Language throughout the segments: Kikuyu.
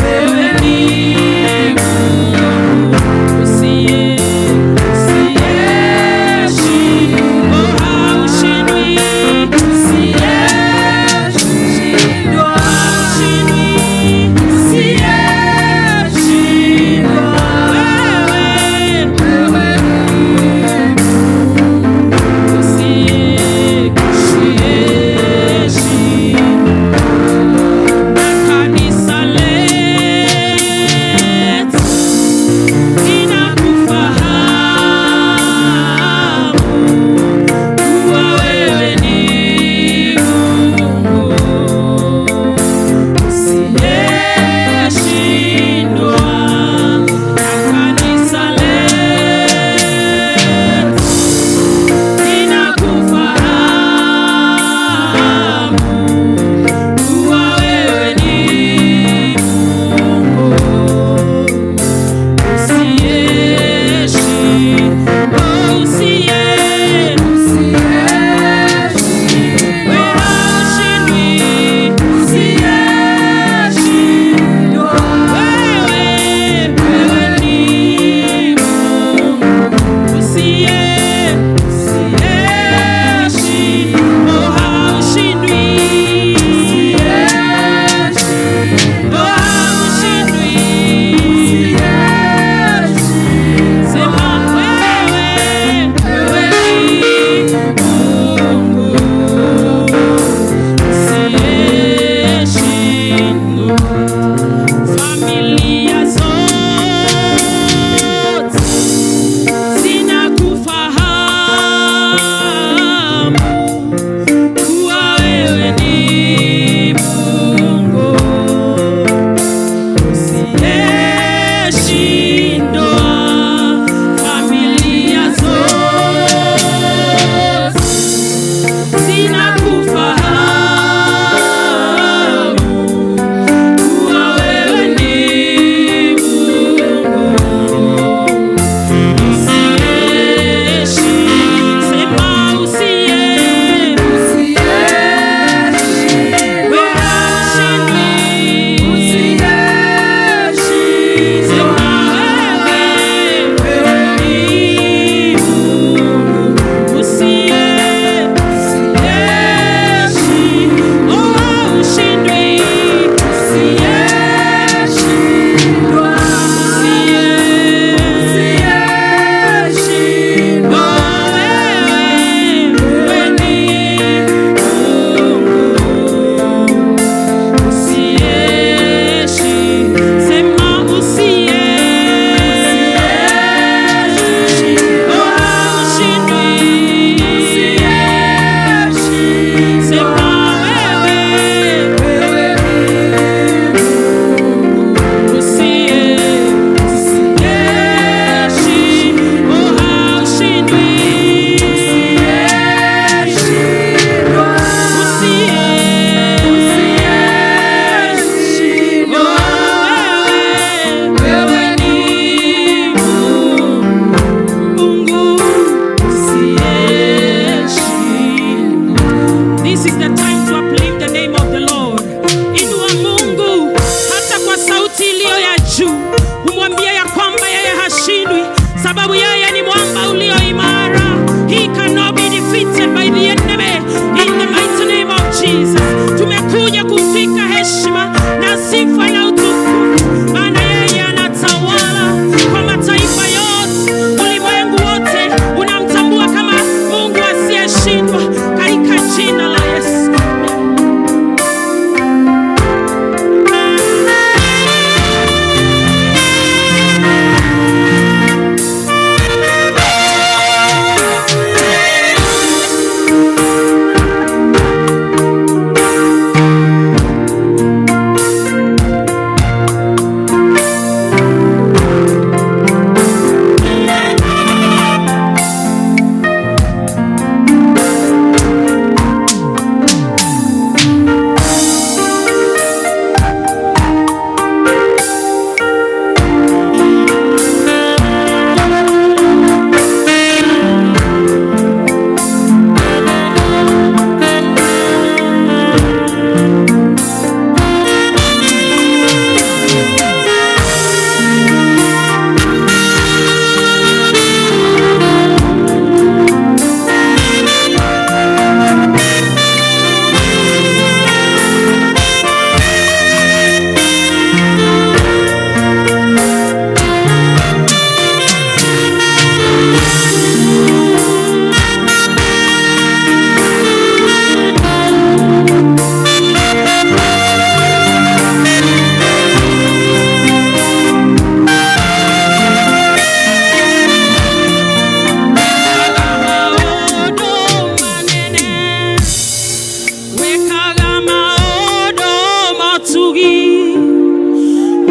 wewe ni Mungu usiyeshindwa, haushindwi, usiyeshindwa, haushindwi, usiyeshindwa, wewe, wewe usiyeshindwa. Na kanisa letu linakufahamu kuwa wewe ni Mungu usiyeshindwa. Na kanisa letu linakufahamu kuwa wewe ni Mungu usiyeshindwa, usiye, wewe haushindwi, usiyeshindwa, wewe, wewe ni Mungu usiye, usiyeshindwa, haushindwi, usiyeshindwa, haushindwi, sema wewe, wewe ni Mungu usiyeshindwa. Familia zote zinakufahamu kuwa wewe ni Mungu usiyeshindwa. Familia zote zinakufahamu kuwa wewe ni Mungu usiyeshindwa. Sema usiye, wewe haushindwi, sema wewe, wewe ni Mungu usiye, usiyeshindwa, oh, haushindwi, usiyeshindwa, usiye, usiyeshindwa, wewe, wewe ni Mungu usiyeshindwa. Sema usiye, oh, haushindwi, sema wewe, wewe usiye, usiyeshindwa, oh, haushindwi, usiye, usiyeshindwa, wewe, wewe ni Mungu usiyeshindwa. This is the time to uplift the name of the Lord. Inua Mungu hata kwa sauti iliyo ya juu, umwambie ya kwamba yeye hashindwi, sababu yeye ni mwamba ulio imara. He cannot be defeated by the enemy. In the mighty name of Jesus. Tumekuja kumvika heshima na sifa na utukufu, maana yeye anatawala kwa mataifa yote. Ulimwengu wote unamtambua kama Mungu asiyeshindwa, katika jina la Yesu.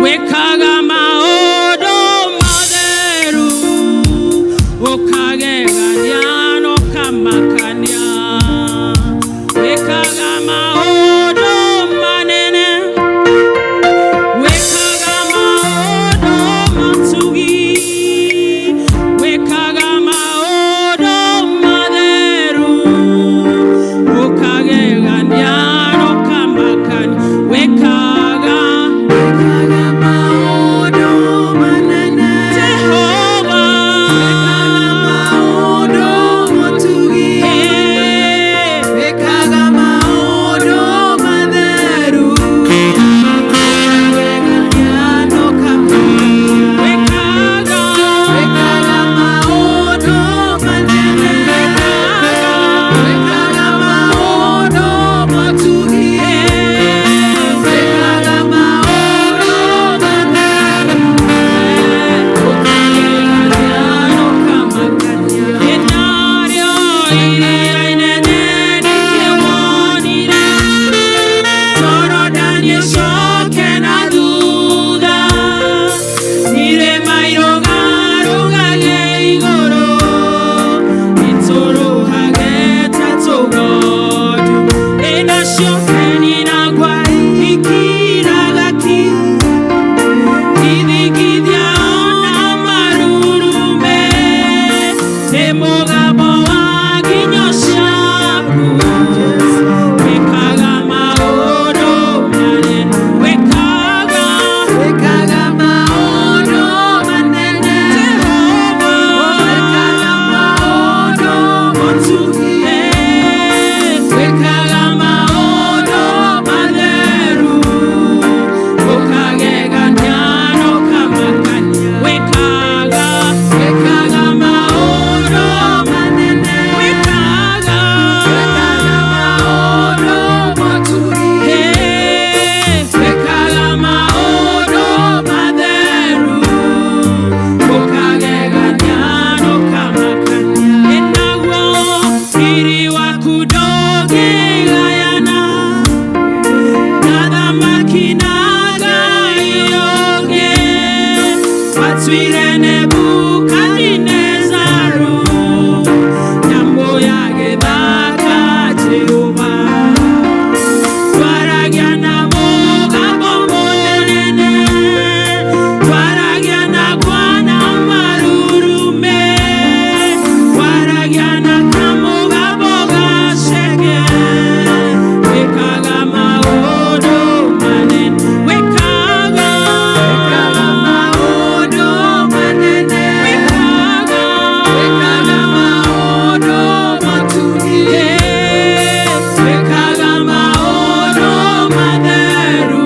Wĩkaga maũndũ matheru, ũkagegania na ũkamakania. Wĩkaga maũndũ manene, wĩkaga maũndũ matugi, wĩkaga maũndũ matheru, ũkagegania na ũkamakania. Wĩkaga Wĩkaga maũndũ manene. Jehova. Wĩkaga maũndũ matugi. Wĩkaga maũndũ matheru. Ũkagegania na ũkamakania. Wĩkaga Wĩkaga maũndũ manene. Wĩkaga maũndũ matugi. Wĩkaga maũndũ matheru. Ũkagegania na ũkamakania. Ĩnarĩo iria inene nĩkĩwonire, Jorodani ĩcoke na thutha, irĩma irũgarũgage igũrũ, itũrũhage ta tũgondu. Ĩnacio heni na ngwa ikiraga ki, ithingithia ona marurume, nĩ mũgambo wa nginyo ciaku. Wĩkaga maũndũ manene, wĩkaga Wĩkaga maũndũ manene. Jehova. Wĩkaga maũndũ matugi. Wĩkaga maũndũ matheru. Ũkagegania na ũkamakania. Wĩkaga Wĩkaga maũndũ manene. Wĩkaga Wĩkaga maũndũ matugi. Wĩkaga maũndũ matheru. Ũkagegania na ũkamakania. Ĩnaguo riri waku ndũngĩgayana na thamaki na ngai ũngĩ. Watuire Nebukadinezaru nyamũ ya gĩthaka, Jehova. Twaragia na mũgambo mũnene, twaragia na kwana marurume, twaragia na kamũgambo gaceke. Wĩkaga maũndũ manene, wĩkaga Wĩkaga maũndũ manene. Wĩkaga Wĩkaga maũndũ matugi. Wĩkaga maũndũ matheru.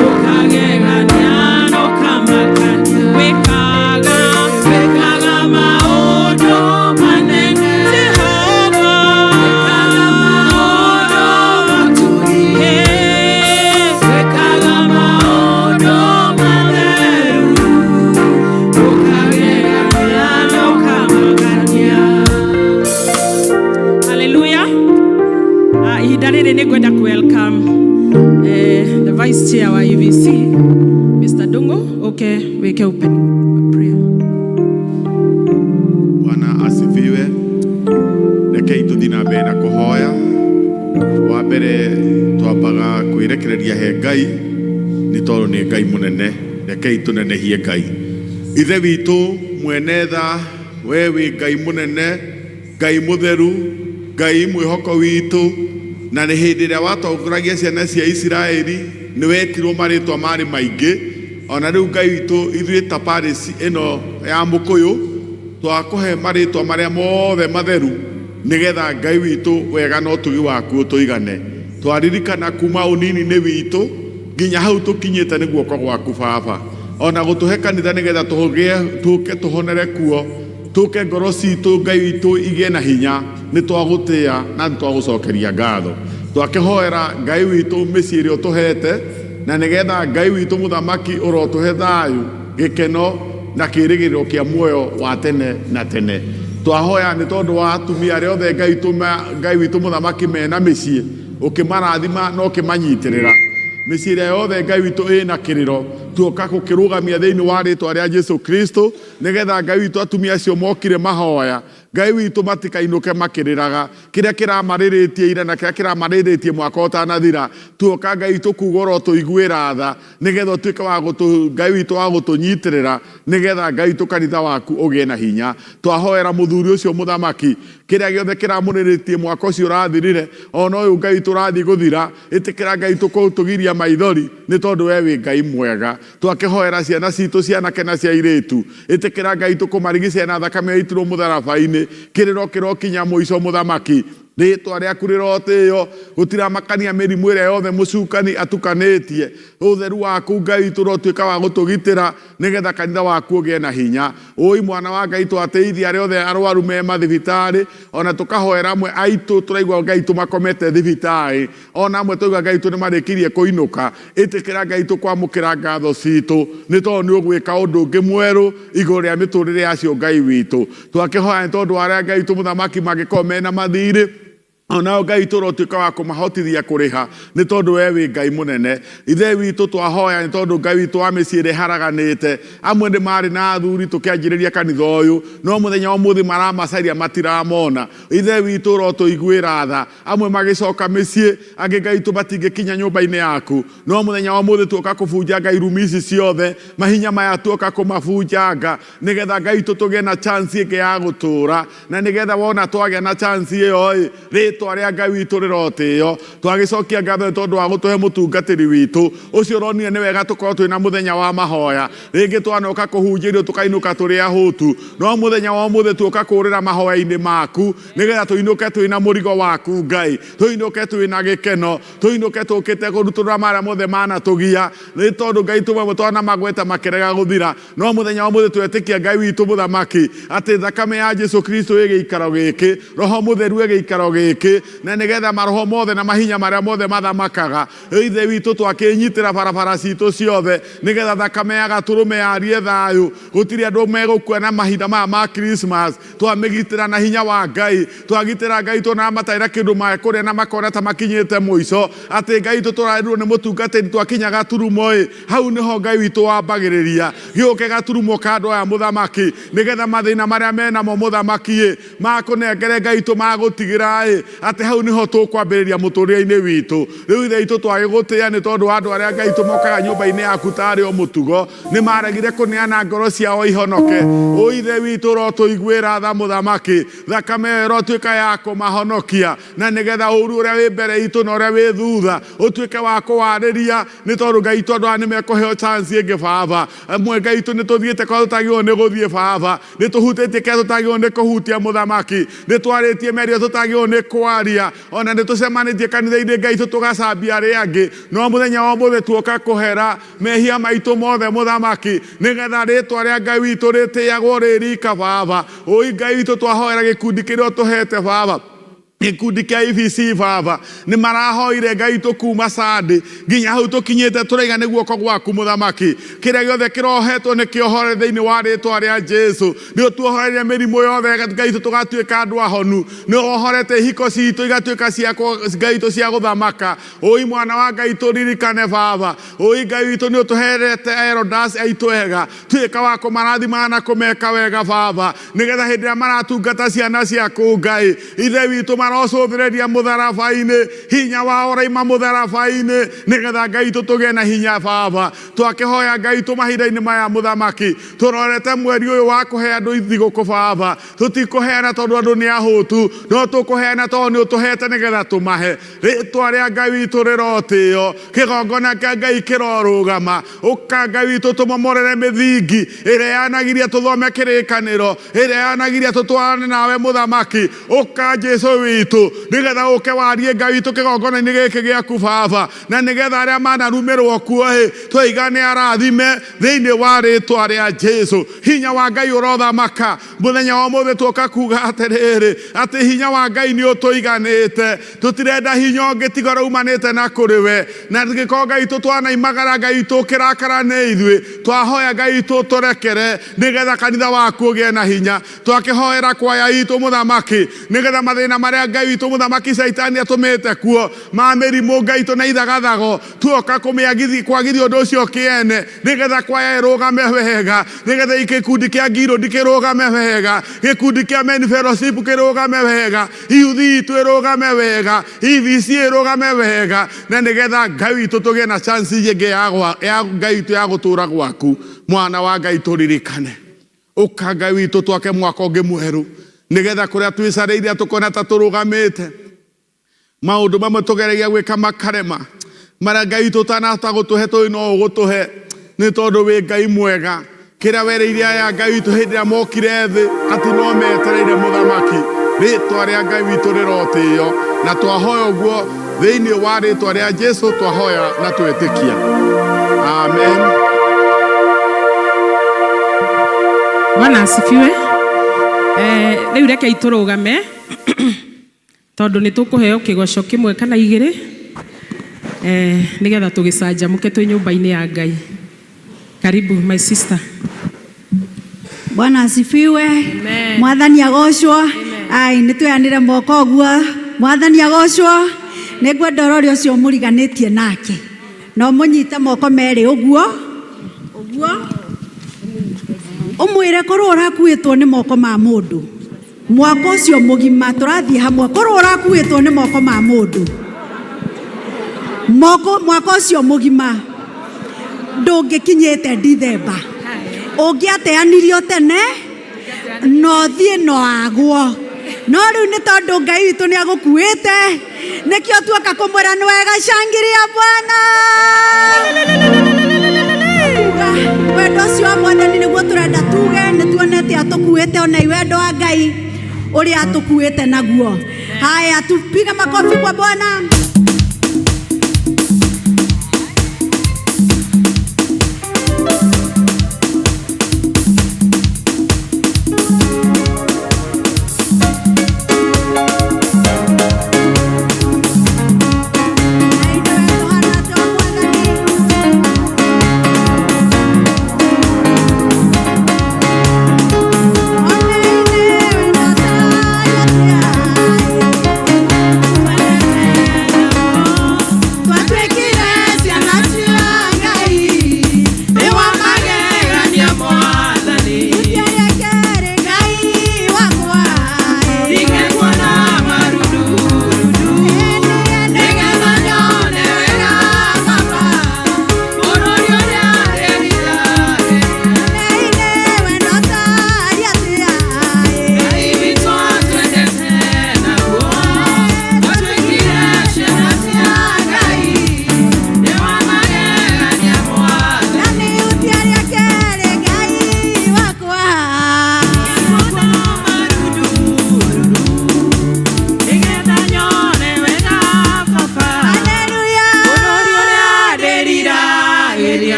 Ũkagegania na ũkamakania. Wĩkaga Wĩkaga maũndũ manene. Jehova. Wĩkaga maũndũ matugi. Wĩkaga maũndũ matheru. Ũkagegania na ũkamakania. Hallelujah. Ihinda rĩrĩ nĩ ngwenda ku welcome the vice chair wa EVC, Mr. Dungu, okay, wĩke opening prayer. Bwana asifiwe. Rekei tũthiĩ na mbere na kũhoya. Wa mbere twambaga kwĩrekereria he Ngai nĩ tondũ nĩ Ngai mũnene. Rekei tũnenehie Ngai. Ithe witũ mwene tha, we wĩ Ngai mũnene, Ngai mũtheru, Ngai mwĩhoko witũ, na nĩ hĩndĩ ĩrĩa watongoragia ciana cia Isiraeli nĩ wetirwo marĩtwa marĩ maingĩ. Ona rĩu Ngai witũ, ithuĩ ta parish ĩno ya Mũkũyũ twakũhe marĩtwa marĩa mothe matheru nĩgetha Ngai witũ wega na ũtugi waku ũtũigane. Twaririkana kuma ũnini-inĩ witũ nginya hau tũkinyĩte nĩ guoko gwaku Baba, ona gũtũhe kanitha nĩgetha tũgĩe tũke tũhonere kuo, tũke ngoro citũ Ngai witũ igĩe na hinya. Nĩ twagũtĩa na nĩ twagũcokeria ngatho. Twakĩhoera Ngai witũ mĩciĩ ĩrĩa ũtũhete na nĩgetha Ngai witũ mũthamaki ũrotũhe thayũ, gĩkeno na kĩĩrĩgĩrĩro kĩa muoyo wa tene na tene. Twahoya nĩ tondũ wa atumia arĩa othe Ngai witũ mũthamaki mena mĩciĩ, ũkĩmarathima na ũkĩmanyitĩrĩra. Mĩciĩ ĩrĩa yothe Ngai witũ ĩna kĩrĩro, tuoka gũkĩrũgamia thĩinĩ wa rĩtwa rĩa Jesu Kristo, nĩgetha Ngai witũ atumia acio mokire mahoya, Ngai witũ matikainũke makĩrĩraga. Kĩrĩa kĩramarĩrĩtie ira na kĩrĩa kĩramarĩrĩtie mwaka ũtanathira, tuoka Ngai witũ kuga ũrotũiguĩra tha, nĩgetha ũtuĩke wa gũtũ, Ngai witũ wa gũtũnyitĩrĩra, nĩgetha Ngai witũ kanitha waku ũgĩe na hinya. Twahoera mũthuri ũcio mũthamaki, kĩrĩa gĩothe kĩramũrĩrĩtie mwaka ũcio ũrathirire, ona ũyũ Ngai witũ ũrathiĩ gũthira, ĩtĩkĩra Ngai witũ kũtũgiria maithori, nĩ tondũ we wĩ Ngai mwega. Twakĩhoera ciana citũ cia anake na cia airĩtu, ĩtĩkĩra Ngai witũ kũmarigicĩria na thakame yaitirwo mũtharaba-inĩ, kĩrĩro kĩrokinya mũico mũthamaki. Rĩtwa rĩaku rĩrotĩo, gũtiramakania mĩrimũ ĩrĩa yothe mũcukani atukanĩtie. Ũtheru waku Ngai witũ ũrotuĩka wa gũtũgitĩra, nĩgetha kanitha waku ũgĩe na hinya. Ũi mwana wa Ngai, twatĩithia arĩa othe arwaru me mathibitarĩ, ona tũkahoera amwe aitũ tũraigua Ngai witũ makomete thibitarĩ, ona amwe tũraigua Ngai witũ nĩmarĩkirie kũinũka. Ĩtĩkĩra Ngai witũ kwamũkĩra ngatho citũ, nĩ tondũ nĩ ũgwĩka ũndũ ũngĩ mwerũ igũrũ rĩa mĩtũrĩre ya acio Ngai witũ. Twakĩhoya nĩ tondũ wa arĩa Ngai witũ mũthamaki mangĩkorwo mena mathirĩ, onao Ngai witũ ũrotuĩka wa kũmahotithia kũrĩha, nĩ tondũ we wĩ Ngai mũnene. Ithe witũ twahoya nĩ tondũ Ngai witũ wa mĩciĩ ĩrĩa ĩharaganĩte, amwe nĩ marĩ na athuri tũkĩanjĩrĩria kanitha ũyũ, no mũthenya wa ũmũthĩ maramacaria matiramona. Ithe witũ ũrotũiguĩra tha, amwe magĩcoka mĩciĩ, angĩ Ngai witũ matingĩkinya nyũmba-inĩ yaku, no mũthenya wa ũmũthĩ tuoka kũbunjanga irumi ici ciothe, mahinya maya tuoka kũmabunjanga, nĩgetha Ngai witũ tũgĩe na chance ĩngĩ ya gũtũra, na nĩgetha wona twagĩa na chance ĩyo ĩ, rĩtwa rĩa Ngai witũ rĩrotĩo. Twagĩcokia ngatho nĩ tondũ wa gũtũhe mũtungatĩri witũ ũcio ũronire nĩ wega tũkorwo twĩna mũthenya wa mahoya. Rĩngĩ twanoka kũhunjĩrio tũkainũka tũrĩ ahũtu, no mũthenya wa ũmũthĩ tuoka kũrĩra mahoya-inĩ maku, nĩgetha tũinũke twĩna mũrigo waku Ngai, tũinũke twĩna gĩkeno, tũinũke tũkĩte kũrutũrũra marĩa mothe manatũgia, nĩ tondũ Ngai tũmwe twanamagweta makĩrega gũthira. No mũthenya wa ũmũthĩ twetĩkia Ngai witũ mũthamaki atĩ thakame ya Jesu Kristo ĩ gĩikaro gĩkĩ, Roho Mũtheru ĩ gĩikaro gĩkĩ, na nĩgetha maroho mothe na mahinya marĩa mothe mathamakaga, Ithe witũ twakĩnyitĩra barabara citũ ciothe, nĩgetha thakame ya Gatũrũme yarie thayũ. Gũtirĩ andũ megũkua na mahinda maya ma Christmas. Twamĩgitĩra na hinya wa Ngai, twagitĩra Ngai tuonaga matarĩ na kĩndũ mekũrĩa na makona ta makinyĩte mũico, atĩ Ngai witũ tũrarirwo nĩ mũtungatĩri twakinya gaturumo ĩ, hau nĩho Ngai witũ wambagĩrĩria. Gĩũke gaturumo ka andũ aya mũthamaki, nĩgetha mathĩna marĩa menamo mũthamaki ĩ, makũnengere Ngai witũ magũtigĩra ĩ, atĩ hau nĩho tũkwambĩrĩria mũtũrĩre-inĩ witũ. Rĩu Ithe witũ twagĩgũtĩĩa nĩ tondũ wa andũ arĩa Ngai witũ mokaga nyũmba-inĩ yaku tarĩ o mũtugo, nĩ maregire kũneana ngoro ciao ihonoke. Ũ Ithe witũ ũrotũiguĩra tha mũthamaki, thakame ĩyo ĩrotuĩka ya kũmahonokia, na nĩgetha ũru ũrĩa wĩ mbere itũ na ũrĩa wĩ thutha ũtuĩke wa kũwarĩria, nĩ tondũ Ngai witũ andũ aya nĩ mekũheo chance ĩngĩ baba. Amwe Ngai witũ nĩ tũthiĩte kũrĩa tũtagĩrĩirwo nĩ gũthiĩ baba, nĩ tũhutĩtie kĩrĩa tũtagĩrĩirwo nĩ kũhutia mũthamaki, nĩ twarĩtie mĩario tũtagĩrĩirwo nĩ kwaria, ona nĩ tũcemanĩtie kanitha-inĩ Ngai witũ tũgacambia arĩa angĩ, no mũthenya wa ũmũthĩ tuoka kũhera mehia maitũ mothe mũthamaki, nĩgetha rĩtwa rĩa Ngai witũ rĩtĩagwo rĩ rika baba. Ũi Ngai witũ twahoera gĩkundi kĩrĩa ũtũhete baba, gĩkundi kĩa EBC baba, nĩ marahoire Ngai witũ kuma Sunday nginya hau tũkinyĩte, tũraiga nĩ guoko gwaku mũthamaki, kĩrĩa gĩothe kĩrohetwo nĩ kĩohore thĩinĩ wa rĩtwa rĩa Jesu. Nĩ ũtuohoreire mĩrimũ yothe Ngai witũ tũgatuĩka andũ ahonu, nĩ wohorete ihiko citũ igatuĩka cia Ngai witũ cia gũthamaka. Ũi mwana wa Ngai tũririkane baba, ũi Ngai witũ nĩ ũtũherete elders aitũ ega, tuĩka wa kũmarathima na kũmeka wega baba, nĩgetha hĩndĩ ĩrĩa maratungata ciana ciaku Ngai Ithe witũ marocũthĩrĩria mũtharaba-inĩ, hinya wao ũraima mũtharaba-inĩ, nĩgetha Ngai witũ tũgĩe na hinya baba. Twakĩhoya Ngai witũ mahinda-inĩ maya mũthamaki, tũrorete mweri ũyũ wa kũhe andũ thigũkũ baba, tũtikũheana tondũ andũ nĩ ahũtu, no tũkũheana tondũ nĩ ũtũhete nĩgetha tũmahe. Rĩtwa rĩa Ngai witũ rĩrotĩo, kĩgongona kĩa Ngai kĩrorũgama. Ũka Ngai witũ tũmomorere mĩthingi ĩrĩa yanagiria tũthome kĩrĩkanĩro, ĩrĩa yanagiria tũtwarane nawe mũthamaki. Ũka Jesu witũ, nĩgetha ũke warie Ngai witũ kĩgongona-inĩ gĩkĩ gĩaku baba, na nĩgetha arĩa manarumĩrwo kuo ĩ, twaiga nĩ arathime thĩinĩ wa rĩtwa rĩa Jesu. Hinya wa Ngai ũrothamaka mũthenya wa ũmũthĩ, tuoka kuga atĩrĩrĩ, atĩ hinya wa Ngai nĩ ũtũiganĩte, tũtirenda hinya ũngĩ tiga ũrĩa umanĩte na kũrĩ we. Na gĩkorwo Ngai witũ twanaimagara, Ngai witũ ũkĩrakara nĩ ithuĩ, twahoya Ngai witũ ũtũrekere, nĩgetha kanitha waku ũgĩe na hinya. Twakĩhoera kwaya itũ mũthamaki, nĩgetha mathĩna marĩa Ngai witũ mũthamaki Caitani atũmĩte kuo ma mĩrimũ Ngai witũ na ithagathago tuoka kũmĩagithi kwagithia ũndũ ũcio kĩene nĩgetha kwaya ĩrũgame wega nĩgetha gĩkundi kĩa Ngirũndi kĩrũgame wega gĩkundi kĩa Men Fellowship kĩrũgame wega iuthi itũ ĩrũgame wega EVC ĩrũgame wega na nĩgetha Ngai witũ tũgĩe na chance ĩngĩ ya Ngai witũ ya gũtũra gwaku mwana wa Ngai tũririkane ũka Ngai witũ twake mwaka ũngĩ mwerũ nĩgetha kũrĩa twĩcarĩirie tũkona ta tũrũgamĩte maũndũ mamwe tũgeragia gwĩka makarema marĩa Ngai witũ ũtanahota gũtũhe tũĩ no ũgũtũhe nĩ tondũ wĩ Ngai mwega kĩrĩa wereire aya Ngai witũ hĩndĩ ĩrĩa mokire thĩ atĩ no metereire mũthamaki rĩtwa rĩa Ngai witũ rĩrotĩo na twahoya ũguo thĩinĩ wa rĩtwa rĩa Jesu twahoya na twetĩkia amen. Bwana asifiwe. Rĩu rekei tũrũgame tondũ nĩ tũkũheo kĩgoco kĩmwe kana igĩrĩ nĩgetha tũgĩcanjamũke twĩ nyũmba-inĩ ya Ngai. Karibu my sister. Bwana asifiwe. Amen. Mwathani agocwo. Ai nĩ tweanĩre moko ũguo. Mwathani agocwo. Nĩ ngwenda ũrore ũcio mũriganĩtie nake na ũmũnyite moko merĩ ũguo ũguo ũmwĩre korwo ũrakuĩtwo nĩ moko ma mũndũ mwaka ũcio mũgima tũrathiĩ hamwe korwo ũrakuĩtwo nĩ moko ma mũndũ moko mwaka ũcio mũgima ndũngĩkinyĩte Dithemba ũngĩateanirio tene no thiĩ no agwo no rĩu nĩ tondũ Ngai witũ nĩ agũkuĩte nĩkĩo tuoka kũmwĩra nĩ wega shangiria Bwana. Wendo ũcio wa Mwathani nĩguo tũrenda tuge nĩ tuonete atũkuĩte ona wendo wa Ngai ũrĩa atũkuĩte naguo. Haya, tupige makofi kwa Bwana.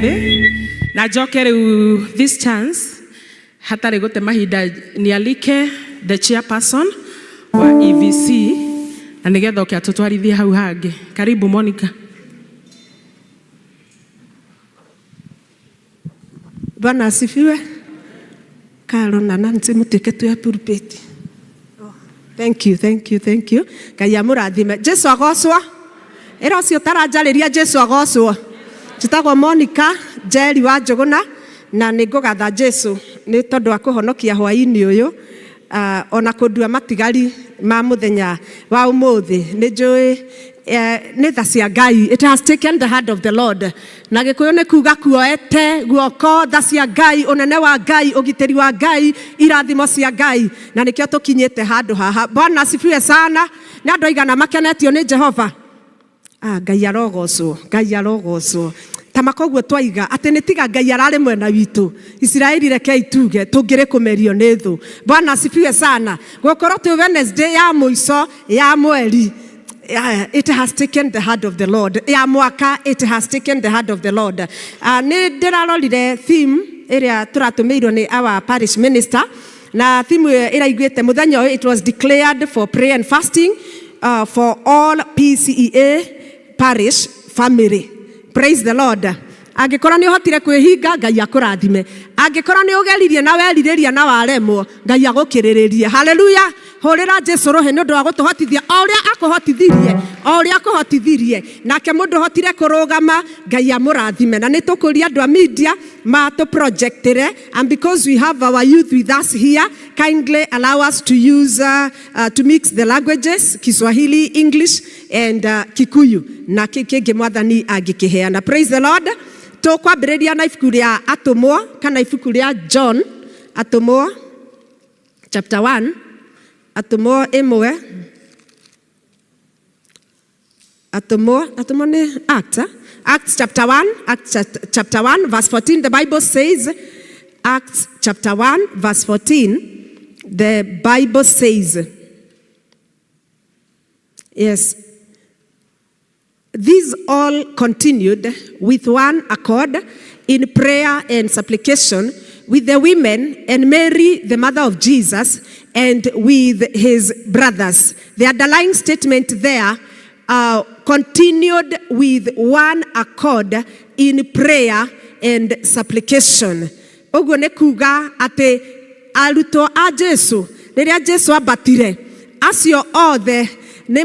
thĩ na njoke rĩu this chance hatarĩ gũte mahinda nialike the chairperson wa EVC na nĩgetha oke atũtwarithie hau hangĩ. Karibu Monica. Bwana asifiwe. Karo na Nancy mutuike tu ya pulpit. Oh, thank you, thank you, thank you. Ngai amũrathime. Jesu agocwo. Ĩra ũcio ũtaranjarĩria Jesu agocwo. Njĩtagwo Monica Njeri wa Njũgũna na nĩ ngũgatha Jesu nĩ tondũ wa kũhonokia hwaĩ-inĩ ũyũ ona kũndua matigari ma mũthenya wa ũmũthĩ. Nĩ njũĩ nĩ tha cia Ngai. It has taken the hand of the Lord. Na Gĩkũyũ nĩ kuga kuoete guoko tha cia Ngai, ũnene wa Ngai, ũgitĩri wa Ngai, irathimo cia Ngai, na nĩkĩo tũkinyĩte handũ haha. Bwana asifiwe sana. Nĩ andũ aigana makenetio nĩ Jehova? Ah, Ngai arogocwo, Ngai arogocwo. Ta makoguo twaiga atĩ nĩ tiga Ngai ararĩ mwena witũ, Isiraeli rekei tuge tũngĩrĩ kũmerio nĩ thũ. Bwana asifiwe sana. Gũkorwo twĩ Wednesday ya mũico ya mweri, it has taken the hand of the Lord. Ya mwaka, it has taken the hand of the Lord. Nĩ ndĩrarorire theme ĩrĩa tũratũmĩirwo nĩ our parish minister, na theme ĩyo ĩraiguĩte mũthenya ũyũ, it was declared for prayer and fasting for all PCEA parish family. Praise the Lord. Angĩkorwo nĩ ũhotire kwĩhinga, Ngai akũrathime. Angĩkorwo nĩ ũgeririe na werirĩria na waremwo, Ngai agũkĩrĩrĩrie. Haleluya. Hũrĩra Jesu rũhĩ nĩ ũndũ wa gũtũhotithia o ũrĩa akũhotithirie, o ũrĩa akũhotithirie. Nake mũndũ ũhotire kũrũgama, Ngai amũrathime. Na nĩ tũkũria andũ a media matũ projectĩre, and because we have our youth with us here, kindly allow us to use to mix the languages, Kiswahili, English and Kikuyu, na kĩngĩ mwathani angĩkĩheana. Praise the Lord. Tũkwambĩrĩria na ibuku rĩa Atũmwo kana ibuku rĩa John, Atũmwo chapter 1, Atũmwo 1, Atũmwo, Atũmwo nĩ Acts, eh? Acts chapter 1, Acts chapter 1 verse 14, the Bible says, Acts chapter 1 verse 14, the Bible says, yes, these all continued with one accord in prayer and supplication with the women and Mary, the mother of Jesus, and with his brothers. The underlying statement there, continued with one accord in prayer and supplication. Ũguo nĩ kuga atĩ arutwo a Jesu, rĩrĩa Jesu ambatire, acio othe nĩ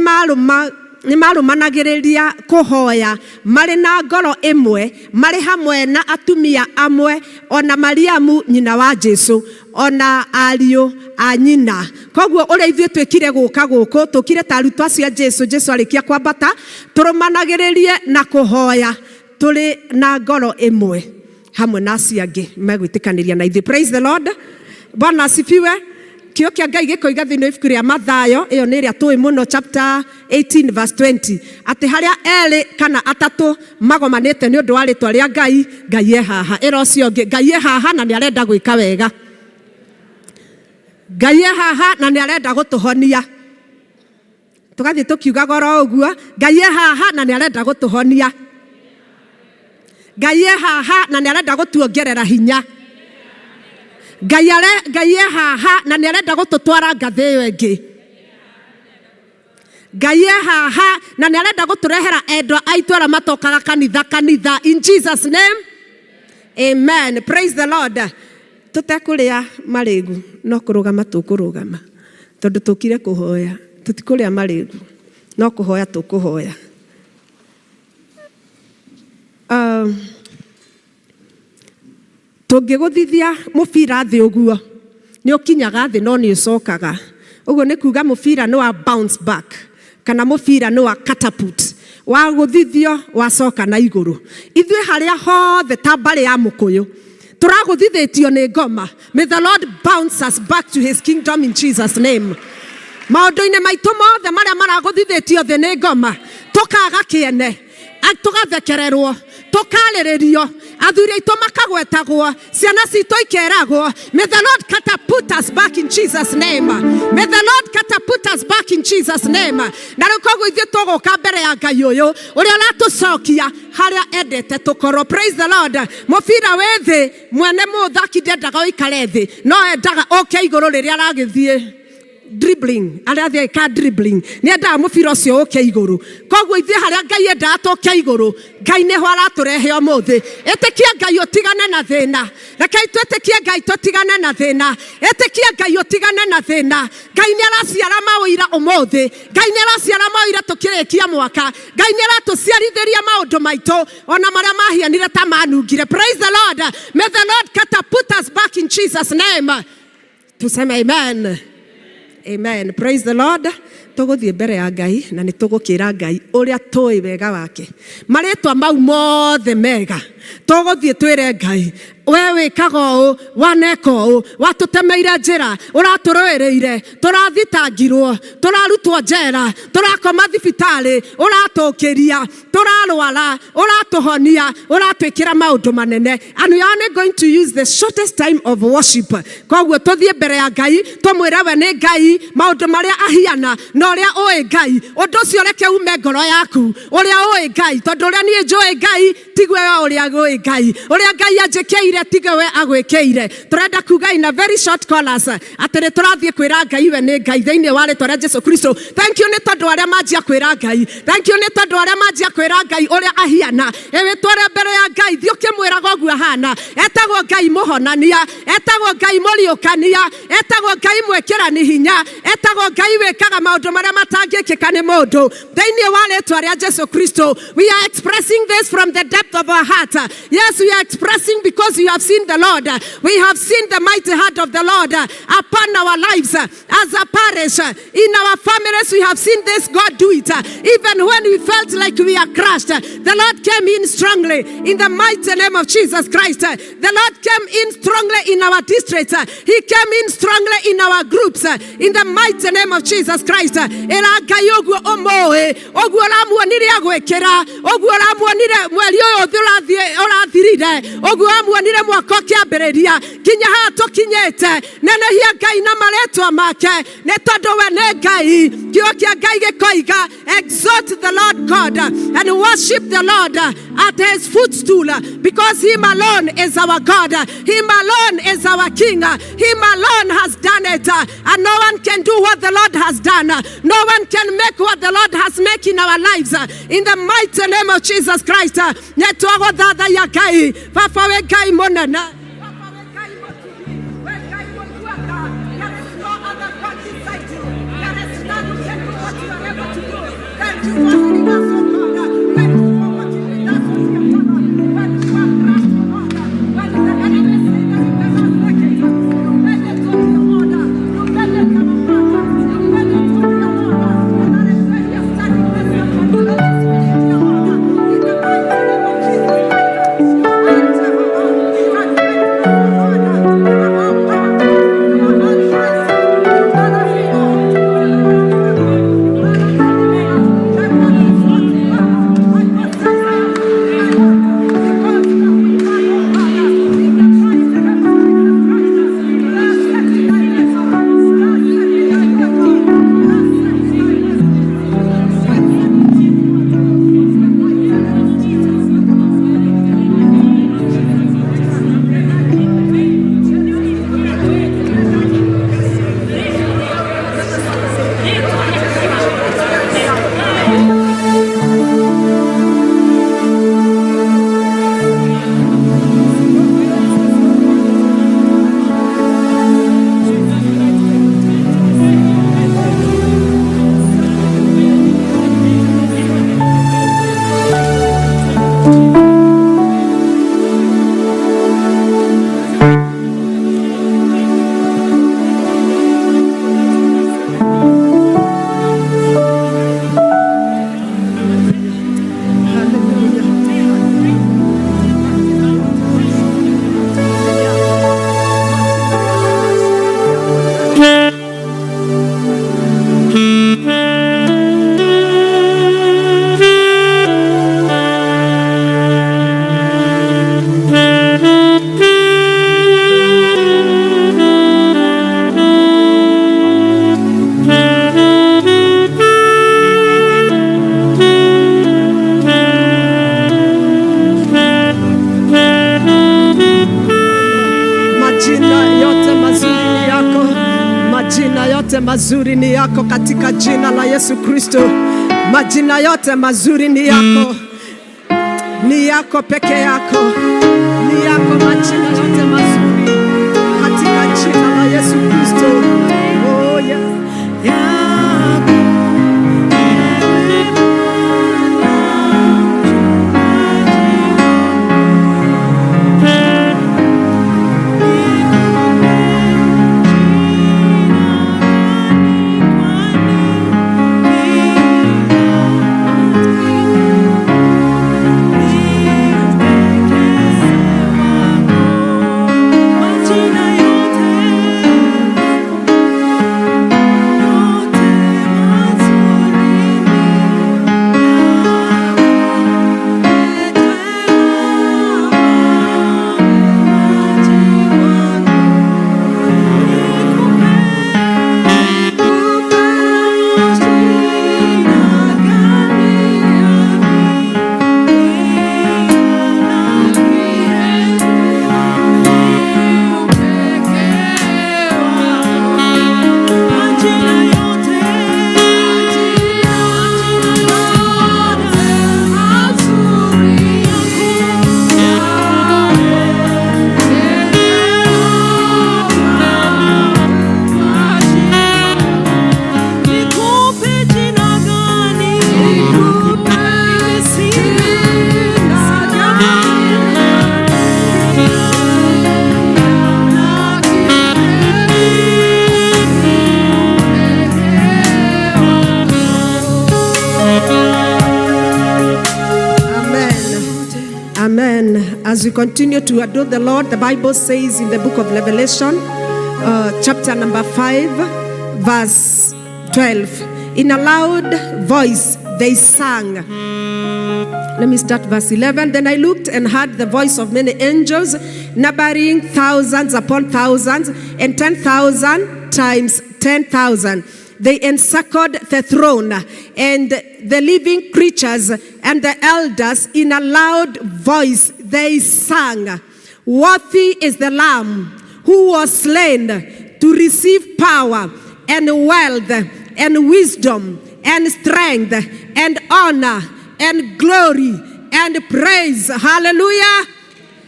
marũmanagĩrĩria kũhoya marĩ na ngoro ĩmwe, marĩ hamwe na atumia amwe, ona Mariamu nyina wa Jesu, ona ariũ a nyina. Koguo ũrĩa ithuĩ twĩkire gũka gũkũ, tũkire ta arutwo acio a Jesu, Jesu arĩkia kwambata, tũrũmanagĩrĩrie na kũhoya tũrĩ na ngoro ĩmwe hamwe na acio angĩ megwĩtĩkanĩria na ithuĩ. Praise the Lord. Bwana asifiwe. Kĩo kĩa Ngai gĩkoiga thĩinĩ wa ibuku rĩa Mathayo, ĩyo nĩ ĩrĩa tũĩ mũno, chapter 18 verse 20, atĩ harĩa erĩ kana atatũ magomanĩte nĩ ũndũ wa rĩtwa rĩa Ngai, Ngai e haha. Ĩra ũcio ũngĩ, Ngai e haha na nĩ arenda gwĩka wega. Ngai e haha na nĩ arenda gũtũhonia. Tũgathiĩ tũkiugaga oro ũguo, Ngai e haha na nĩ arenda gũtũhonia. Ngai e haha na nĩ arenda gũtuongerera hinya. Ngai e haha na nĩ arenda gũtũtwara ngathĩ ĩyo ĩngĩ. Ngai e haha na nĩ arenda gũtũrehera endwa aitũ arĩa matokaga kanitha kanitha. In Jesus name, amen. Praise the Lord. Tũtekũrĩa marĩgu, no kũrũgama tũkũrũgama, tondũ tũkire kũhoya. Tũtikũrĩa marĩgu, no kũhoya tũkũhoya. Tũngĩgũthithia mũbira thĩ ũguo, nĩ ũkinyaga thĩ no nĩ ũcokaga. Ũguo nĩ kuga mũbira nĩ wa bounce back, kana mũbira nĩ wa catapult, wa gũthithio wacoka na igũrũ. Ithuĩ harĩa hothe ta mbarĩ ya mũkũyũ tũragũthithĩtio nĩ ngoma. May the Lord bounce us back to his kingdom in Jesus name. Maũndũ-inĩ maitũ mothe marĩa maragũthithĩtio thĩ nĩ ngoma, tũkaga kĩene. Tũgathekererwo, tũkarĩrĩrio, athuri aitũ makagwetagwo, ciana citũ ikeragwo. May the Lord catapult us back in Jesus name. May the Lord catapult us back in Jesus name. Na rĩu koguo ithuĩ tũgũka mbere ya Ngai ũyũ ũrĩa ũratũcokia harĩa endete tũkorwo. Praise the Lord. Mũbira wĩ thĩ, mwene mũthaki ndendaga ũikare thĩ, no endaga ũke igũrũ rĩrĩa aragĩthiĩ dribbling, arĩa athiĩ ka dribbling, nĩ endaga mũbira ũcio ũke igũrũ. Koguo ithuĩ harĩa Ngai endaga tũke igũrũ, Ngai nĩho aratũrehe ũmũthĩ. Ĩtĩkia Ngai ũtigane na thĩna. Rekei twĩtĩkie Ngai tũtigane na thĩna. Ĩtĩkia Ngai ũtigane na thĩna. Ngai nĩ araciara maũira ũmũthĩ. Ngai nĩ araciara maũira tũkĩrĩkia mwaka. Ngai nĩ aratũciarithĩria maũndũ maitũ ona marĩa mahianire ta manungire. Praise the Lord. May the Lord catapult us back in Jesus name. Tuseme amen. Amen. Praise the Lord. Tũgũthiĩ mbere ya Ngai na nĩ tũgũkĩra Ngai ũrĩa tũĩ wega wake. Marĩtwa mau mothe mega. Tũgũthiĩ twĩre Ngai, we wĩkaga ũũ, waneka ũũ, watũtemeire njĩra, ũratũrũĩrĩire, tũrathitangirwo, tũrarutwo njera, tũrakoma thibitarĩ, ũratũkĩria, tũrarwara, ũratũhonia, ũratwĩkĩra maũndũ manene. And we are only going to use the shortest time of worship. Koguo tũthiĩ mbere ya Ngai, tũmwĩre we nĩ Ngai, maũndũ marĩa ahiana na ũrĩa ũĩ Ngai. Ũndũ ũcio reke ume ngoro yaku, ũrĩa ũĩ Ngai, tondũ ũrĩa niĩ njũĩ Ngai tiguo we ũrĩa ũĩ Ngai. Ũrĩa Ngai anjĩkĩire tiguo we agwĩkĩire. Tũrenda kuga in a very short chorus atĩ nĩ tũrathiĩ kwĩra Ngai we nĩ Ngai thĩinĩ wa rĩtwa rĩa Jesu Kristo. Thank you nĩ tondũ arĩa manjia kwĩra Ngai. Thank you nĩ tondũ arĩa manjia kwĩra Ngai ũrĩa ahiana. Ĩwĩtware mbere ya Ngai, thiĩ ũkĩmwĩraga ũguo ahana. Etagwo Ngai mũhonania, etagwo Ngai mũriũkania, etagwo Ngai mwĩkĩrani hinya, etagwo Ngai wĩkaga maũndũ marĩa matangĩkĩka nĩ mũndũ. Thĩinĩ wa rĩtwa rĩa Jesu Kristo, we are expressing this from the depth of our heart. Yes, we are expressing because we have seen the Lord. We have seen the mighty hand of the Lord upon our lives as a parish. In our families, we have seen this God do it. Even when we felt like we are crushed, the Lord came in strongly in the mighty name of Jesus Christ. The Lord came in strongly in our districts. He came in strongly in our groups. In the mighty name of Jesus Christ. Ĩra Ngai ũguo ũmũĩ, ũguo ũramuonire agwĩkĩra, ũguo ũramuonire mweri ũyũ ũrathirire, ũguo wamuonire mwaka ũkĩambĩrĩria nginya haha tũkinyĩte. Nenehia Ngai na marĩtwa make, nĩ tondũ we nĩ Ngai. Kiugo kĩa Ngai gĩkoiga, exalt the Lord God and worship the Lord at his footstool, because him alone is our God, him alone is our King, him alone has done it, and no one can do what the Lord has done. No one can make what the Lord has made in our lives. In the mighty name of Jesus Christ, nĩ twagũthathaiya Ngai. Baba wĩ Ngai mũnene. Baba wĩ Ngai mũtugi, wĩ Ngai mũiguaga. There is no other God beside you. There is none who can do what you are able to do. Thank you for healing us, O God. Thank you for working with us, O dear Father. When we were crushed, O Lord, when the enemy said that we cannot make it, you made it, O dear Lord. You made it, our Father. You made it, O dear Lord. And that is why we are standing this afternoon and this morning, dear Lord. In the mighty name of Jesus Christ, you are Jehovah. You are greatness, O Lord. You are all powerful. You are all present. You are a healer. You are a deliverer. You are a deliverer. Yote mazuri ni yako katika jina la Yesu Kristo. Majina yote mazuri ni yako, ni yako peke yako, ni yako majina yote mazuri katika jina la Yesu Kristo. Oh, yes. Yako ewe Bwana mchungaji wangu, nikupe jina gani? Kwani ni upekee wako. Majina yote yote mazuri ni yako, Jehova mchungaji wangu, nikupe jina gani? Majina yote, mazuri Nikupe jina gani? Mimi sina Amen. Amen. As we continue to adore the Lord, the Bible says in the book of Revelation, chapter number 5, verse 12, in a loud voice they sang. Let me start verse 11. Then I looked and heard the voice of many angels, numbering thousands upon thousands, and 10,000 times 10,000. They encircled the throne and the living creatures and the elders. In a loud voice they sang, "Worthy is the Lamb who was slain to receive power and wealth and wisdom and strength and honor and glory and praise." Hallelujah.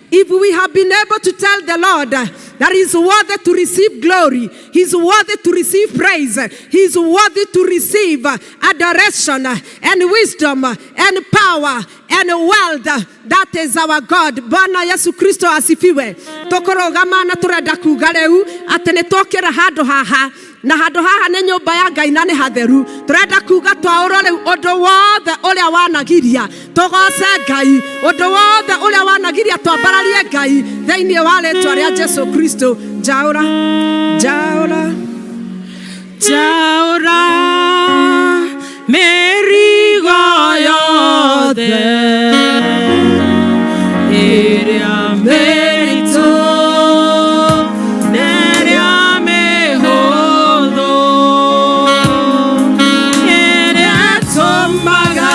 If we have been able to tell the Lord that He's worthy to receive glory, He's worthy to receive praise, He's worthy to receive adoration and wisdom and power and wealth, that is our God. Bwana Yesu Kristo asifiwe. Tũkũrũgama na tũrenda kuga rĩu atĩ nĩ twokĩra handũ haha na handũ haha nĩ nyũmba ya Ngai na nĩ hatheru. Tũrenda kuga twaũrwo rĩu ũndũ wothe ũrĩa wanagiria tũgoce Ngai, ũndũ wothe ũrĩa wanagiria twambararie Ngai thĩinĩ wa rĩtwa rĩa Jesu Kristo. Njaũra, njaũra. Njaũra mĩrigo yothe ĩrĩa mĩritũ na ĩrĩa mĩhũthũ ĩrĩa ĩtũmaga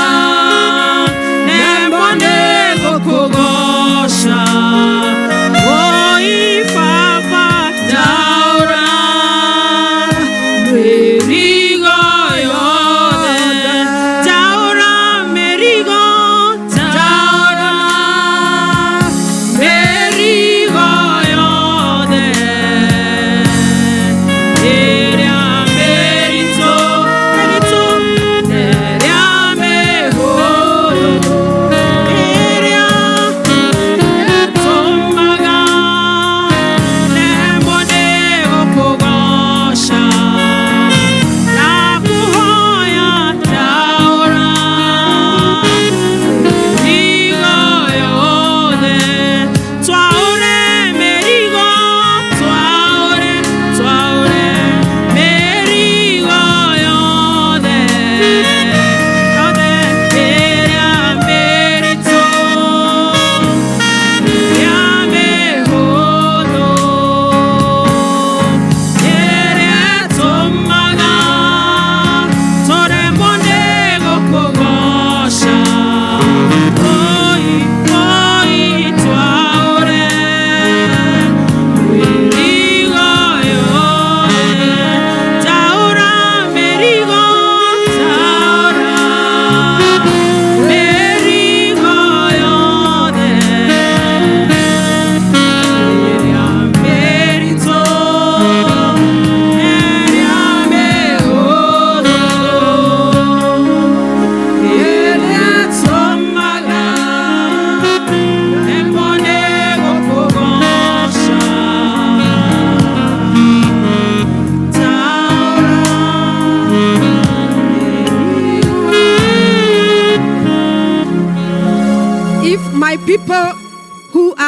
nemwo nĩ gũkũgoca. Oi Baba, njaũra mĩrigo yothe, njaũra mĩrigo, njaũra mĩrigo.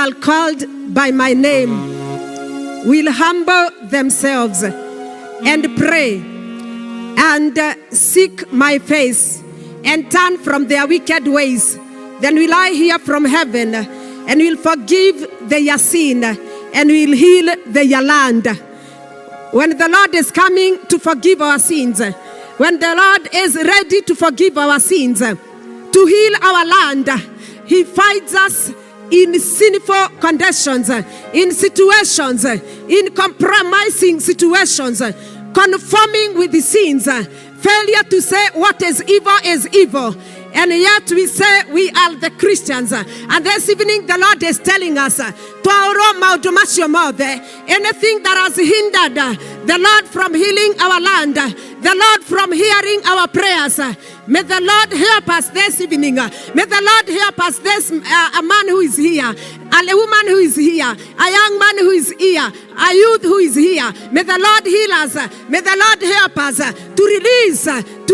are called by my name will humble themselves and pray and seek my face and turn from their wicked ways, then will I hear from heaven and will forgive their sin and will heal their land. When the Lord is coming to forgive our sins, when the Lord is ready to forgive our sins, to heal our land, He finds us in sinful conditions, in situations, in compromising situations, conforming with the sins, failure to say what is evil is evil. And yet we say we are the Christians. And this evening the Lord is telling us, twaũrwo maũndũ macio mothe, anything that has hindered the Lord from healing our land, the Lord from hearing our prayers, may the Lord help us this evening. May the Lord help us this, a man who is here, a woman who is here, a young man who is here, a youth who is here. May the Lord heal us. May the Lord help us to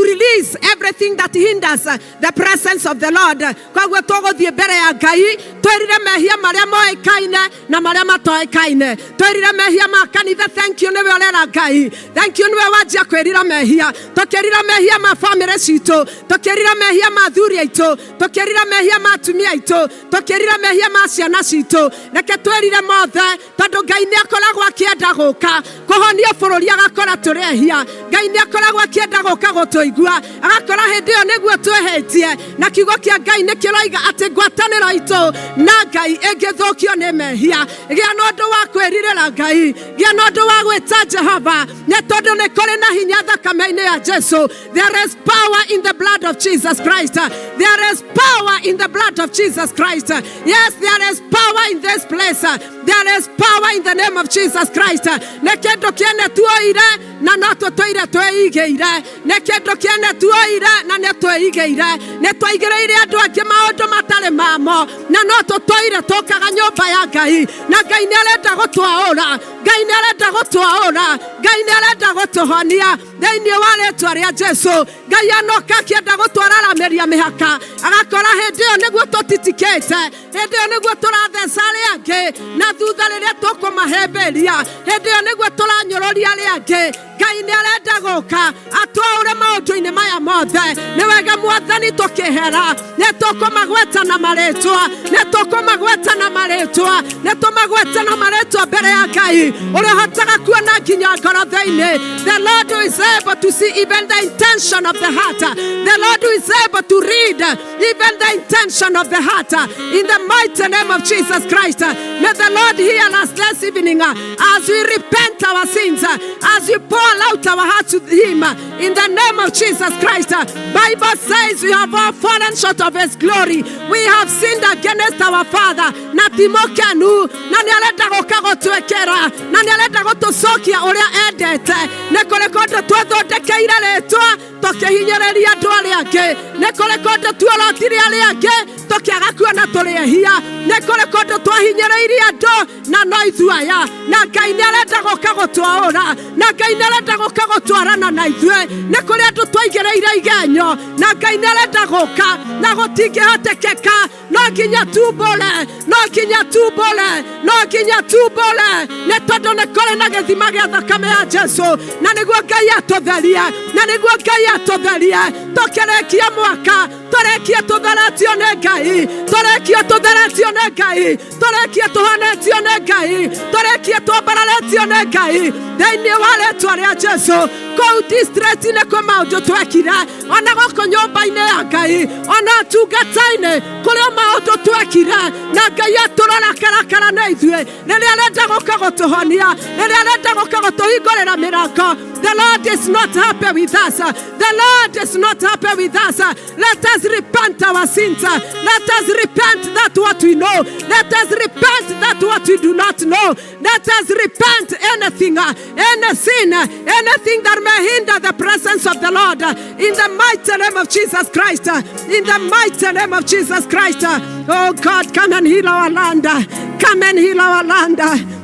release everything that hinders the presence of the Lord. Koguo tũgũthiĩ mbere ya Ngai twĩrire mehia marĩa moĩkaine na marĩa matoĩkaine, twĩrire mehia ma kanitha. Thank you, nĩwe ũrera Ngai. Thank you, nĩwe wanjia kwĩrira mehia. Tũkĩrira mehia ma famĩlĩ citũ, tũkĩrira mehia ma athuri aitũ, tũkĩrira mehia ma atumia aitũ, tũkĩrira mehia ma ciana citũ. Reke twĩrire mothe, tondũ Ngai nĩ akoragwo akĩenda gũka kũhonia bũrũri agakora tũrĩ ehia. Ngai nĩ akoragwo akĩenda gũka gũtũigua agakora hĩndĩ ĩyo nĩguo twĩhĩtie, na kiugo kĩa Ngai nĩ kĩroiga atĩ ngwatanĩro itũ na Ngai ĩngĩthũkio nĩ mehia. Gĩa na ũndũ wa kwĩrirĩra Ngai, gĩa na ũndũ wa gwĩta Jehova, nĩ tondũ nĩ kũrĩ na hinya thakame-inĩ ya Jesu. There is power in the blood of Jesus Christ. There is power in the blood of Jesus Christ. Yes, there is power in this place. There is power in the name of Jesus Christ. Nĩ kĩndũ kĩene tuoire na no tũtũire twĩigĩire, nĩ kĩndũ kĩene tuoire na nĩ twĩigĩire, nĩ twaigĩrĩire andũ angĩ maũndũ matarĩ mamo na no tũtũire tũkaga nyũmba ya Ngai, na Ngai nĩ arenda gũtwaũra, Ngai nĩ arenda gũtwaũra, Ngai nĩ arenda gũtũhonia thĩinĩ wa rĩtwa rĩa Jesu. Ngai anoka akĩenda gũtwararamĩria mĩhaka agakora hĩndĩ ĩyo nĩguo tũtitikĩte, hĩndĩ ĩyo nĩguo tũratheca arĩa angĩ na thutha rĩrĩa tũkũmahĩmbĩria, hĩndĩ ĩyo nĩguo tũranyũrũria arĩa angĩ. Ngai nĩ arenda gũka atwaũre maũndũ-inĩ maya mothe. Nĩ wega Mwathani tũkĩhera, nĩ tũkũmagweta na marĩtwa, nĩ tũkũmagweta na marĩtwa, nĩ tũmagwete na marĩtwa mbere ya Ngai ũrĩa ũhotaga kuona nginya ngoro thĩinĩ. The Lord who is able to see even the intention of the heart, the Lord who is able to read even the intention of the heart, in the mighty name of Jesus Christ, may the Lord hear us this evening as we repent our sins, as we pour out our hearts to him, in the name of Jesus Christ. Bible says we have all fallen short of his glory. We have sinned against our Father. Na ti mũkenu, na nĩ arenda gũka gũtwĩkĩra, na nĩ arenda gũtũcokia ũrĩa endete. Nĩ kũrĩ kũndũ twethondekeire rĩtwa tũkĩhinyĩrĩria andũ arĩa angĩ, nĩ kũrĩ kũndũ tuorotire arĩa angĩ tũkĩaga kuona tũrĩ ehia, nĩ kũrĩ kũndũ twahinyĩrĩirie andũ na no ithuĩ aya, na Ngai nĩ arenda gũka gũtwaũra, na Ngai nĩ arenda gũka gũtwarana na ithuĩ. Nĩ kũrĩ andũ twaigĩrĩire igenyo na Ngai nĩ arenda gũka, na gũtingĩhotekeka, no nginya tumbũre, no nginya tumbũre, no nginya tumbũre, nĩ tondũ nĩ kũrĩ na gĩthima gĩa thakame ya Jesu, na nĩguo Ngai atũtherie, na nĩguo Ngai atũtherie. Tũkĩrĩkia mwaka tũrĩkie tũtheretio nĩ Ngai, tũrĩkie tũtheretio nĩ Ngai, tũrĩkie tũhonetio nĩ Ngai, tũrĩkie twambararĩtio nĩ Ngai thĩinĩ wa rĩtwa rĩa Jesu. Kũu district-inĩ kwĩ maũndũ twekire, ona gũkũ nyũmba-inĩ ya Ngai, ona tungata-inĩ kũrĩ o maũndũ twekire, na Ngai atũrora karakara nĩ ithuĩ rĩrĩa arenda gũka gũtũhonia, rĩrĩa arenda gũka gũtũhingũrĩra mĩrango. The Lord is not happy with us. The Lord is not happy with us. Let us repent our sins. Let us repent that what we know. Let us repent that what we do not know. Let us repent anything, any sin, anything that may hinder the presence of the Lord. In the mighty name of Jesus Christ. In the mighty name of Jesus Christ. Oh God, come and heal our land. Come and heal our land.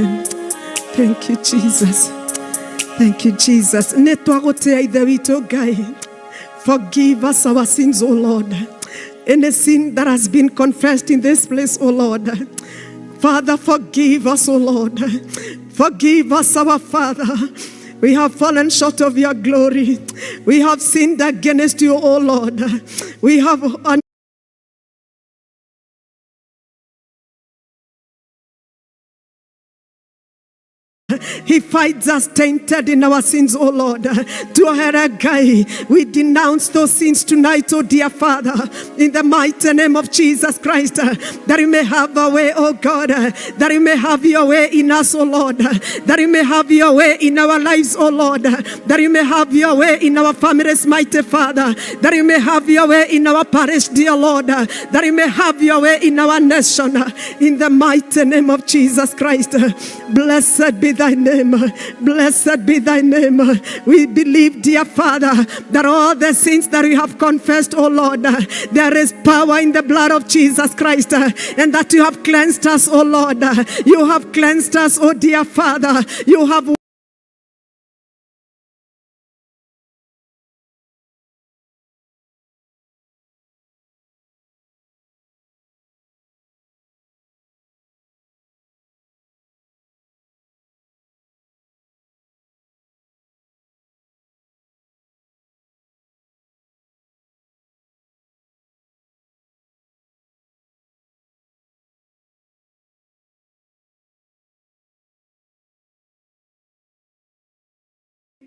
Amen. Thank you, Jesus. Thank you, Jesus. Nĩ twagũtĩa Ithe witũ Ngai. Forgive us our sins, O Lord. Any sin that has been confessed in this place, O Lord. Father, forgive us, O Lord. Forgive us, our Father. We have fallen short of your glory. We have sinned against you, O Lord. We have He finds us tainted in our sins, O Lord. Tuohere Ngai, we denounce those sins tonight, O dear Father, in the mighty name of Jesus Christ, that you may have a way, O God, that you may have your way in us, O Lord, that you may have your way in our lives, O Lord, that you may have your way in our families, mighty Father, that you may have your way in our parish, dear Lord, that you may have your way in our nation, in the mighty name of Jesus Christ. Blessed be thy name. Blessed be thy name. We believe, dear Father, that all the sins that we have confessed, O Lord, there is power in the blood of Jesus Christ, and that you have cleansed us, O Lord. You have cleansed us, O dear Father. You have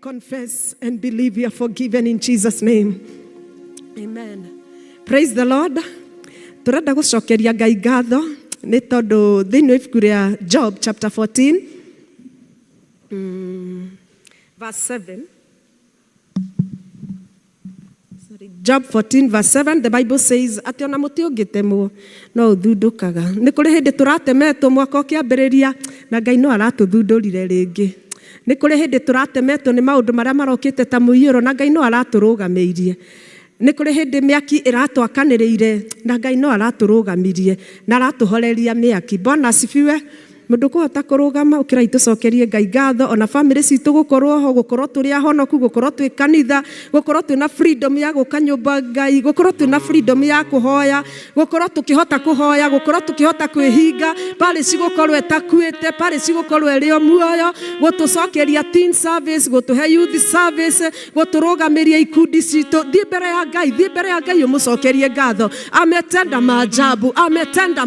confess and believe you are forgiven in Jesus' name. Amen. Praise the Lord. Turenda gucokeria Ngai ngatho nĩ tondũ thĩinĩ wa ibuku rĩa Job chapter 14 verse 7. Sorry, Job 14 verse 7, the Bible says atĩ ona mũtĩ ũngĩtemwo no ũthundũkaga. Nĩ kũrĩ hĩndĩ tũratemetwo mwaka ũkĩambĩrĩria na Ngai no aratũthundũrire rĩngĩ. Nĩ kũrĩ hĩndĩ tũratemetwo nĩ maũndũ marĩa marokĩte ta mũiyũro na Ngai no aratũrũgamĩirie. Nĩ kũrĩ hĩndĩ mĩaki ĩratwakanĩrĩire na Ngai no aratũrũgamirie na aratũhoreria mĩaki. Bwana asifiwe. Mũndũ kũhota kũrũgama ũkĩrai tũcokerie Ngai ngatho ona bamĩrĩ citũ gũkorwo ho, gũkorwo tũrĩ ahonoku, gũkorwo twĩ kanitha, gũkorwo twĩna freedom ya gũka nyũmba Ngai, gũkorwo twĩna freedom ya kũhoya, gũkorwo tũkĩhota kũhoya, gũkorwo tũkĩhota kwĩhinga, parish gũkorwo ĩtakuĩte, parish gũkorwo ĩrĩ o muoyo, gũtũcokeria teen service, gũtũhe youth service, gũtũrũgamĩria ikundi citũ. Thiĩ mbere ya Ngai, thiĩ mbere ya Ngai ũmũcokerie ngatho. Ametenda maajabu, ametenda.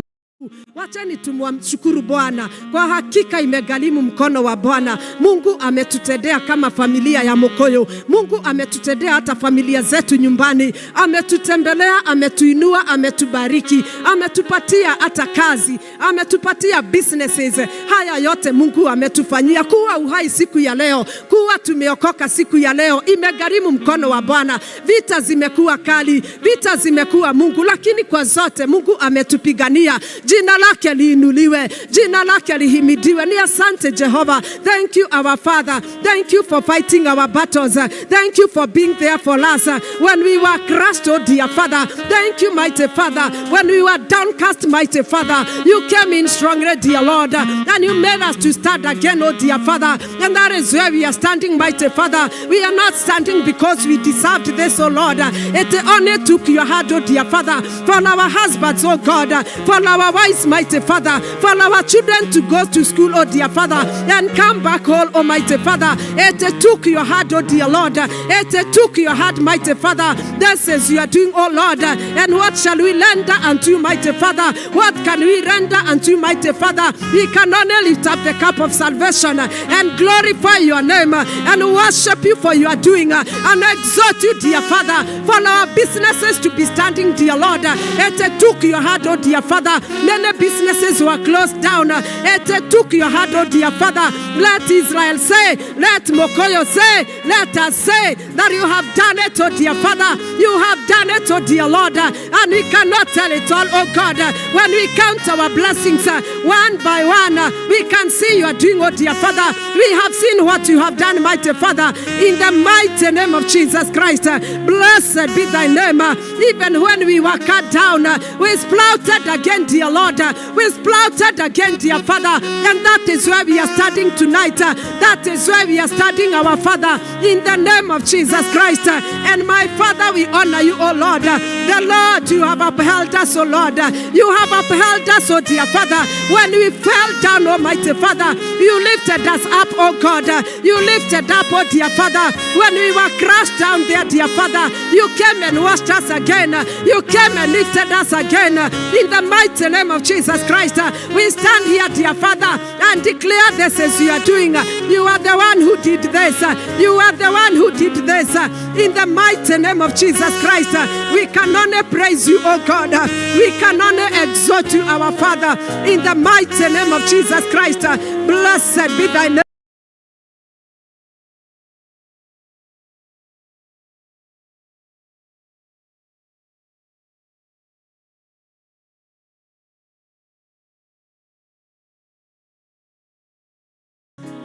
Wacheni tumshukuru Bwana, kwa hakika imegharimu mkono wa Bwana. Mungu ametutendea kama familia ya Mukuyu. Mungu ametutendea hata familia zetu nyumbani, ametutembelea, ametuinua, ametubariki, ametupatia hata kazi, ametupatia businesses. Haya yote Mungu ametufanyia. Kuwa uhai siku ya leo, kuwa tumeokoka siku ya leo, imegharimu mkono wa Bwana. Vita zimekuwa kali, vita zimekuwa Mungu, lakini kwa zote Mungu ametupigania. Jina lake liinuliwe, jina lake lihimidiwe. Ni asante Jehova. Thank you our Father. Thank you for fighting our battles. Thank you for being there for us when we were crushed, oh dear Father. Thank you, mighty Father. When we were downcast, mighty Father, you came in strongly, dear Lord, and you made us to stand again, oh dear Father. And that is where we are standing, mighty Father. We are not standing because we deserved this, oh Lord. It only took your hand, oh dear Father, for our husbands, oh God, for our wives, mighty Father, for our children to go to school, oh dear Father, and come back home, oh mighty Father. It took your hand, oh dear Lord. It took your hand, mighty Father. This is you are doing, oh Lord. And what shall we render unto you, mighty Father? What can we render unto you, mighty Father? We can only lift up the cup of salvation and glorify your name and worship you for your doing and exalt you, dear Father, for our businesses to be standing, dear Lord. It took your hand, oh dear Father. Many businesses were closed down. It took your hand, oh dear Father. Let Israel say, let Mukuyu say, let us say that you have done it, oh dear Father. You have done it, oh dear Lord. And we cannot tell it all, oh God. When we count our blessings one by one, we can see you are doing, oh dear Father. We have seen what you have done, mighty Father, in the mighty name of Jesus Christ. Blessed be thy name. Even when we were cut down, we sprouted again, dear Lord. Lord. We sprouted again, dear Father. And that is where we are standing tonight. That is where we are standing, our Father, in the name of Jesus Christ. And my Father, we honor you, O Lord. The Lord, you have upheld us, O Lord. You have upheld us, O dear Father. When we fell down, Almighty Father, you lifted us up, O God. You lifted up, O dear Father. When we were crushed down there, dear Father, you came and washed us again. You came and lifted us again. In the mighty name of Jesus Christ, we stand here, dear Father, and declare this as you are doing. You are the one who did this. You are the one who did this. In the mighty name of Jesus Christ, we can only praise you, O God. We can only exalt you, our Father. In the mighty name of Jesus Christ, blessed be thy name.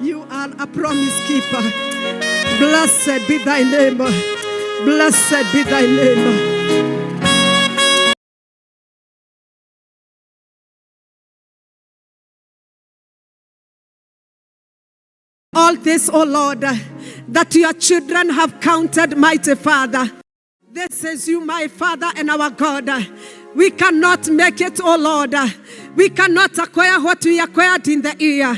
You are a promise keeper. Blessed be thy name. Blessed be thy name. All this, O Lord, that your children have counted, mighty Father. This is you, my Father and our God. We cannot make it, O Lord. We cannot acquire what we acquired in the ear.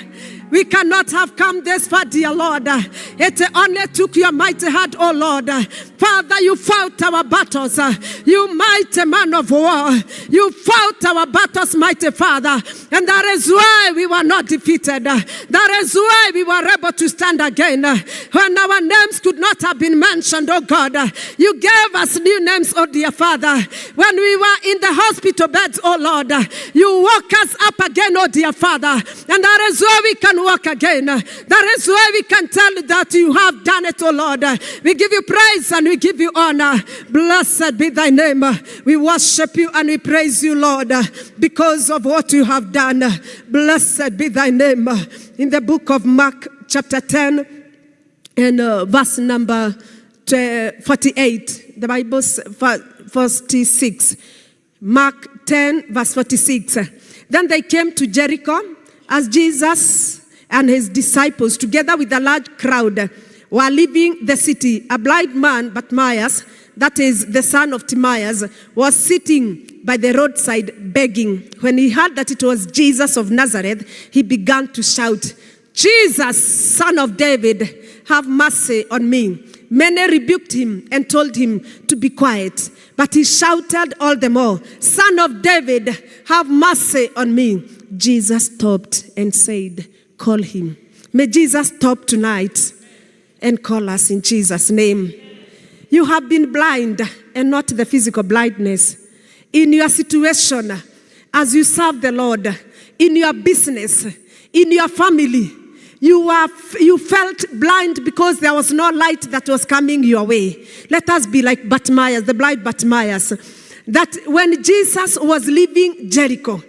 We cannot have come this far, dear Lord. It only took your mighty hand, O Lord. Father, you fought our battles. You mighty man of war. You fought our battles, mighty Father. And that is why we were not defeated. That is why we were able to stand again. When our names could not have been mentioned, oh God, you gave us new names, oh dear Father. When we were in the hospital beds, oh Lord, you woke us up again, oh dear Father. And that is why we can walk again. That is why we can tell that you have done it, oh Lord. We give you praise and we give you honor. Blessed be thy name. We worship you and we praise you, Lord, because of what you have done. Blessed be thy name. In the book of Mark, chapter 10, and verse number 48, the Bible, 46. Mark 10, verse 46. Then they came to Jericho as Jesus and his disciples, together with a large crowd, were leaving the city. A blind man, Bartimaeus, that is the son of Timaeus, was sitting by the roadside begging. When he heard that it was Jesus of Nazareth, he began to shout, "Jesus, Son of David, have mercy on me." Many rebuked him and told him to be quiet. But he shouted all the more, "Son of David, have mercy on me." Jesus stopped and said, "Call him." May Jesus stop tonight and call us in Jesus' name. You have been blind, and not the physical blindness. In your situation, as you serve the Lord, in your business, in your family, you felt blind because there was no light that was coming your way. Let us be like Bartimaeus, the blind Bartimaeus, that when Jesus was leaving Jericho,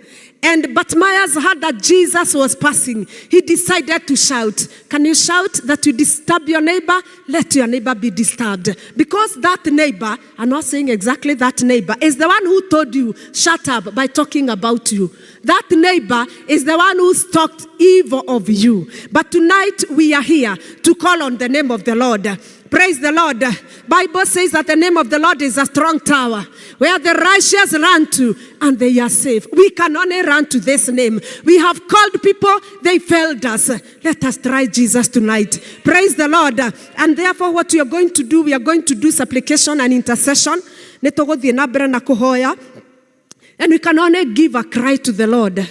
and Bartimaeus heard that Jesus was passing, he decided to shout. Can you shout that you disturb your neighbor? Let your neighbor be disturbed. Because that neighbor, I'm not saying exactly that neighbor, is the one who told you, shut up, by talking about you. That neighbor is the one who talked evil of you. But tonight we are here to call on the name of the Lord. Praise the Lord. Bible says that the name of the Lord is a strong tower where the righteous run to and they are safe. We can only run to this name. We have called people, they failed us. Let us try Jesus tonight. Praise the Lord. And therefore what we are going to do, we are going to do supplication and intercession. And we can only give a cry to the Lord.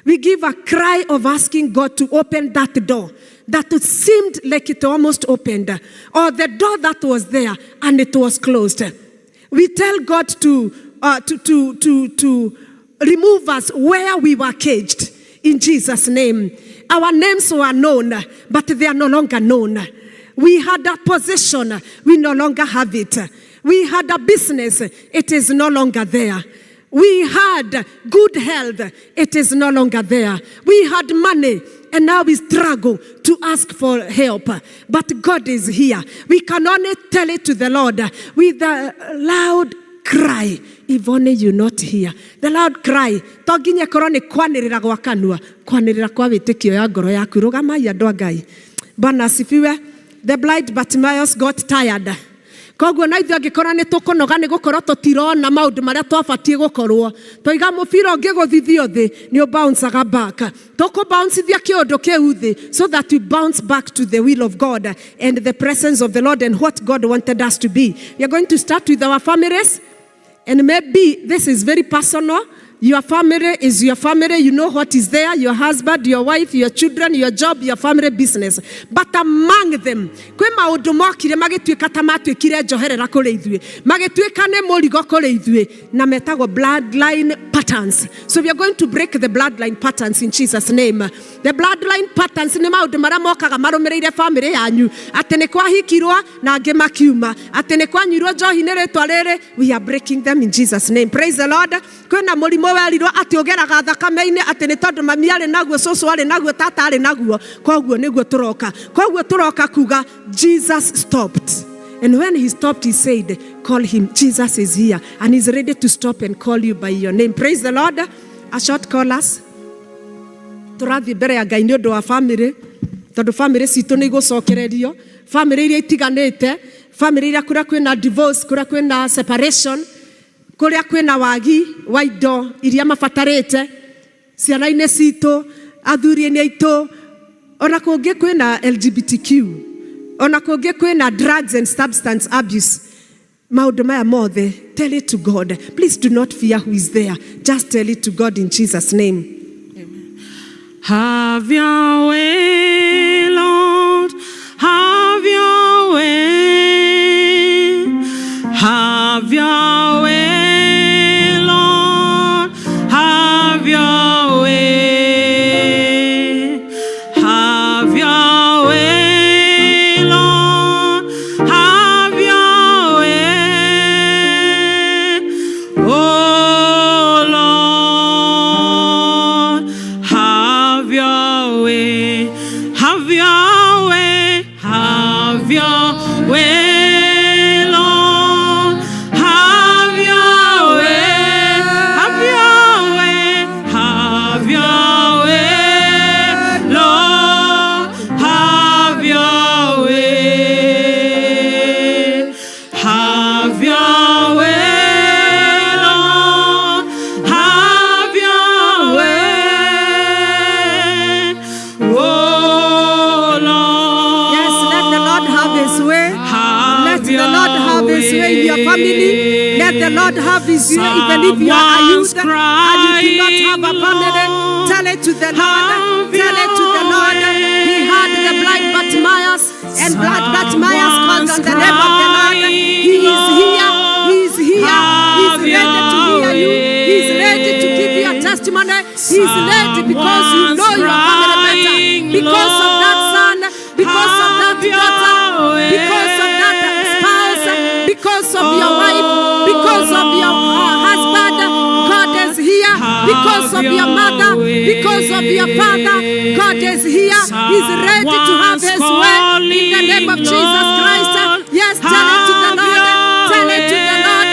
We give a cry of asking God to open that door that it seemed like it almost opened, or the door that was there and it was closed. We tell God to remove us where we were caged in Jesus' name. Our names were known, but they are no longer known. We had a position, we no longer have it. We had a business, it is no longer there. We had good health, it is no longer there. We had money, and now we struggle to ask for help. But God is here. We can only tell it to the Lord with a loud cry if only you not hear. The loud cry to nginya ĩkorwo nĩ kwanĩrĩra gwa kanua, kwanĩrĩra kwa wĩtĩkio ya ngoro yaku. Rũgamai andũ a Ngai. Bwana asifiwe. The blind Bartimaeus got tired. Koguo na ithuĩ angĩkorwo nĩ tũkũnoga nĩ gũkorwo tũtirona maũndũ marĩa twabatiĩ gũkorwo twaiga, mũbira ũngĩgũthithio thĩ nĩ ũbouncaga back. Tũkũbouncithia kĩũndũ kĩu thĩ so that we bounce back to the will of God and the presence of the Lord and what God wanted us to be. We are going to start with our families. And maybe this is very personal. Your family is your family. You know what is there: your husband, your wife, your children, your job, your family business. But among them, kwĩ maũndũ mokire magĩtuĩka ta matuĩkire njoherera kũrĩ ithuĩ, magĩtuĩka nĩ mũrigo kũrĩ ithuĩ, na metagwo bloodline patterns. So we are going to break the bloodline patterns in Jesus' name. The bloodline patterns nĩ maũndũ marĩa mokaga marũmĩrĩire family yanyu, atĩ nĩ kwahikirwo na angĩ makiuma, atĩ nĩ kwanyuirwo njohi nĩ rĩtwa rĩrĩ. We are breaking them in Jesus' name. Praise the Lord. Kwĩna mũrimũ werirwo atĩ ũgeraga thakame-inĩ, atĩ nĩ tondũ mami arĩ naguo, cũcũ arĩ naguo, tata arĩ naguo. Koguo nĩguo tũroka, koguo tũroka kuga Jesus stopped. And when he stopped, he said, "Call him." Jesus is here and he's ready to stop and call you by your name. Praise the Lord. A short chorus. Tũrathiĩ mbere ya Ngai nĩ ũndũ wa family, tondũ family citũ nĩ igũcokererio, family iria itiganĩte, family iria kũrĩa kwĩna divorce, kũrĩa kwĩna separation, kũrĩa kwĩna wagi wa indo iria mabatarĩte ciana-inĩ citũ, athuri-inĩ aitũ, ona kũngĩ kwĩna LGBTQ, ona kũngĩ kwĩna drugs and substance abuse. Maũndũ maya mothe, tell it to God. Please do not fear who is there. Just tell it to God in Jesus' name. Have your way, Lord, have your way. Have your way, Lord, have your way. Have your way, Lord, have your way. Oh Lord, have your way, have your way, have your way, Lord, have your way, have your way, have your way, Lord, have your way, have your way, Lord, have your way, oh Lord. Yes, let the Lord have his way. Have Let the Lord have his way in your family. Let the Lord have his way even if you are a youth and you do not have a family. Tell it to the Lord. Tell it to the Lord. He heard the blind Bartimaeus, and blind Bartimaeus called on the name of the Lord. He is here. He is here. He is ready to hear you. He is ready to give you a testimony. He is ready because you know your family better. Because of that son, because of that daughter, because of that spouse, because of your wife, because of your husband, God is here. Because of your mother, because of your father, God is here. He's ready to have his way in the name of Jesus Christ. Yes, tell it to the Lord. Tell it to the Lord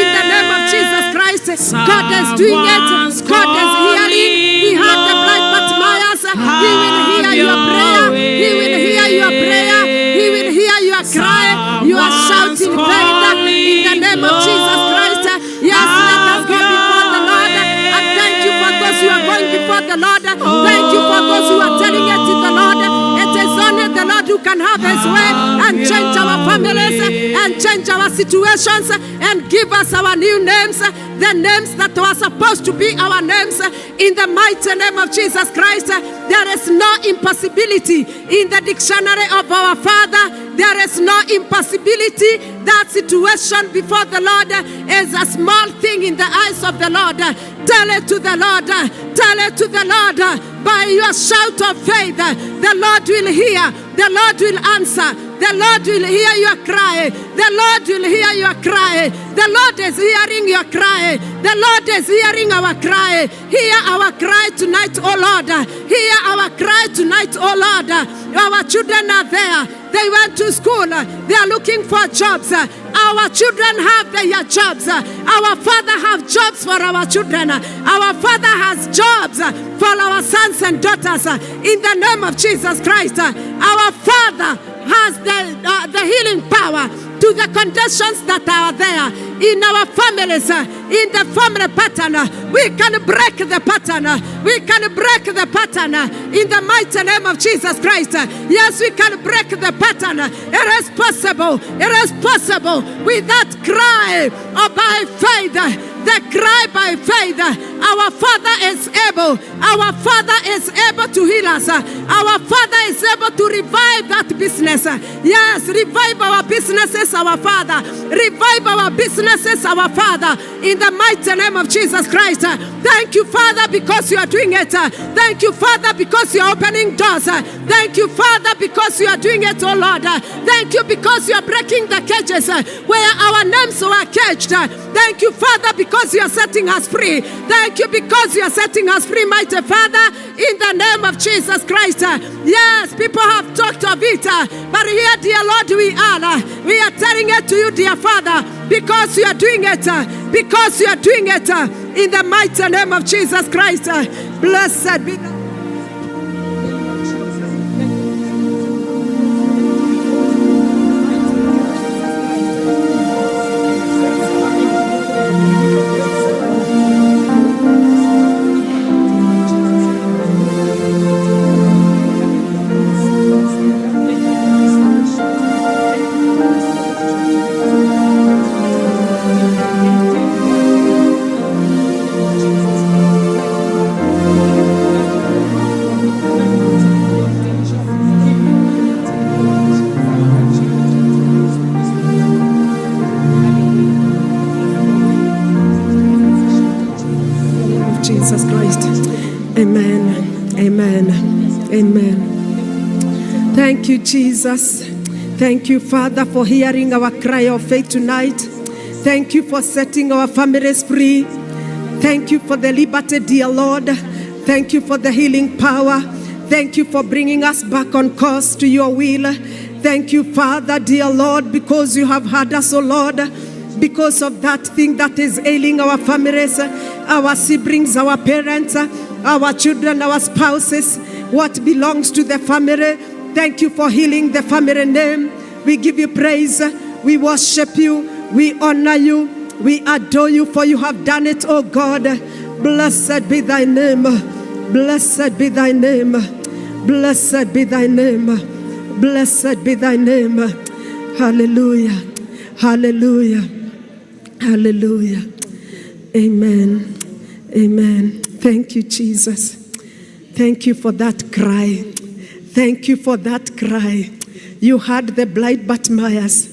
in the name of Jesus Christ. God is doing it. God is healing. He heard the blind Bartimaeus. He will hear your prayer. He will hear your prayer. He will hear your cry. You are shouting faith in the name of Jesus Christ. Yes, let us go before the Lord. And thank you for those who are going before the Lord. Thank you for those who are telling it to the Lord. It is only the Lord who can have his way and change our families and change our situations and give us our new names, the names that were supposed to be our names, in the mighty name of Jesus Christ. There is no impossibility in the dictionary of our Father. There is no impossibility. That situation before the Lord is a small thing in the eyes of the Lord. Tell it to the Lord. Tell it to the Lord. By your shout of faith, the Lord will hear. The Lord will answer. The Lord will hear your cry. The Lord will hear your cry. The Lord is hearing your cry. The Lord is hearing our cry. Hear our cry tonight, O Lord. Hear our cry tonight, O Lord. Our children are there. They went to school. They are looking for jobs. Our children have their jobs. Our Father have jobs for our children. Our Father has jobs for our sons and daughters. In the name of Jesus Christ, our Father has the healing power to the conditions that are there in our families, in the family pattern. We can break the pattern. We can break the pattern in the mighty name of Jesus Christ. Yes, we can break the pattern. It is possible. It is possible with that cry of by faith. The cry by faith. Our Father is able. Our Father is able to heal us. Our Father is able to revive that business. Yes, revive our businesses, our Father. Revive our businesses, our Father. In the mighty name of Jesus Christ. Thank you, Father, because you are doing it. Thank you, Father, because you are opening doors. Thank you, Father, because you are doing it, oh Lord. Thank you because you are breaking the cages where our names were caged. Thank you, Father, because you are setting us free. Thank you because you are setting us free, mighty Father, in the name of Jesus Christ. Yes, people have talked of it, but here, dear Lord, we are. We are telling it to you, dear Father, because you are doing it, because you are doing it, in the mighty name of Jesus Christ. Blessed be the of Jesus Christ. Amen. Amen. Amen. Thank you, Jesus. Thank you, Father, for hearing our cry of faith tonight. Thank you for setting our families free. Thank you for the liberty, dear Lord. Thank you for the healing power. Thank you for bringing us back on course to your will. Thank you, Father, dear Lord, because you have heard us, O Lord, because of that thing that is ailing our families, our siblings, our parents, our children, our spouses, what belongs to the family. Thank you for healing the family name. We give you praise. We worship you. We honor you. We adore you, for you have done it, O God. Blessed be thy name. Blessed be thy name. Blessed be thy name. Blessed be thy name. Hallelujah. Hallelujah. Hallelujah. Amen. Amen. Thank you, Jesus. Thank you for that cry. Thank you for that cry. You heard the blind Bartimaeus.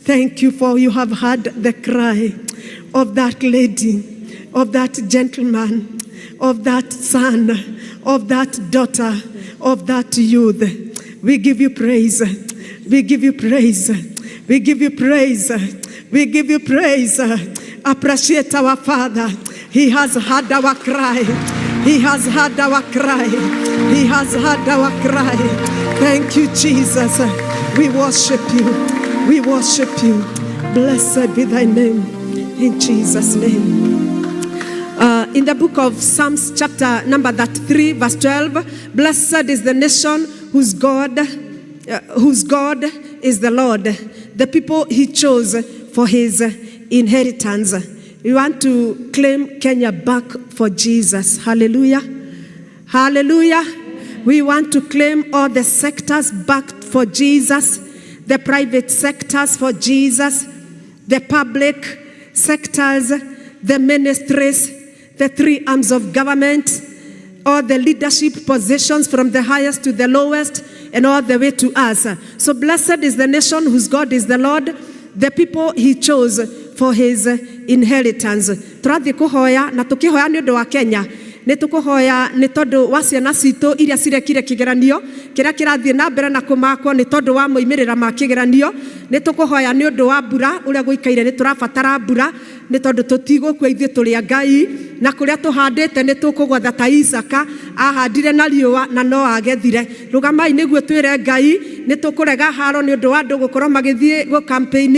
Thank you for you have heard the cry of that lady, of that gentleman, of that son, of that daughter, of that youth. We give you praise. We give you praise. We give you praise. We give you praise. Appreciate our Father. He has heard our cry. He has heard our cry. He has heard our cry. Thank you, Jesus. We worship you. We worship you. Blessed be thy name. In Jesus' name. In the book of Psalms, chapter number 33, verse 12, blessed is the nation whose God is the Lord, the people he chose for his inheritance. We want to claim Kenya back for Jesus. Hallelujah. Hallelujah. We want to claim all the sectors back for Jesus, the private sectors for Jesus, the public sectors, the ministries, the three arms of government, all the leadership positions from the highest to the lowest, and all the way to us. So blessed is the nation whose God is the Lord, the people he chose for his inheritance. Tũrathiĩ kũhoya na tũkĩhoya nĩ ũndũ wa Kenya. Nĩ tũkũhoya nĩ tondũ wa ciana citũ iria cirekire kĩgeranio kĩrĩa kĩrathiĩ na mbere na kũmakwo nĩ tondũ wa moimĩrĩra ma kĩgeranio. Nĩ tũkũhoya nĩ ũndũ wa mbura ũrĩa gũikaire, nĩ tũrabatara mbura nĩ tondũ tũtigũkua, ithuĩ tũrĩ a Ngai, na kũrĩa tũhandĩte nĩ tũkũgwatha ta Isaka ahandire na riũa na no agethire. Rũgamai nĩguo twĩre Ngai nĩ tũkũrega haro nĩ ũndũ wa andũ gũkorwo magĩthiĩ gũ campaign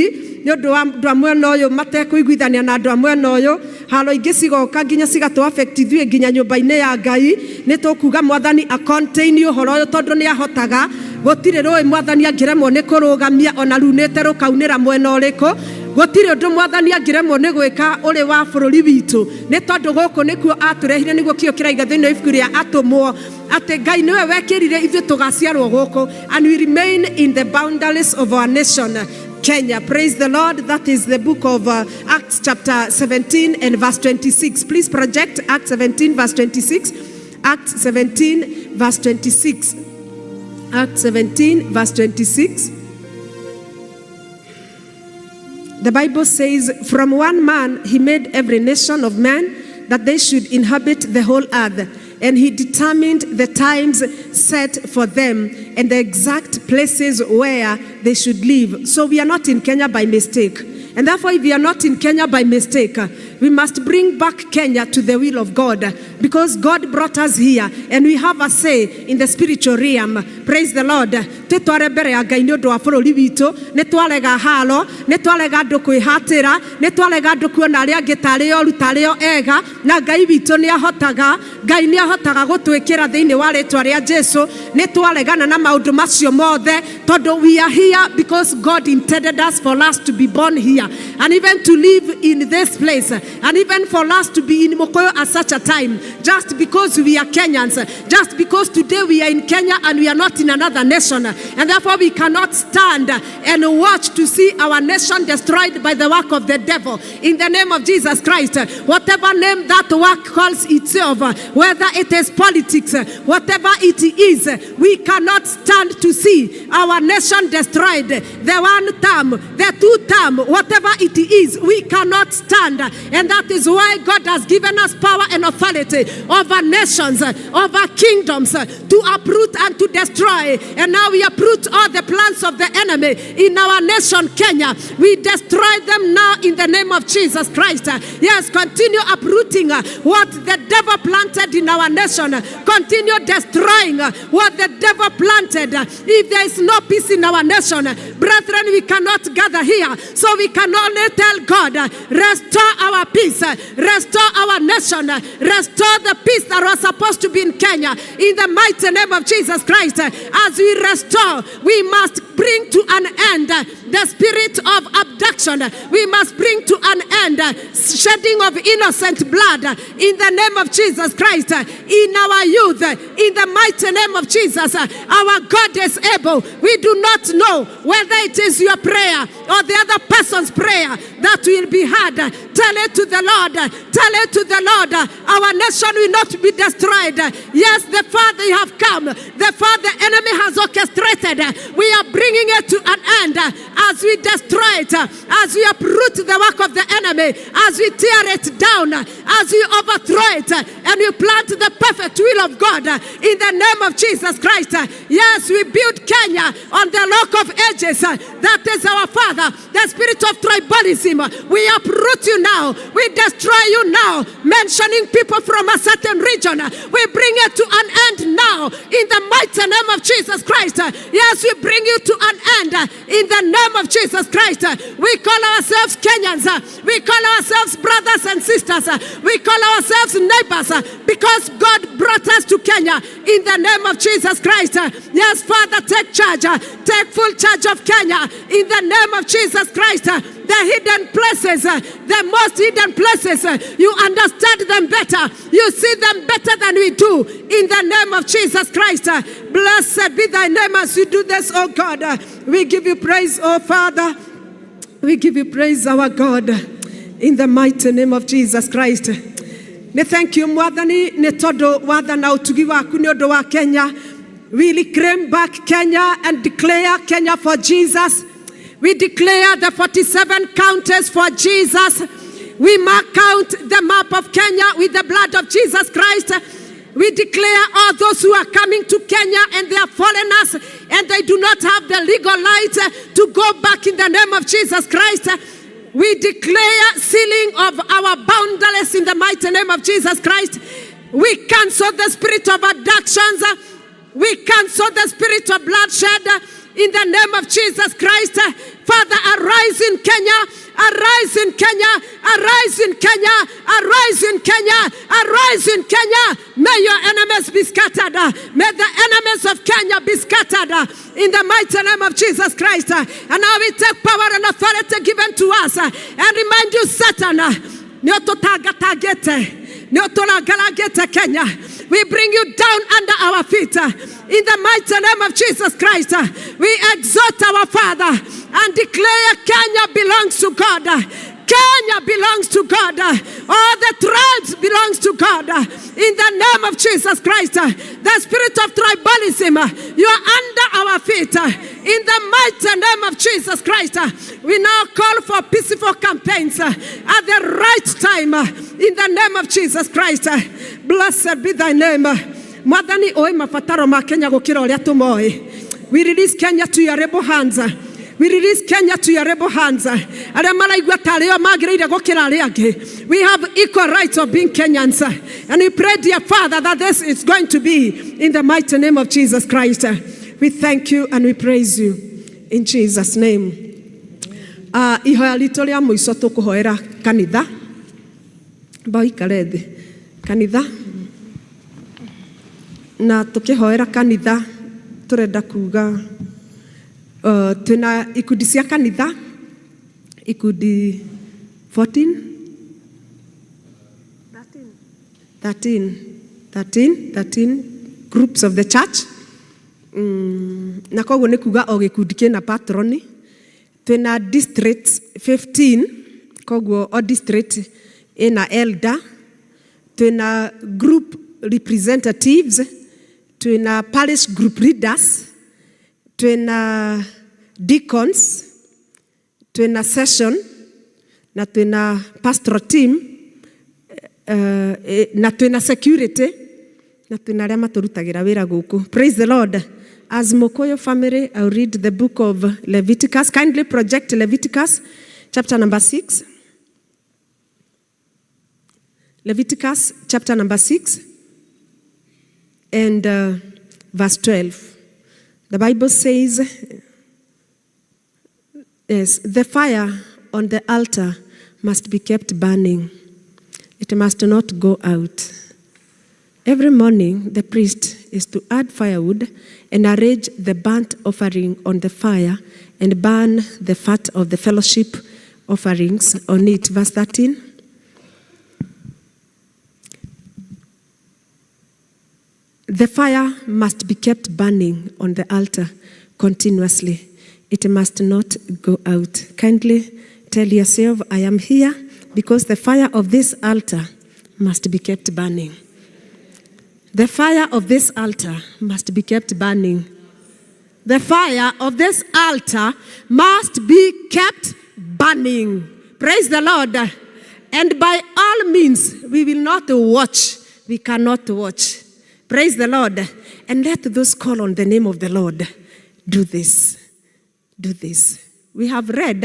nĩ ũndũ wa andũ a mwena ũyũ matekũiguithania na andũ a mwena ũyũ. Haro ingĩ cigoka nginya cigatũ affect ithuĩ nginya nyũmba-inĩ ya Ngai. Nĩ tũkuga Mwathani a contain ũhoro ũyũ tondũ nĩ ahotaga. Gũtirĩ rũĩ Mwathani angĩremwo nĩ kũrũgamia ona runĩte rũkaunĩra mwena ũrĩkũ. Gũtirĩ ũndũ Mwathani angĩremwo nĩ gwĩka ũrĩ wa bũrũri witũ, nĩ tondũ gũkũ nĩkuo atũrehire. Nĩguo kĩo kĩraiga thĩinĩ wa ibuku rĩa Atũmwo atĩ Ngai nĩwe wekĩrire ithuĩ tũgaciarwo gũkũ, and we remain in the boundaries of our nation Kenya. Praise the Lord. That is the book of Acts chapter 17 and verse 26. Please project Acts 17 verse 26. Acts 17 verse 26. Acts 17 verse 26. The Bible says, "From one man he made every nation of men that they should inhabit the whole earth. And he determined the times set for them and the exact places where they should live." So we are not in Kenya by mistake. And therefore, if we are not in Kenya by mistake, we must bring back Kenya to the will of God, because God brought us here and we have a say in the spiritual realm. Praise the Lord. Twĩtware mbere ya Ngai nĩ ũndũ wa bũrũri witũ. Nĩ twarega haro, nĩ twarega andũ kwĩhatĩra, nĩ twarega andũ kuona arĩa angĩ tarĩ oru, tarĩ o ega, na Ngai witũ nĩ ahotaga. Ngai nĩ ahotaga gũtwĩkĩra thĩinĩ wa rĩtwa rĩa Jesu. Nĩ twaregana na maũndũ macio mothe tondũ we are here because God intended us for us to be born here and even to live in this place and even for us to be in Mukuyu at such a time, just because we are Kenyans, just because today we are in Kenya and we are not in another nation. And therefore we cannot stand and watch to see our nation destroyed by the work of the devil. In the name of Jesus Christ, whatever name that work calls itself, whether it is politics, whatever it is, we cannot stand to see our nation destroyed. The one term, the two term, whatever it is, we cannot stand. And that is why God has given us power and authority over nations, over kingdoms, to uproot and to destroy. And now we uproot all the plans of the enemy in our nation, Kenya. We destroy them now in the name of Jesus Christ. Yes, continue uprooting what the devil planted in our nation. Continue destroying what the devil planted. If there is no peace in our nation, brethren, we cannot gather here. So we can only tell God, restore our peace, restore our nation, restore the peace that was supposed to be in Kenya. In the mighty name of Jesus Christ, as we restore, we must bring to an end the spirit of abduction. We must bring to an end shedding of innocent blood in the name of Jesus Christ. In our youth, in the mighty name of Jesus, our God is able. We do not know whether it is your prayer or the other person's prayer that will be heard. Tell it to the Lord. Tell it to the Lord. Our nation will not be destroyed. Yes, the farther you have come, the farther the enemy has orchestrated. We are bringing it to an end as we destroy it, as we uproot the work of the enemy, as we tear it down, as we overthrow it, and we plant the perfect will of God in the name of Jesus Christ. Yes, we build Kenya on the rock of ages. That is our Father, the spirit of tribalism. We uproot you now. We destroy you now. Mentioning people from a certain region, we bring it to an end now in the mighty name of Jesus Christ. Yes, we bring you to an end in the name of Jesus Christ. We call ourselves Kenyans. We call ourselves brothers and sisters. We call ourselves neighbors because God brought us to Kenya in the name of Jesus Christ. Yes, Father, take charge. Take full charge of Kenya in the name of Jesus Christ. The hidden places, the most hidden places, you understand them better. You see them better than we do in the name of Jesus Christ. Blessed be thy name as you do this, oh God. We give you praise, oh Father. We give you praise, our God, in the mighty name of Jesus Christ. Nĩ thank you, Mwathani, nĩ tondũ wathana ũtugi waku nĩ ũndũ wa Kenya. We reclaim back Kenya and declare Kenya for Jesus. We declare the 47 counties for Jesus. We mark out the map of Kenya with the blood of Jesus Christ. We declare all those who are coming to Kenya and they are foreigners and they do not have the legal right to go back in the name of Jesus Christ. We declare sealing of our boundaries in the mighty name of Jesus Christ. We cancel the spirit of abductions. We cancel the spirit of bloodshed in the name of Jesus Christ. Father, arise in Kenya, arise in Kenya, arise in Kenya, arise in Kenya, arise in Kenya. May your enemies be scattered. May the enemies of Kenya be scattered in the mighty name of Jesus Christ. And now we take power and authority given to us and remind you, Satan, nĩ ũtũtangatangĩte, nĩ ũtũrangarangĩte Kenya. We bring you down under our feet in the mighty name of Jesus Christ. We exalt our Father and declare Kenya belongs to God. Kenya belongs to God. All the tribes belongs to God. In the name of Jesus Christ, the spirit of tribalism, you are under our feet. In the mighty name of Jesus Christ, we now call for peaceful campaigns at the right time. In the name of Jesus Christ, blessed be thy name. Mwathani ũĩ mabataro ma Kenya gũkĩra ũrĩa tũmoĩ. We release Kenya to your able hands. We release Kenya to your able hands. Arĩa maraigua ta arĩo magĩrĩire gũkĩra arĩa angĩ. We have equal rights of being Kenyans. And we pray, dear Father, that this is going to be in the mighty name of Jesus Christ. We thank you and we praise you in Jesus' name. Ihoya ritũ rĩa mũico tũkũhoera kanitha. Mbaikare thĩ. Kanitha. Na tũkĩhoera kanitha tũrenda kuga twĩna ikundi cia kanitha, ikundi 14, 13, 13, 13 groups of the church. Na koguo nĩ kuga o gĩkundi kĩna patroni. Twĩna district 15, koguo o district ĩna elder. Twĩna group representatives, twĩna parish group leaders, twĩna deacons, twĩna session na twĩna pastoral team, na twĩna security na twĩna arĩa matũrutagĩra wĩra gũkũ. Praise the Lord. As Mokoyo family, I'll read the book of Leviticus. Kindly project Leviticus chapter number 6. Leviticus chapter number 6 and verse 12. The Bible says, yes, the fire on the altar must be kept burning. It must not go out. Every morning, the priest is to add firewood and arrange the burnt offering on the fire and burn the fat of the fellowship offerings on it. Verse 13. The fire must be kept burning on the altar continuously. It must not go out. Kindly tell yourself, I am here because the fire of this altar must be kept burning. The fire of this altar must be kept burning. The fire of this altar must be kept burning. Praise the Lord. And by all means, we will not watch. We cannot watch. Praise the Lord. And let those call on the name of the Lord do this. Do this. We have read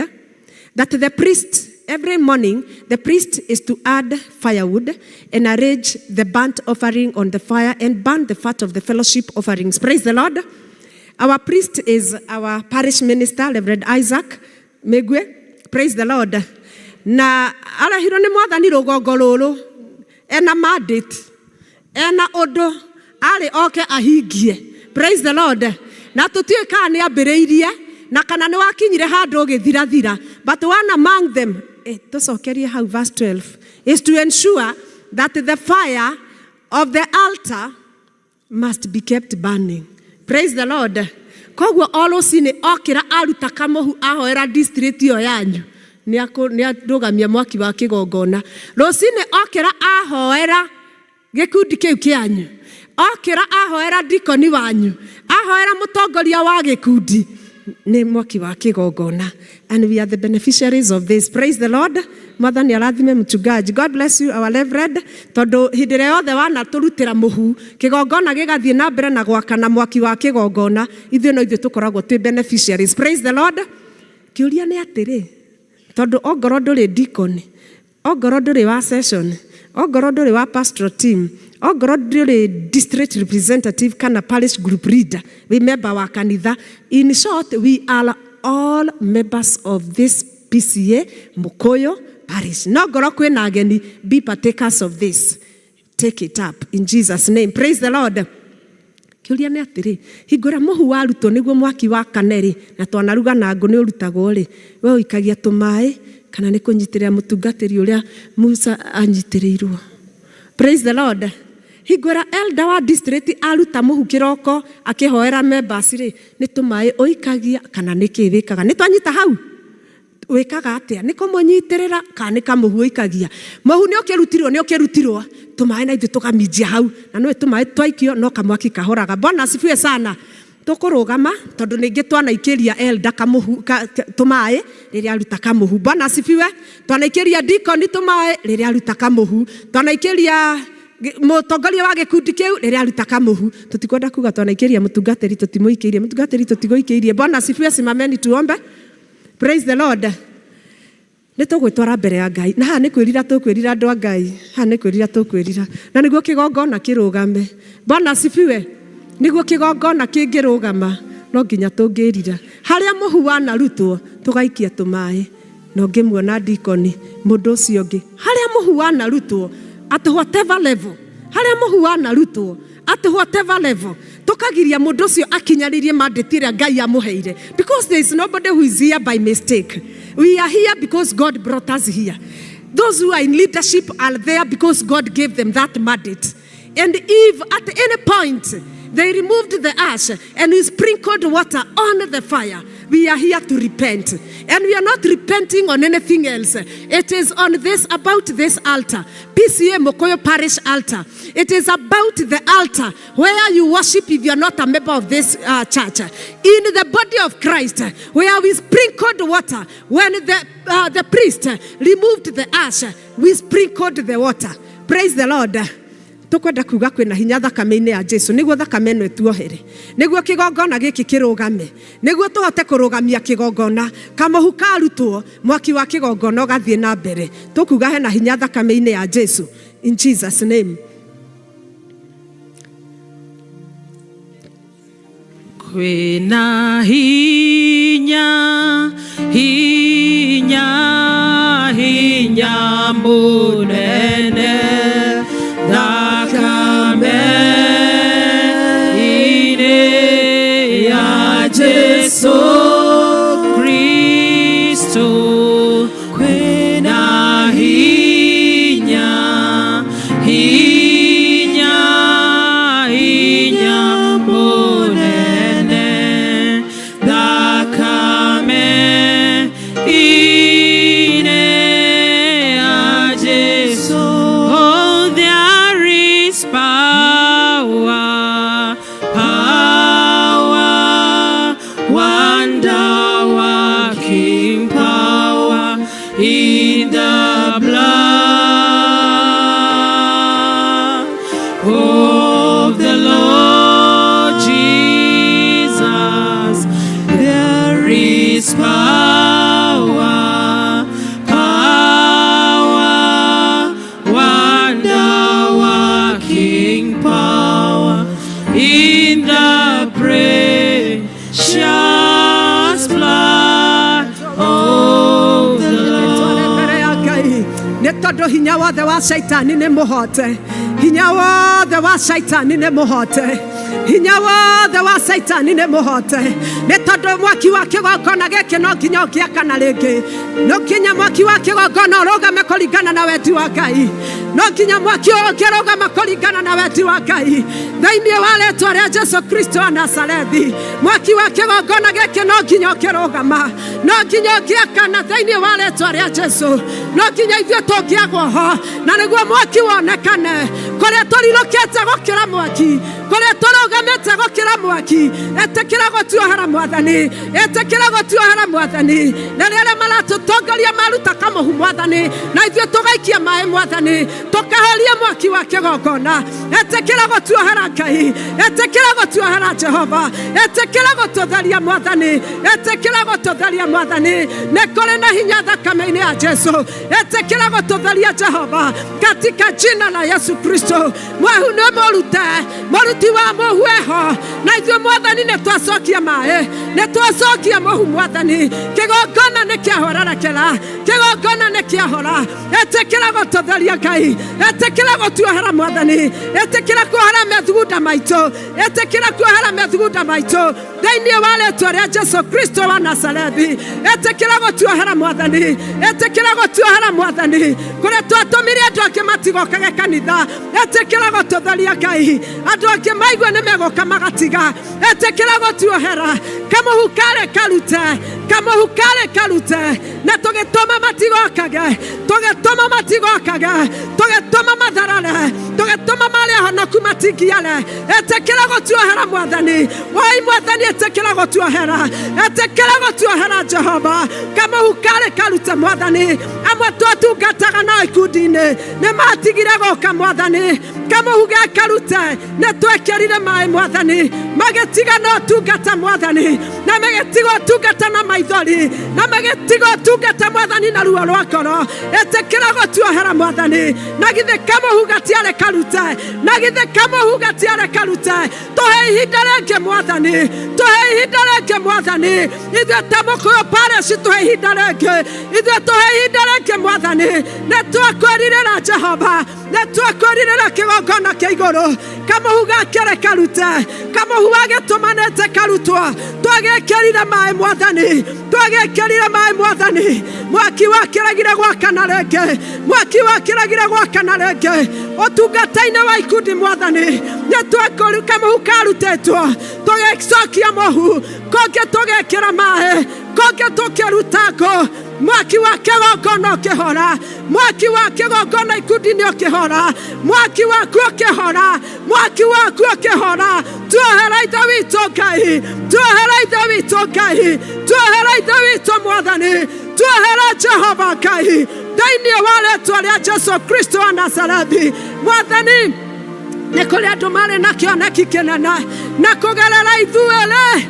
that the priest, every morning, the priest is to add firewood and arrange the burnt offering on the fire and burn the fat of the fellowship offerings. Praise the Lord. Our priest is our parish minister, Reverend Isaac Megwe. Praise the Lord. Na arehirwo nĩ Mwathani rũgongo rũrũ ena mandate, ena ũndũ arĩ oke ahingie. Praise the Lord. Na tũtiũĩ kana nĩ ambĩrĩirie na kana nĩ wakinyire handũ ũgĩthirathira, but one among them, tũcokerie hau verse 12, is to ensure that the fire of the altar must be kept burning. Praise the Lord. Koguo o rũcinĩ okĩra aruta kamũhu ahoera district ĩyo yanyu, nĩ arũgamia mwaki wa kĩgongona. Rũcinĩ okĩra ahoera gĩkundi kĩu kĩanyu, okĩra ahoera dikoni wanyu, ahoera mũtongoria wa gĩkundi, Nĩ mwaki wa kĩgongona, and we are the beneficiaries of this. Praise the Lord. Mwathani arathime mchungaji. God bless you, our reverend, tondũ hĩndĩ ĩrĩa yothe wanatũrutĩra mũhu, kĩgongona gĩgathiĩ na mbere na gwakana mwaki wa kĩgongona, ithuĩ no ithuĩ tũkoragwo twĩ beneficiaries. Praise the Lord. Kĩũria nĩ atĩrĩ, tondũ ongorwo ndũrĩ deacon, ongorwo ndũrĩ wa session, ongorwo ndũrĩ wa pastoral team, ongorwo ndũrĩ district representative kana parish group leader, wĩ member wa kanitha. In short, we are all members of this PCEA Mukuyu Parish. No ngorwo kwĩna ageni, be partakers of this. Take it up in Jesus' name. Praise the Lord. Kĩũria nĩ atĩrĩ, hingo ĩrĩa mũhu warutwo nĩguo mwaki wakane rĩ, na twanaruga na ngũ nĩ ũrutagwo rĩ, we ũikagia tũmaĩ kana nĩ kũnyitĩrĩra mũtungatĩri ũrĩa Musa anyitĩrĩirwo? Praise the Lord. Hingo ĩrĩa elder wa district aruta mũhu kĩroko akĩhoera members rĩ, nĩ tũmaĩ ũikagia kana nĩ kĩ wĩkaga? Nĩ twanyita hau? Wĩkaga atĩa? Nĩ kũmũnyitĩrĩra kana nĩ kamũhu ũikagia? Mũhu nĩ ũkĩrutirwo, nĩ ũkĩrutirwo tũmaĩ na ithuĩ tũkaminjia hau, na nĩũĩ tũmaĩ twaikio no kamwaki kahoraga. Bwana asifiwe sana. Tũkũrũgama tondũ ningĩ twanaikĩria elder kamũhu tũmaĩ rĩrĩa aruta kamũhu. Bwana asifiwe. Twanaikĩria deacon tũmaĩ rĩrĩa aruta kamũhu, twanaikĩria mũtongoria wa gĩkundi kĩu rĩrĩa aruta kamũhu. Tũtikwenda kuga twanaikĩria mũtungatĩri, tũtimũikĩirie mũtungatĩri, tũtigũikĩirie. Bwana asifiwe. Simameni tuombe. Praise the Lord. Nĩ tũgwĩtwara mbere ya Ngai, na haha nĩ kwĩrira tũkwĩrira, andũ a Ngai, haha nĩ kwĩrira tũkwĩrira, na nĩguo kĩgongona kĩrũgame. Bwana asifiwe. Nĩguo kĩgongona kĩngĩrũgama, no nginya tũngĩrira harĩa mũhu wanarutwo tũgaikia tũmaĩ, na ũngĩmuona dikoni mũndũ ũcio ũngĩ harĩa mũhu wanarutwo, at whatever level, harĩa mũhu wanarutwo, at whatever level, tũkagiria mũndũ ũcio akinyanĩrie mandate ĩrĩa Ngai amũheire, because there is nobody who is here by mistake. We are here because God brought us here. Those who are in leadership are there because God gave them that mandate, and if at any point they removed the ash and we sprinkled water on the fire, we are here to repent. And we are not repenting on anything else. It is on this, about this altar, PCEA Mukuyu Parish altar. It is about the altar where you worship if you are not a member of this church. In the body of Christ, where we sprinkled water, when the priest removed the ash, we sprinkled the water. Praise the Lord. Tukwenda kuga kwĩna hinya thakame-inĩ ya Jesu, nĩguo thakame ĩno ĩtuohere, nĩguo kĩgongona gĩkĩ kĩrũgame, nĩguo tũhote kũrũgamia kĩgongona. Kamũhu karutwo, mwaki wa kĩgongona ũgathiĩ na mbere. Tũkuga hena hinya thakame-inĩ ya Jesu, in Jesus' name. Kwĩna hinya, hinya, hinya mũnene thakame-inĩ ya Jesu Kristo. Kwĩna hinya, hinya, hinya mũnene thakame-inĩ ya Jesu. Oh, there is power, power, wonder working power in the blood of the Lord Jesus. There is power, power, wonder working power in the precious blood of the Lord. Mbere ya Ngai, nĩ tondũ hinya wothe wa Caitani nĩ mũhote, hinya wothe wa Caitani nĩ mũhote, hinya wothe wa Caitani nĩ mũhote, nĩ tondũ mwaki wa kĩgongona gĩkĩ no nginya ũngĩakana rĩngĩ, no nginya mwaki wa kĩgongona ũrũgame kũringana na wendi wa Ngai, no nginya mwaki ũyũ ũngĩrũgama kũringana na wendi wa Ngai thĩinĩ wa rĩtwa rĩa Jesu Kristo wa Nazarethi. Mwaki wa kĩgongona gĩkĩ no nginya ũkĩrũgama, no nginya ũngĩakana thĩinĩ wa rĩtwa rĩa Jesu, no nginya ithuĩ tũngĩagwo ho na nĩguo mwaki wonekane kũrĩa tũrirũkĩte gũkĩra mwaki. Kũrĩa tũrũgamĩte gũkĩra mwaki, ĩtĩkĩra gũtuohera Mwathani, ĩtĩkĩra gũtuohera Mwathani. Na rĩrĩa maratũtongoria maruta kamũhu Mwathani, na ithuĩ tũgaikia maĩ Mwathani, tũkahoria mwaki wa kĩgongona. Ĩtĩkĩra gũtuohera Ngai, ĩtĩkĩra gũtuohera Jehova, ĩtĩkĩra gũtũtheria Mwathani, ĩtĩkĩra gũtũtheria Mwathani. Nĩ kũrĩ na hinya thakame-inĩ ya Jesu. Ĩtĩkĩra gũtũtheria Jehova, katika jina la Yesu Kristo. Mwahu nĩ mũrute, mũruti wa mũhu eho, na ithuĩ Mwathani nĩ twacokia maĩ, nĩ twacokia mũhu Mwathani. Kĩgongona nĩ kĩahorerekera, kĩgongona nĩ kĩahora. Ĩtĩkĩra gũtũtheria Ngai, ĩtĩkĩra gũtuohera Mwathani, ĩtĩkĩra kuohera methugunda maitũ, ĩtĩkĩra kuohera methugunda maitũ thĩinĩ wa rĩtwa rĩa Jesu Kristo wa Nazarethi. Ĩtĩkĩra gũtuohera Mwathani, ĩtĩkĩra gũtuohera Mwathani. Kũrĩa twatũmire andũ angĩ matigokage kanitha, ĩtĩkĩra gũtũtheria Ngai. Andũ angĩ maigua nĩ megũka magatiga, ĩtĩkĩra gũtuohera. Kamũhu karĩ karute, kamũhu karĩ karute, na tũgĩtũma matigokage, tũgĩtũma matigokage, tũgĩtũma matharare, tũgĩtũma marĩa honoku matingiare. Ĩtĩkĩra gũtuohera Mwathani. Woi Mwathani, ĩtĩkĩra gũtuohera, ĩtĩkĩra gũtuohera Jehova. Kamũhu karĩ karute Mwathani. Amwe twatungataga nao ikundi-inĩ nĩ matigire gũka Mwathani. Kamũhu gekarute, nĩ twekĩrire maĩ Mwathani, magĩtiga no tungata Mwathani, na magĩtiga ũtungata na maithori, na magĩtiga ũtungata Mwathani na ruo rwa ngoro. Ĩtĩkĩra gũtuohera Mwathani. Na githĩ kamũhu gatiarĩ karute, na githĩ kamũhu gatiarĩ karute. Tũhe ihinda rĩngĩ Mwathani, tũhe ihinda rĩngĩ Mwathani. Ithuĩ ta Mũkũyũ Parish tũhe ihinda rĩngĩ, ithuĩ tũhe ihinda rĩngĩ Mwathani. Nĩ twakwĩrirĩra Jehova, nĩ twakwĩrirĩra kĩgongona kĩa igũrũ. Kamũhu gakĩrĩ karute, kamũhu wagĩtũmanĩte karutwo, twagĩkĩrire maĩ Mwathani, twagĩkĩrire maĩ Mwathani. Mwaki wakĩregire gwakana rĩngĩ, mwaki wakĩregire gwakana rĩngĩ ũtungata-inĩ wa ikundi Mwathani. Nĩ twakũri kamũhu karutĩtwo, tũgĩcokia mũhu, kũngĩ tũgĩkĩra maĩ, kũngĩ tũkĩruta ngũ. Mwaki wa kĩgongona ũkĩhora, mwaki wa kĩgongona ikundi-inĩ ũkĩhora, mwaki waku ũkĩhora, mwaki waku ũkĩhora. Tuohera Ithe witũ Ngai, tuohera Ithe witũ Ngai, tuohera Ithe witũ Mwathani, tuohera Jehova Ngai, thĩinĩ wa rĩtwa rĩa Jesu Kristo wa Nazarethi. Mwathani, nĩ kũrĩ andũ marĩ na kĩoneki kĩnene, na kũgerera ithuĩ-rĩ,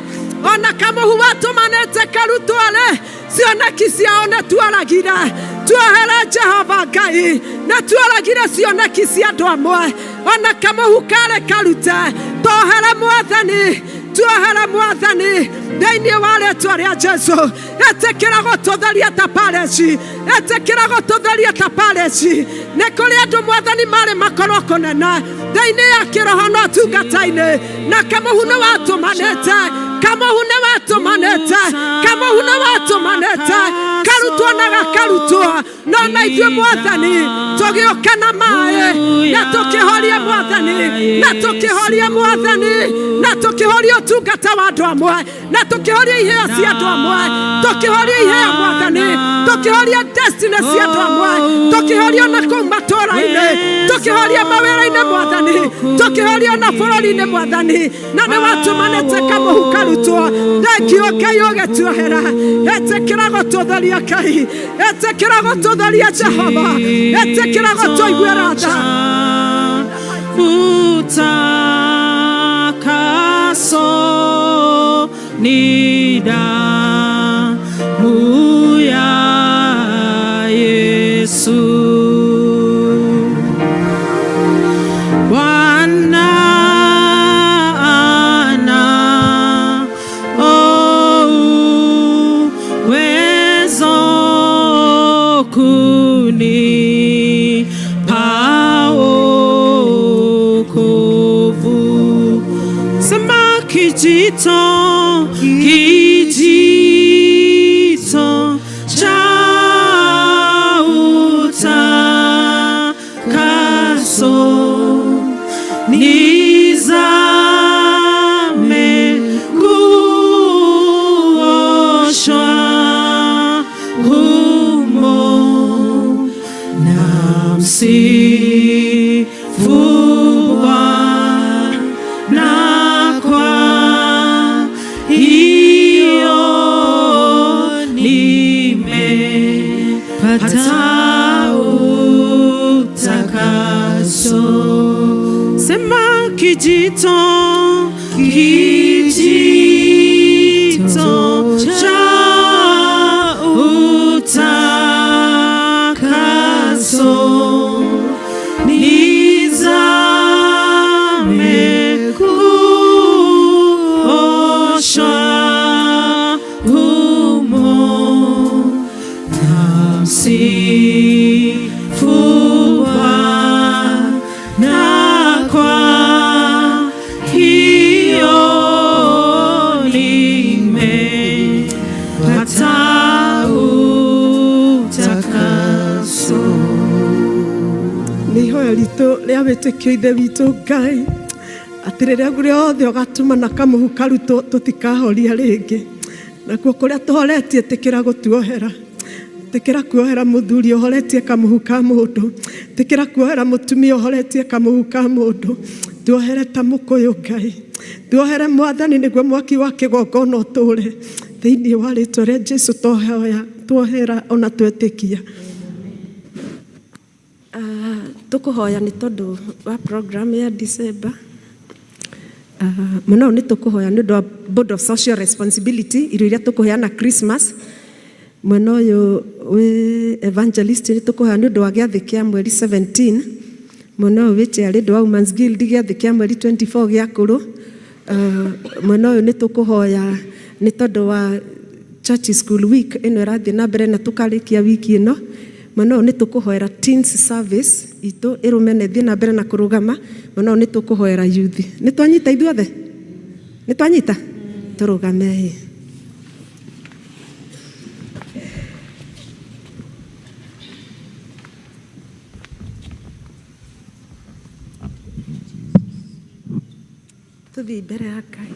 ona kamũhu watũmanĩte karutwo-rĩ, cioneki ciao nĩ tuoragire. Tuohere Jehova Ngai, nĩ tuoragire cioneki cia andũ amwe, ona kamũhu karĩ karute. Tuohere Mwathani, tuohere Mwathani, thĩinĩ wa rĩtwa rĩa Jesu. Ĩtĩkĩra gũtũtheria ta pareci, ĩtĩkĩra gũtũtheria ta pareci. Nĩ kũrĩ andũ Mwathani marĩ makorwo kũnene thĩinĩ ya kĩroho na ũtungata-inĩ, na kamũhu nĩ watũmanĩte, kamũhu nĩ watũmanĩte, kamũhu nĩ watũmanĩte, karutwo na gakarutwo. No na ithuĩ Mwathani tũgĩũka na maĩ, na tũkĩhoria Mwathani, na tũkĩhoria Mwathani, na tũkĩhoria ũtungata wa andũ amwe, na tũkĩhoria iheo cia andũ amwe, tũkĩhoria iheo Mwathani, tũkĩhoria destiny cia andũ amwe, tũkĩhoria ona kũu matũũra-inĩ, tũkĩhoria mawĩra-inĩ Mwathani, tũkĩhoria ona bũrũri-inĩ Mwathani, na nĩ watũmanĩte kamũhu karutwo. Thengio Ngai ũgĩtuohera, ĩtĩkĩra gũtũtheria Ngai, ĩtĩkĩra gũtũtheria Jehova, ĩtĩkĩra gũtũiguĩra tha. Utakaso ni damu ya Yesu. Bwana ana uwezo kunipa wokovu. Sema kijito, kijito cha utakaso, nizame kuoshwa humo, na msifu Bwana. Sifu Bwana kwa hiyo nimepata utakaso. Nä ihoya ritå rä a wä tä kio ithe witå Ngai atä rä rä a rĩothe ũgatũma na kamũhu karutwo tũtikahoria rĩngĩ nakuo kũrĩa tũhoretie tĩkĩra gũtuohera tĩkĩra kuohera mũthuri ũhoretie kamũhu ka mũndũ tĩkĩra kuohera mũtumia ũhoretie kamũhu ka mũndũ tuohere ta mũkũyũ Ngai tuohere mwathani nĩguo mwaki wa kĩgongona ũtũre thĩinĩ wa rĩtwa rĩa Jesu twohoya tuohera ona twetĩkia. Tũkũhoya nĩ tondũ wa program ya December. Mũno nĩ tũkũhoya nĩ ũndũ wa Board of Social Responsibility irio iria tũkũheana Christmas. Mwena ũyũ wĩ evangelist nĩ tũkũhoya nĩ ũndũ wa gĩathĩ kĩa mweri 17. Mwena ũyũ wĩ chair wa Women's Guild gĩathĩ kĩa mweri 24 gĩa kũrũ. Mwena ũyũ nĩ tũkũhoya nĩ tondũ wa Church School Week ĩno ĩrathiĩ na mbere na tũkarĩkia wiki ĩno. Mwena ũyũ nĩ tũkũhoera teens service itũ ĩrũme na ĩthiĩ na mbere na kũrũgama. Mwena ũyũ nĩ tũkũhoera youth. Nĩ twanyita ithuothe? Nĩ twanyita? Tũrũgame. Tũthiĩ mbere ya Ngai.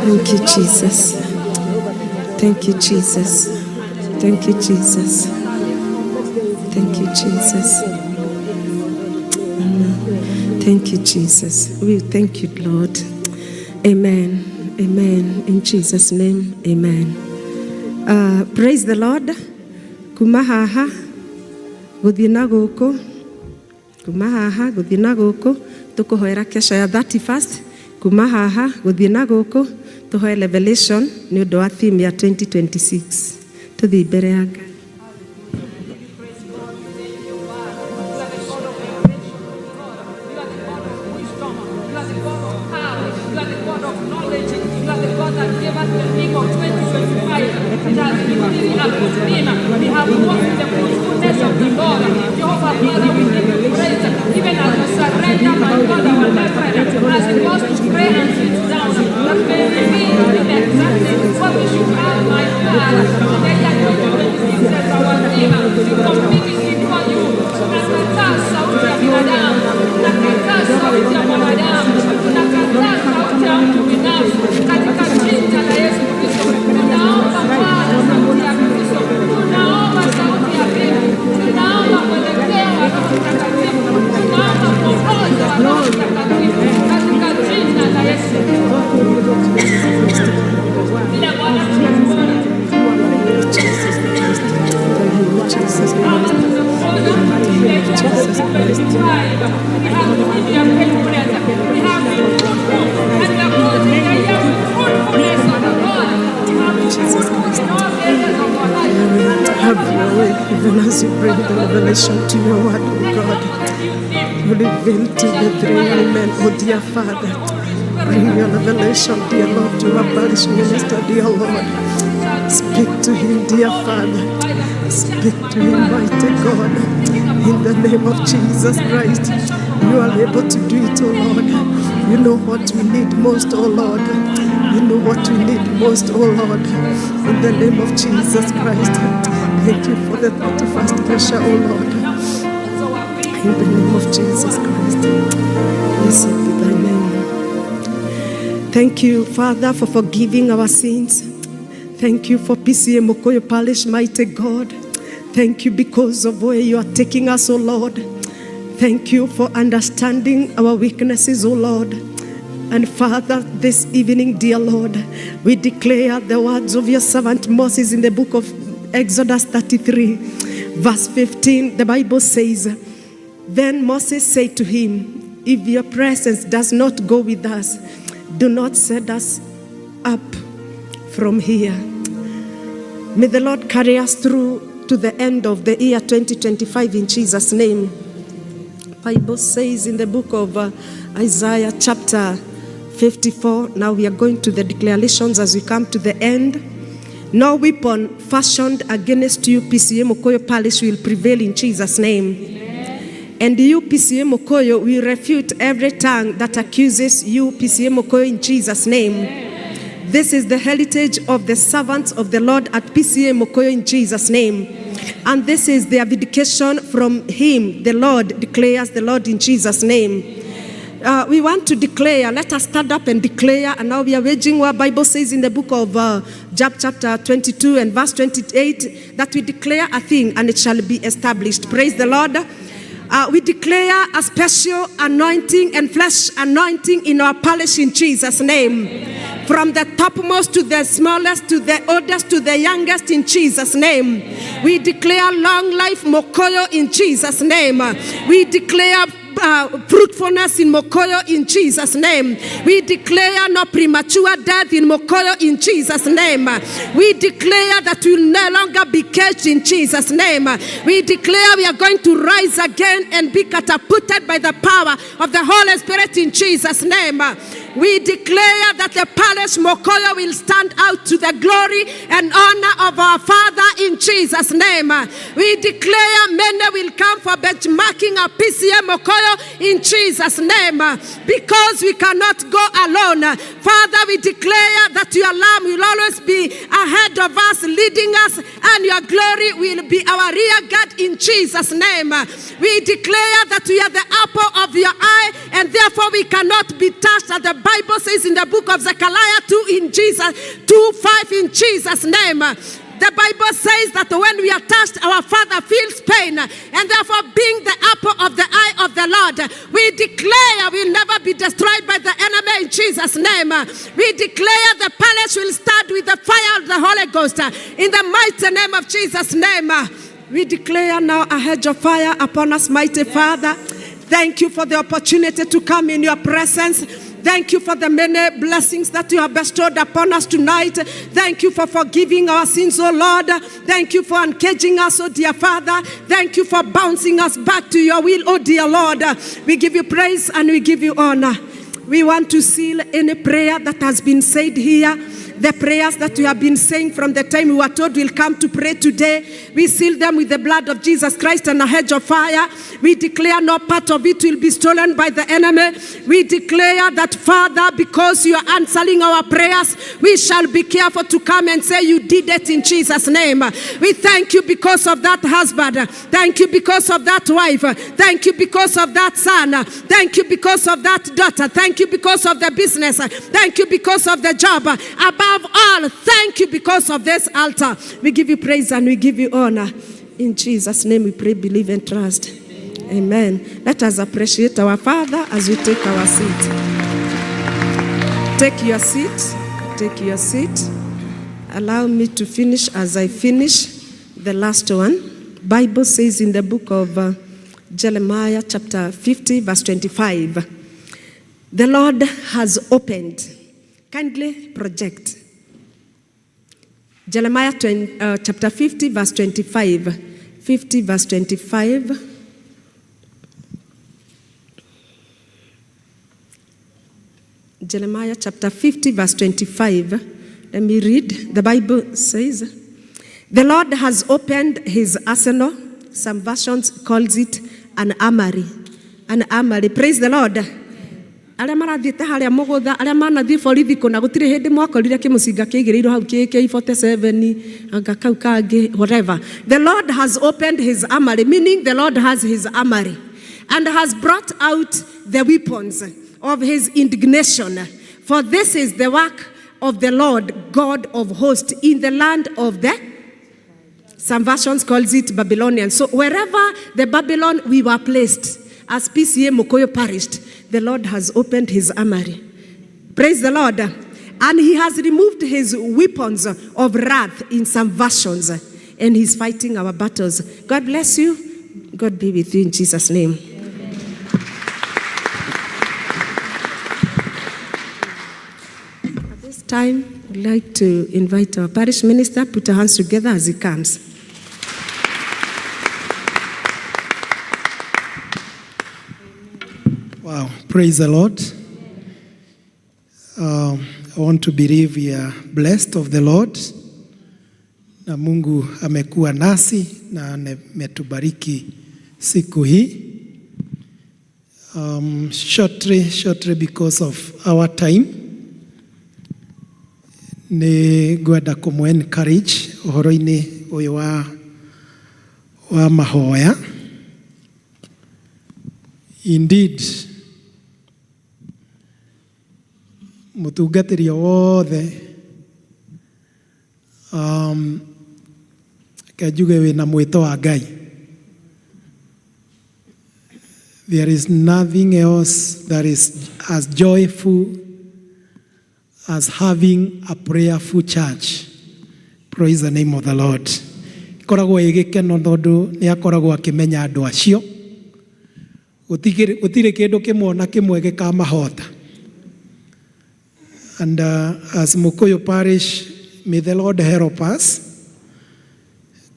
Thank you, Jesus. Thank you, Jesus. Thank you, Jesus. Thank you, Jesus. Amen. Thank you, Jesus. We thank you, Lord. Amen. Amen. In Jesus' name, amen. Praise the Lord. Kuma haha guthie na guku kuma haha guthie na guku tukuhoera kesha ya 31st kuma haha guthie na guku tuhoe revelation ni undu wa theme ya 2026 tuthii mbere ya Ngai. You are the God of knowledge. You are the God that gave us the theme of 2025. It has been really a good theme. We have walked in the fruitfulness of the Lord. Jehovah Father, we give you praise. Even as we surrender, my God, our reverend, as he goes to pray and sits down, that may reveal to him exactly what we should have, my Father. In the year 2026 as our theme, we commit it before you. Tunakataa sauti ya binadamu, tunakataa sauti ya mwanadamu, tunakataa sauti ya mtu binafsi katika jina la Yesu Kristo. Tunaomba Bwana sauti ya Kristo, tunaomba sauti ya mbingu, tunaomba mwelekeo wa Roho Mtakatifu, tunaomba mwongozo wa Roho Mtakatifu katika jina la Yesu. Vile Bwana tumekuona Jesus kama Christ. tumekuona in the year 2025, we have seen your faithfulness, we have been fruitful, and we are closing the year with fruitfulness of the Lord. We have been fruitful in all areas of our life. Have your way, even as you bring the revelation to your word, O God. Reveal to the three women, O dear Father. Bring your revelation, dear Lord, to our parish minister, dear Lord. Speak to him, dear Father. Speak to him, mighty God. In the name of Jesus Christ, you are able to do it, O Lord. You know what we need most, O Lord. You know what we need most, O Lord. In the name of Jesus Christ. Thank you for the 31st pressure, O Lord. In the name of Jesus Christ. Blessed be thy name. Thank you, Father, for forgiving our sins. Thank you for PCEA Mukuyu Parish, mighty God. Thank you because of where you are taking us, O Lord. Thank you for understanding our weaknesses, O Lord. And Father, this evening, dear Lord, we declare the words of your servant Moses in the book of Exodus 33, verse 15. The Bible says, Then Moses said to him, If your presence does not go with us, do not send us up from here. May the Lord carry us through to the end of the year 2025 in Jesus' name. Bible says in the book of Isaiah chapter 54. Now we are going to the declarations as we come to the end. No weapon fashioned against you, PCEA Mukuyu Parish, will prevail in Jesus' name. And you, PCEA Mukuyu, will refute every tongue that accuses you, PCEA Mukuyu, in Jesus' name. This is the heritage of the servants of the Lord at PCEA Mukuyu in Jesus' name. And this is their vindication from him, the Lord, declares the Lord in Jesus' name. We want to declare, let us stand up and declare. And now we are waging what Bible says in the book of Job chapter 22 and verse 28, that we declare a thing and it shall be established. Praise the Lord. We declare a special anointing and fresh anointing in our parish in Jesus' name. From the topmost to the smallest, to the oldest, to the youngest, in Jesus' name. We declare long life Mukuyu in Jesus' name. We declare fruitfulness in Mukuyu in Jesus' name. We declare no premature death in Mukuyu in Jesus' name. We declare that we will no longer be caged in Jesus' name. We declare we are going to rise again and be catapulted by the power of the Holy Spirit in Jesus' name. We declare that the parish Mukuyu will stand out to the glory and honor of our Father in Jesus' name. We declare many will come for benchmarking our PCEA Mukuyu in Jesus' name, because we cannot go alone. Father, we declare that your lamb will always be ahead of us, leading us, and your glory will be our rear guard in Jesus' name. We declare that we are the apple of your eye, and therefore we cannot be touched, as the Bible says in the book of Zechariah 2 in Jesus, 2:5 in Jesus' name. The Bible says that when we are touched, our Father feels pain, and therefore being the apple of the eye of the Lord, we declare we'll never be destroyed by the enemy in Jesus' name. We declare the palace will start with the fire of the Holy Ghost in the mighty name of Jesus' name. We declare now a hedge of fire upon us, mighty Father. Thank you for the opportunity to come in your presence. Thank you for the many blessings that you have bestowed upon us tonight. Thank you for forgiving our sins, O Lord. Thank you for uncaging us, O dear Father. Thank you for bouncing us back to your will, O dear Lord. We give you praise and we give you honor. We want to seal any prayer that has been said here. The prayers that we have been saying from the time we were told we'll come to pray today, we seal them with the blood of Jesus Christ and a hedge of fire. We declare no part of it will be stolen by the enemy. We declare that, Father, because you are answering our prayers, we shall be careful to come and say you did it in Jesus' name. We thank you because of that husband. Thank you because of that wife. Thank you because of that son. Thank you because of that daughter. Thank you because of the business. Thank you because of the job. Above all, thank you because of this altar. We give you praise and we give you honor. In Jesus' name we pray, believe, and trust. Amen. Let us appreciate our Father as we take our seat. Take your seat. Take your seat. Allow me to finish as I finish the last one. Bible says in the book of Jeremiah chapter 50 verse 25, the Lord has opened. Kindly project. Jeremiah 20, chapter 50 verse 25. 50 verse 25. Jeremiah chapter 50, verse 25. Let me read. The Bible says, "The Lord has opened his arsenal." Some versions calls it an armory. An armory. Praise the Lord. Arĩa marathiĩte harĩa mũgũtha, arĩa manathiĩ borithi kũna, gũtirĩ hĩndĩ mwakorire kĩmũcinga kĩigĩrĩirwo hau kĩ AK47 anga kau kangĩ, whatever. The Lord has opened his armory, meaning the Lord has his armory and has brought out the weapons of his indignation, for this is the work of the Lord God of hosts in the land of the, some versions calls it Babylonian. So wherever the Babylon we were placed as PCEA Mukuyu Parish, the Lord has opened his armory. Praise the Lord. And he has removed his weapons of wrath in some versions. And he's fighting our battles. God bless you. God be with you in Jesus' name. At this time, I'd like to invite our parish minister. Put our hands together as he comes. Wow, praise the Lord. I want to believe we are blessed of the Lord. Na Mungu amekuwa nasi na ametubariki siku hii. Shortly, because of our time, nĩ ngwenda kũmũ encourage ũhoro-inĩ ũyũ wa mahoya. Indeed, mũtungatĩri o wothe reke njuge wĩna mwĩto wa Ngai. There is nothing else that is as joyful as having a prayerful church. Praise the name of the Lord. Ikoragwo ĩ gĩkeno tondũ nĩ akoragwo akĩmenya andũ acio. Gũtirĩ kĩndũ kĩmwe na kĩmwe gĩkamahota. And as Mukuyu Parish, may the Lord help us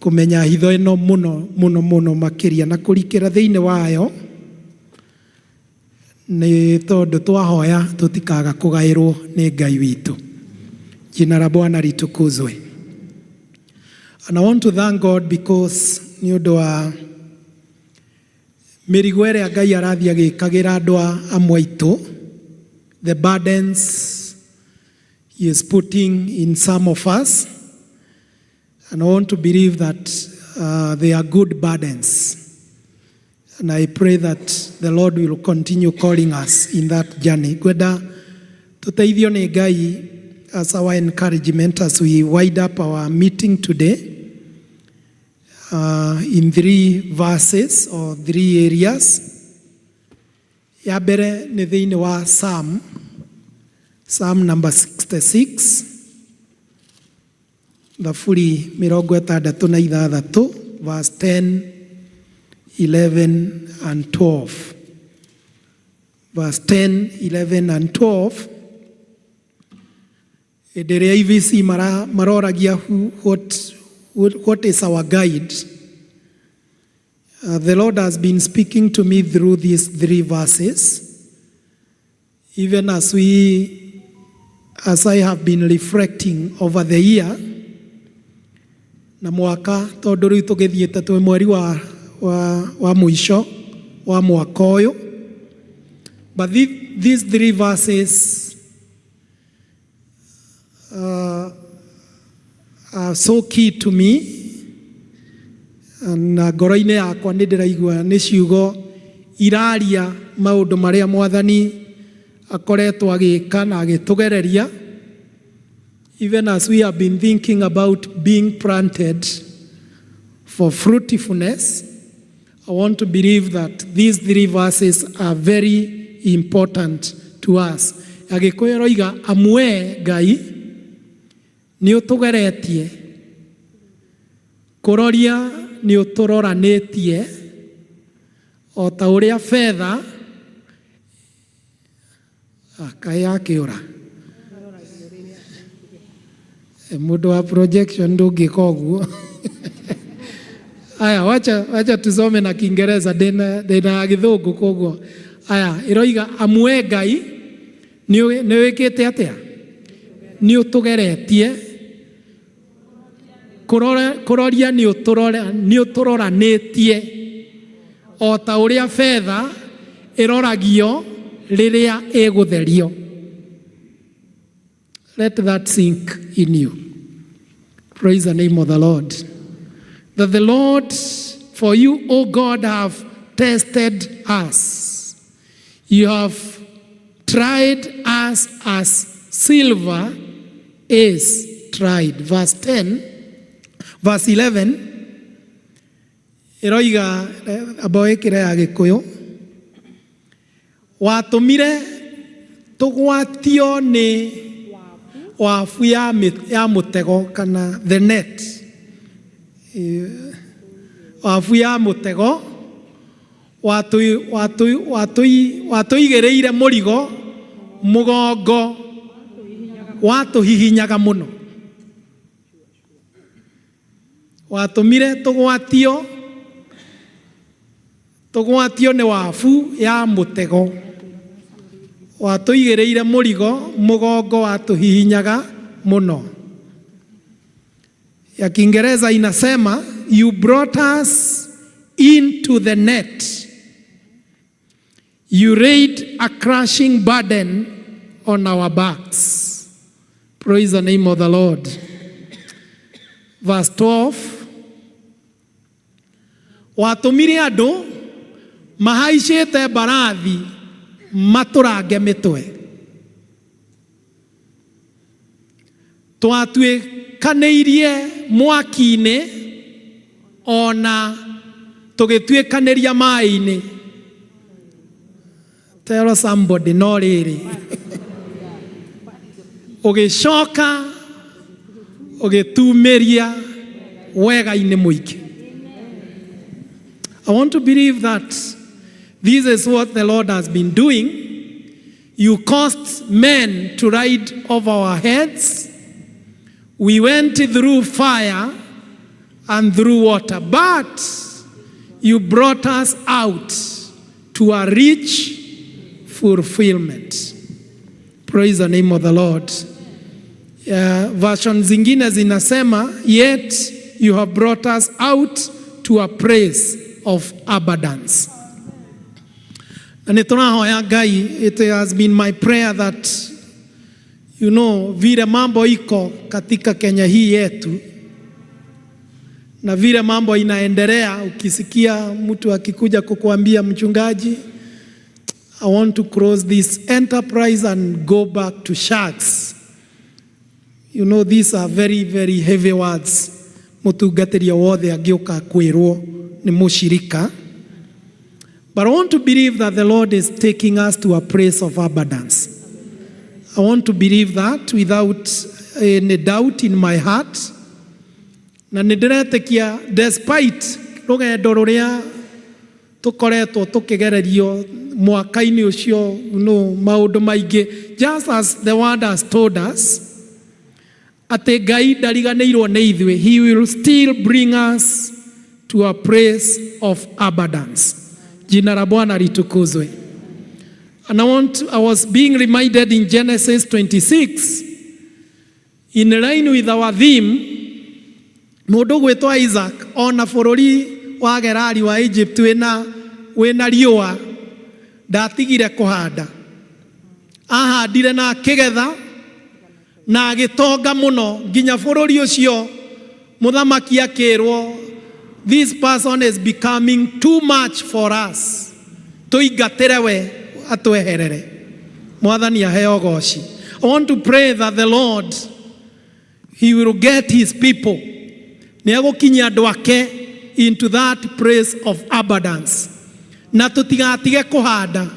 kũmenya hitho ĩno mũno mũno mũno makĩria na kũrikĩra thĩinĩ wayo, nĩ tondũ twahoya tũtikaga kũgaĩrwo nĩ Ngai witũ. Jina la Bwana litukuzwe. And I want to thank God because nĩ ũndũ wa mĩrigo ĩrĩa Ngai arathiĩ agĩkagĩra andũ amwe aitũ, the burdens he is putting in some of us, and I want to believe that they are good burdens. And I pray that the Lord will continue calling us in that journey. Ngwenda tũteithio nĩ Ngai as our encouragement as we wind up our meeting today in three verses or three areas. Ya mbere nĩ thĩinĩ wa Psalm, Psalm number 66, Thaburi 66, verse 10, 11 and 12. Verse 10, 11 and 12. Hĩndĩ ĩrĩa IVC maroragia what is our guide, the Lord has been speaking to me through these three verses. Even as we As I have been reflecting over the year, na mwaka tondũ rĩu tũgĩthiĩte twĩ mweri wa mũico wa mwaka ũyũ, but these three verses are so key to me, na ngoro-inĩ yakwa nĩ ndĩraigua nĩ ciugo iraria maũndũ marĩa Mwathani akoretwo agĩka na agĩtũgereria, even as we have been thinking about being planted for fruitfulness. I want to believe that these three verses are very important to us. Agĩkũyũ roiga, amwe Ngai nĩ ũtũgeretie, kũroria nĩ ũtũroranĩtie o ta ũrĩa betha. Ah, kaĩ yakĩũra. Mũndũ wa projection ndũngĩka ũguo. Aya, wacha tusome na Kiingereza, ndĩna Gĩthũngũ koguo. Aya, ĩroiga, amwe Ngai nĩ wĩkĩte atĩa? Nĩ ũtũgeretie, kũroria nĩ ũtũroranĩtie o ta ũrĩa betha ĩroragio rĩrĩa ĩgũtherio. Let that sink in you. Praise the name of the Lord. That the Lord, for you, O God, have tested us. You have tried us as silver is tried. Verse 10, verse 11, ĩroiga, amba wĩkĩre ya Gĩkũyũ, watũmire tũgwatio nĩ wabu ya mũtego kana the net. Wabu ya mũtego, watũigĩrĩire mũrigo mũgongo, watũhihinyaga mũno. Watũmire tũgwatio nĩ wabu ya mũtego, watũigĩrĩire mũrigo mũgongo, watũhihinyaga mũno. Ya Kiingereza inasema, "You brought us into the net. You laid a crushing burden on our backs." Praise the name of the Lord. Verse 12, watũmire andũ mahaicĩte mbarathi matũrange mĩtwe, twatuĩkanĩirie mwaki-inĩ ona tũgĩtuĩkanĩria maĩ-inĩ. Tell somebody, no rĩrĩ ũgĩcoka ũgĩtumĩria wega-inĩ mũingĩ. I want to believe that this is what the Lord has been doing. You caused men to ride over our heads. We went through fire and through water, but you brought us out to a rich fulfillment. Praise the name of the Lord. Version zingine zinasema, "Yet you have brought us out to a place of abundance." Na nĩ tũrahoya Ngai, it has been my prayer that vile mambo iko katika Kenya hii yetu na vile mambo inaendelea, ukisikia mtu akikuja kukuambia, "Mchungaji, I want to close this enterprise and go back to shags." These are very, very heavy words. Mũtungatĩri wothe angĩũka kwĩrwo nĩ mũshirika. But I want to believe that the Lord is taking us to a place of abundance. I want to believe that without any doubt in my heart. Na nĩ ndĩretĩkia, despite rũgendo rũrĩa tũkoretwo tũkĩgererio mwaka-inĩ ũcio, no maũndũ maingĩ, just as the word has told us atĩ Ngai ndariganĩirwo nĩ ithuĩ, he will still bring us to a place of abundance. Jina la Bwana litukuzwe. And I was being reminded in Genesis 26. In line with our theme, mũndũ gwĩtwo Isaac ona bũrũri wa Gerari wa Egypt wĩna riũa ndatigire kũhanda. Ahandire na akĩgetha na agĩtonga mũno nginya bũrũri ũcio mũthamaki akĩrwo, "This person is becoming too much for us, tũingatĩre we atweherere." Mwathani aheo goci. I want to pray that the Lord, he will get his people, nĩ egũkinyia andũ ake into that place of abundance, na tũtigatige kũhanda.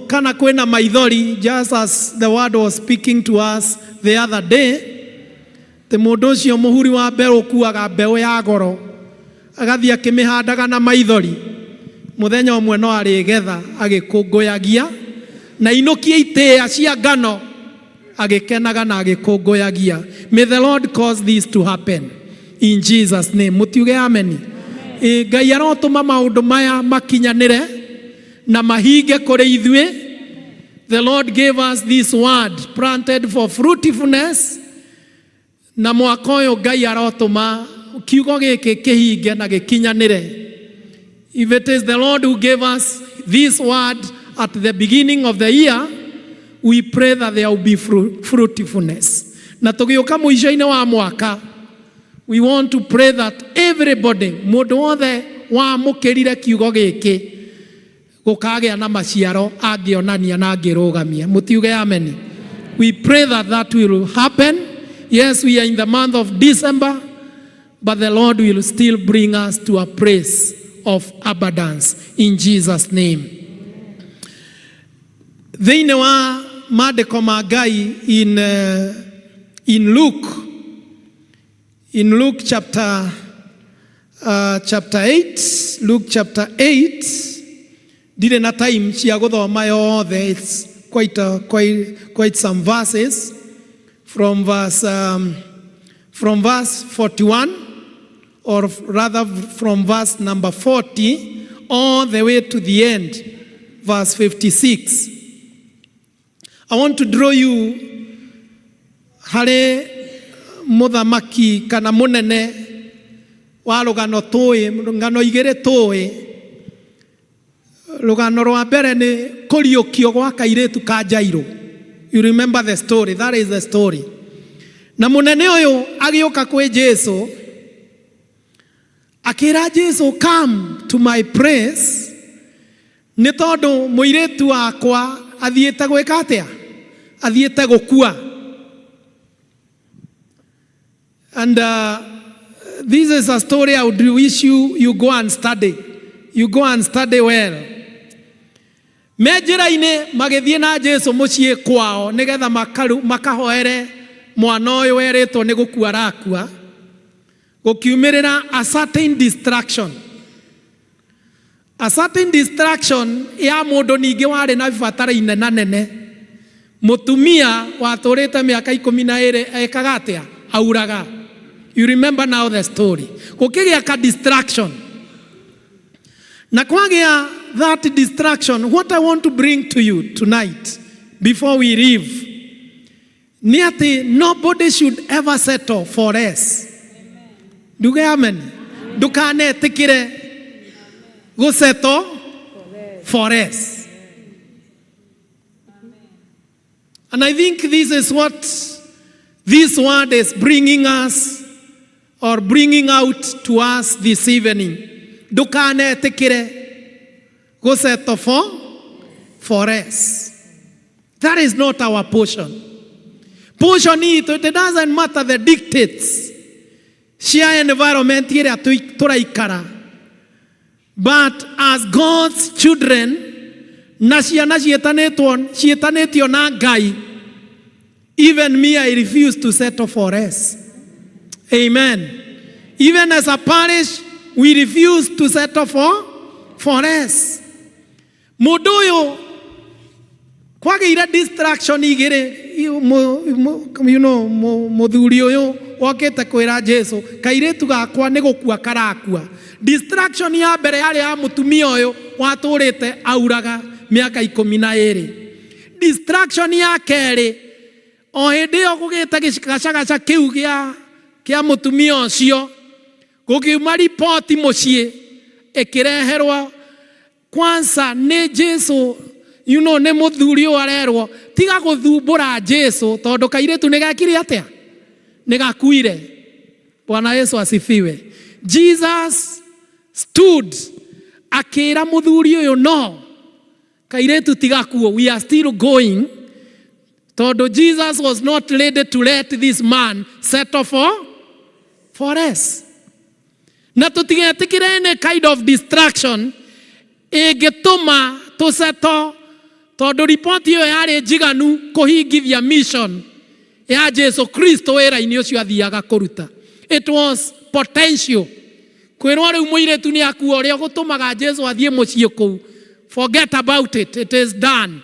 Kana kwĩna maithori, just as the word was speaking to us the other day, tĩ mũndũ ũcio mũhuri wa mbeũ ũkuaga mbeũ ya goro agathiĩ akĩmĩhandaga na maithori, mũthenya ũmwe no arĩgetha agĩkũngũyagia na inũkie itĩĩa cia ngano agĩkenaga na agĩkũngũyagia. May the Lord cause this to happen in Jesus' name. Mũtiuge ameni. Ĩ, Ngai arotũma maũndũ maya makinyanĩre na mahinge kũrĩ ithuĩ. The Lord gave us this word, planted for fruitfulness, na mwaka ũyũ Ngai arotũma kiugo gĩkĩ kĩhinge na gĩkinyanĩre. If it is the Lord who gave us this word at the beginning of the year, we pray that there will be fruitfulness. Na tũgĩũka mũico-inĩ wa mwaka, we want to pray that everybody, mũndũ wothe wamũkĩrire kiugo gĩkĩ, gũkagĩa na maciaro angĩonania na angĩrũgamia. Mũtiuge ameni. We pray that that will happen. Yes, we are in the month of December, but the Lord will still bring us to a place of abundance in Jesus' name. Thĩinĩ wa maandĩko ma Ngai, in Luke chapter 8, Luke chapter 8, ndirĩ na time cia gũthoma yothe. It's quite some verses from verse 41, or rather from verse number 40 all the way to the end, verse 56. I want to draw you harĩ mũthamaki kana mũnene wa rũgano tũĩ, ng'ano igĩrĩ tũĩ. Rũgano rwa mbere nĩ kũriũkio gwa kairĩtu ka Jairo. You remember the story? That is the story. Na mũnene ũyũ agĩũka kwĩ Jesu akĩra Jesu, "Come to my place, nĩ tondũ mũirĩtu wakwa athiĩte gwĩka atĩa? Athiĩte gũkua." And this is a story I would wish you go and study. You go and study well. Me njĩra-inĩ magĩthiĩ na Jesu mũciĩ kwao nĩgetha makahoere mwana ũyũ werĩtwo nĩ gũkua arakua, gũkiumĩrĩra a certain distraction, a certain distraction ya mũndũ ningĩ warĩ na bibatara inena nene, mũtumia watũrĩte mĩaka 12 ekaga atĩa? Auraga. You remember now the story. Gũkĩgĩa ka distraction, na kwagĩa that distraction, what I want to bring to you tonight before we leave nĩ atĩ nobody should ever settle for less. Nduge amen. Ndũkanetĩkĩre gũsettle for less. And I think this is what this word is bringing us or bringing out to us this evening. Ndũkanetĩkĩre gũsettle for less. That is not our portion. Portion itũ, it doesn't matter the dictates cia environment ĩrĩa tũraikara, but as God's children na ciana ciĩtanĩtwo ciĩtanĩtio na Ngai, even me, I refuse to settle for less. Amen. Even as a parish, we refuse to settle for less. Mũndũ ũyũ kwagĩire distraction igĩrĩ. Mũthuri ũyũ wokĩte kwĩra Jesu kairĩtu gakwa nĩ gũkua karakua. Distraction ya mbere yarĩ ya mũtumia ũyũ watũrĩte auraga mĩaka 12. Distraction ya kerĩ O hĩndĩ ĩyo gũgĩte gĩcacagaca kĩu kĩa mũtumia ũcio, gũkiuma riboti mũciĩ ĩkĩreherwo kwanza nĩ Jesu. Nĩ mũthuri ũyũ arerwo tiga gũthumbũra Jesu tondũ kairĩtu nĩ gekire atĩa? Nĩ gakuire. Bwana Yesu asifiwe. Jesus stood, akĩra mũthuri ũyũ, "No, kairĩtu tigakuo, we are still going," tondũ Jesus was not ready to let this man settle for less. Na tũtigetĩkĩre any kind of distraction ĩngĩtũma tũsettle, tondũ ripoti ĩyo yarĩ njiganu kũhingithia mission ya Jesu Kristo wĩra-inĩ ũcio athiaga kũruta. It was potential kwĩrwo rĩu mũirĩtu nĩ akua, ũrĩa gũtũmaga Jesu athiĩ mũciĩ kũu. Forget about it, it is done,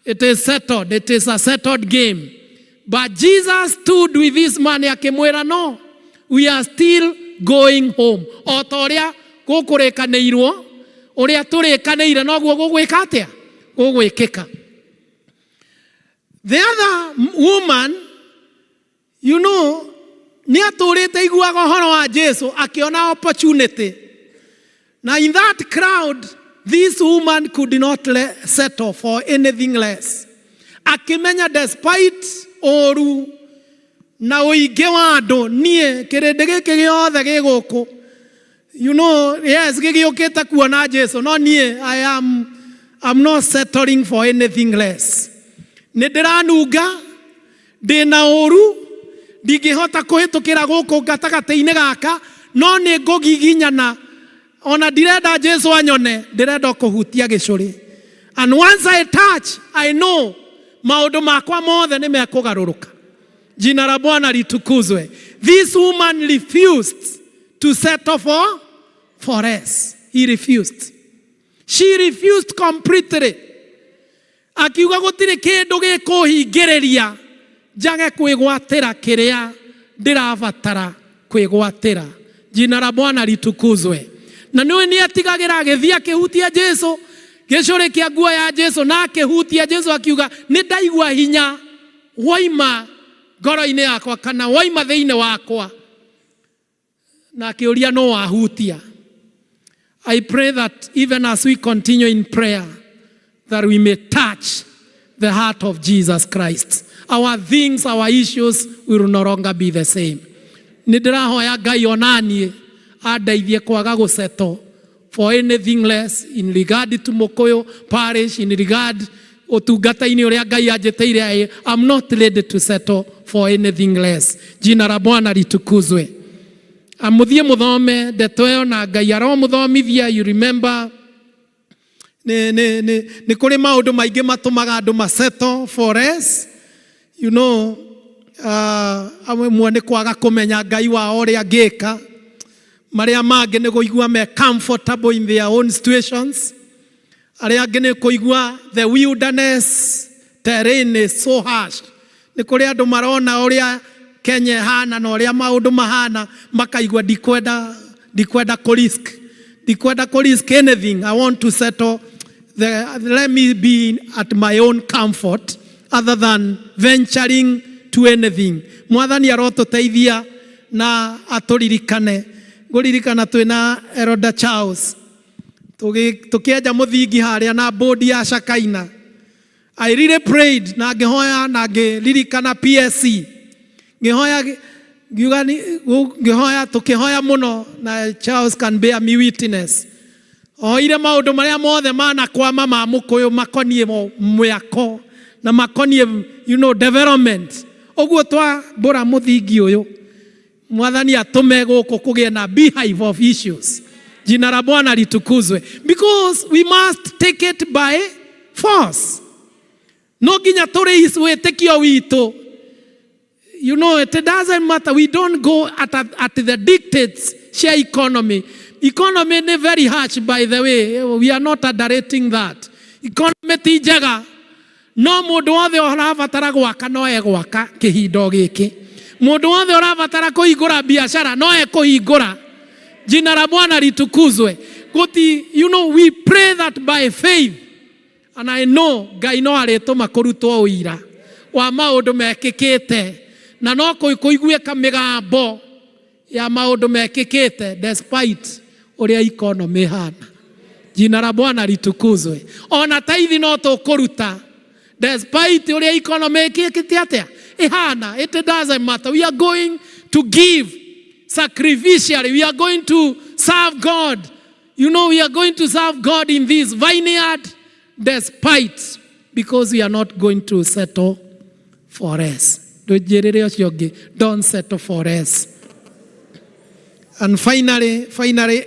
it is settled, it is a settled game. But Jesus stood with this man, akĩmwĩra, "No, we are still going home." O ta ũrĩa gũkũrĩkanĩirwo, ũrĩa tũrĩkanĩire, noguo gũgwĩka atĩa? Gũgwĩkĩka. The other woman, nĩ atũrĩte iguaga ũhoro wa Jesu, akĩona opportunity. Na in that crowd, this woman could not settle for anything less. Akĩmenya despite ũru na ũingĩ wa andũ, niĩ kĩrĩndĩ gĩkĩ gĩothe gĩ gũkũ, yes, gĩgĩũkĩte kuona Jesu, no niĩ I'm not settling for anything less. Nĩ ndĩranunga, ndĩna ũru, ndingĩhota kũhĩtũkĩra gũkũ gatagatĩ-inĩ gaka, no nĩ ngũgiginyana. Ona ndirenda Jesu anyone, ndĩrenda kũhutia gĩcũrĩ. And once I touch, I know maũndũ makwa mothe nĩ mekũgarũrũka. Jina la Bwana litukuzwe. This woman refused to settle for less. He refused. She refused completely. Akiuga gũtirĩ kĩndũ gĩkũhingĩrĩria njage kwĩgwatĩra kĩrĩa ndĩrabatara kwĩgwatĩra. Jina la Bwana litukuzwe. Na nĩwe nĩ atigagĩra agĩthiĩ akĩhutia Jesu gĩcũrĩ kĩa nguo ya Jesu, na akĩhutia Jesu akiuga, "Nĩ ndaigua hinya woima ngoro-inĩ yakwa kana woima thĩinĩ wakwa," na akĩũria no wahutia. I pray that even as we continue in prayer, that we may touch the heart of Jesus Christ. Our things, our issues will no longer be the same. Nĩ ndĩrahoya Ngai onaniĩ andeithie kwaga gũsettle for anything less in regard to Mukuyu Parish, in regard ũtungata-inĩ ũrĩa Ngai anjĩtĩire. I am not ready to settle for anything less. Jina la Bwana litukuzwe. Amũthiĩ mũthome ndeto ĩyo na Ngai aromũthomithia. You remember, nĩ kũrĩ maũndũ maingĩ matũmaga andũ masettle for less. Amwe nĩ kwaga kũmenya Ngai wao ũrĩa angĩka. Marĩa mangĩ nĩ kũigua me comfortable in their own situations. Arĩa angĩ nĩ kũigua the wilderness terrain is so harsh. Nĩ kũrĩ andũ marona ũrĩa Kenya ĩhana na ũrĩa maũndũ mahana, makaigua ndikwenda kũ risk, ndikwenda kũ risk anything. I want to settle let me be at my own comfort other than venturing to anything. Mwathani arotũteithia na atũririkane. Ngũririkana twĩna Elder Charles tũkĩenja mũthingi harĩa na bodi ya Shakaina. I really prayed na ngĩhoya na ngĩririkana PSC, ngĩhoya, ngiuga ngĩhoya, tũkĩhoya mũno, na Charles can bear me witness. Oire maũndũ marĩa mothe manakwama ma Mũkũyũ makoniĩ mĩako na makoniĩ development. Ũguo twambũra mũthingi ũyũ, Mwathani atũme gũkũ kũgĩe na beehive of issues. Jina la Bwana litukuzwe. Because we must take it by force. No nginya tũrĩ wĩtĩkio witũ. It doesn't matter. We don't go at the dictates cia economy. Economy nĩ very harsh, by the way. We are not underrating that. Economy ti njega. No mũndũ wothe ũrabatara gwaka no egwaka kĩhinda o gĩkĩ. Mũndũ wothe ũrabatara kũhingũra biacara no ekũhingũra. Jina la Bwana litukuzwe. Gũti, we pray that by faith. And I know Ngai no arĩtũma kũrutwo ũira. Wa maũndũ mekĩkĩte na no kũiguĩka mĩgambo ya maũndũ mekĩkĩte despite ũrĩa economy ĩhana. Jina la Bwana litukuzwe. Ona tithe no tũkũruta despite ũrĩa economy ĩkĩkĩte atĩa ĩhana. It doesn't matter, we are going to give sacrificially, we are going to serve God. We are going to serve God in this vineyard despite, because we are not going to settle for less. Ndũnjĩrĩre ũcio ũngĩ, don't settle for less. And finally,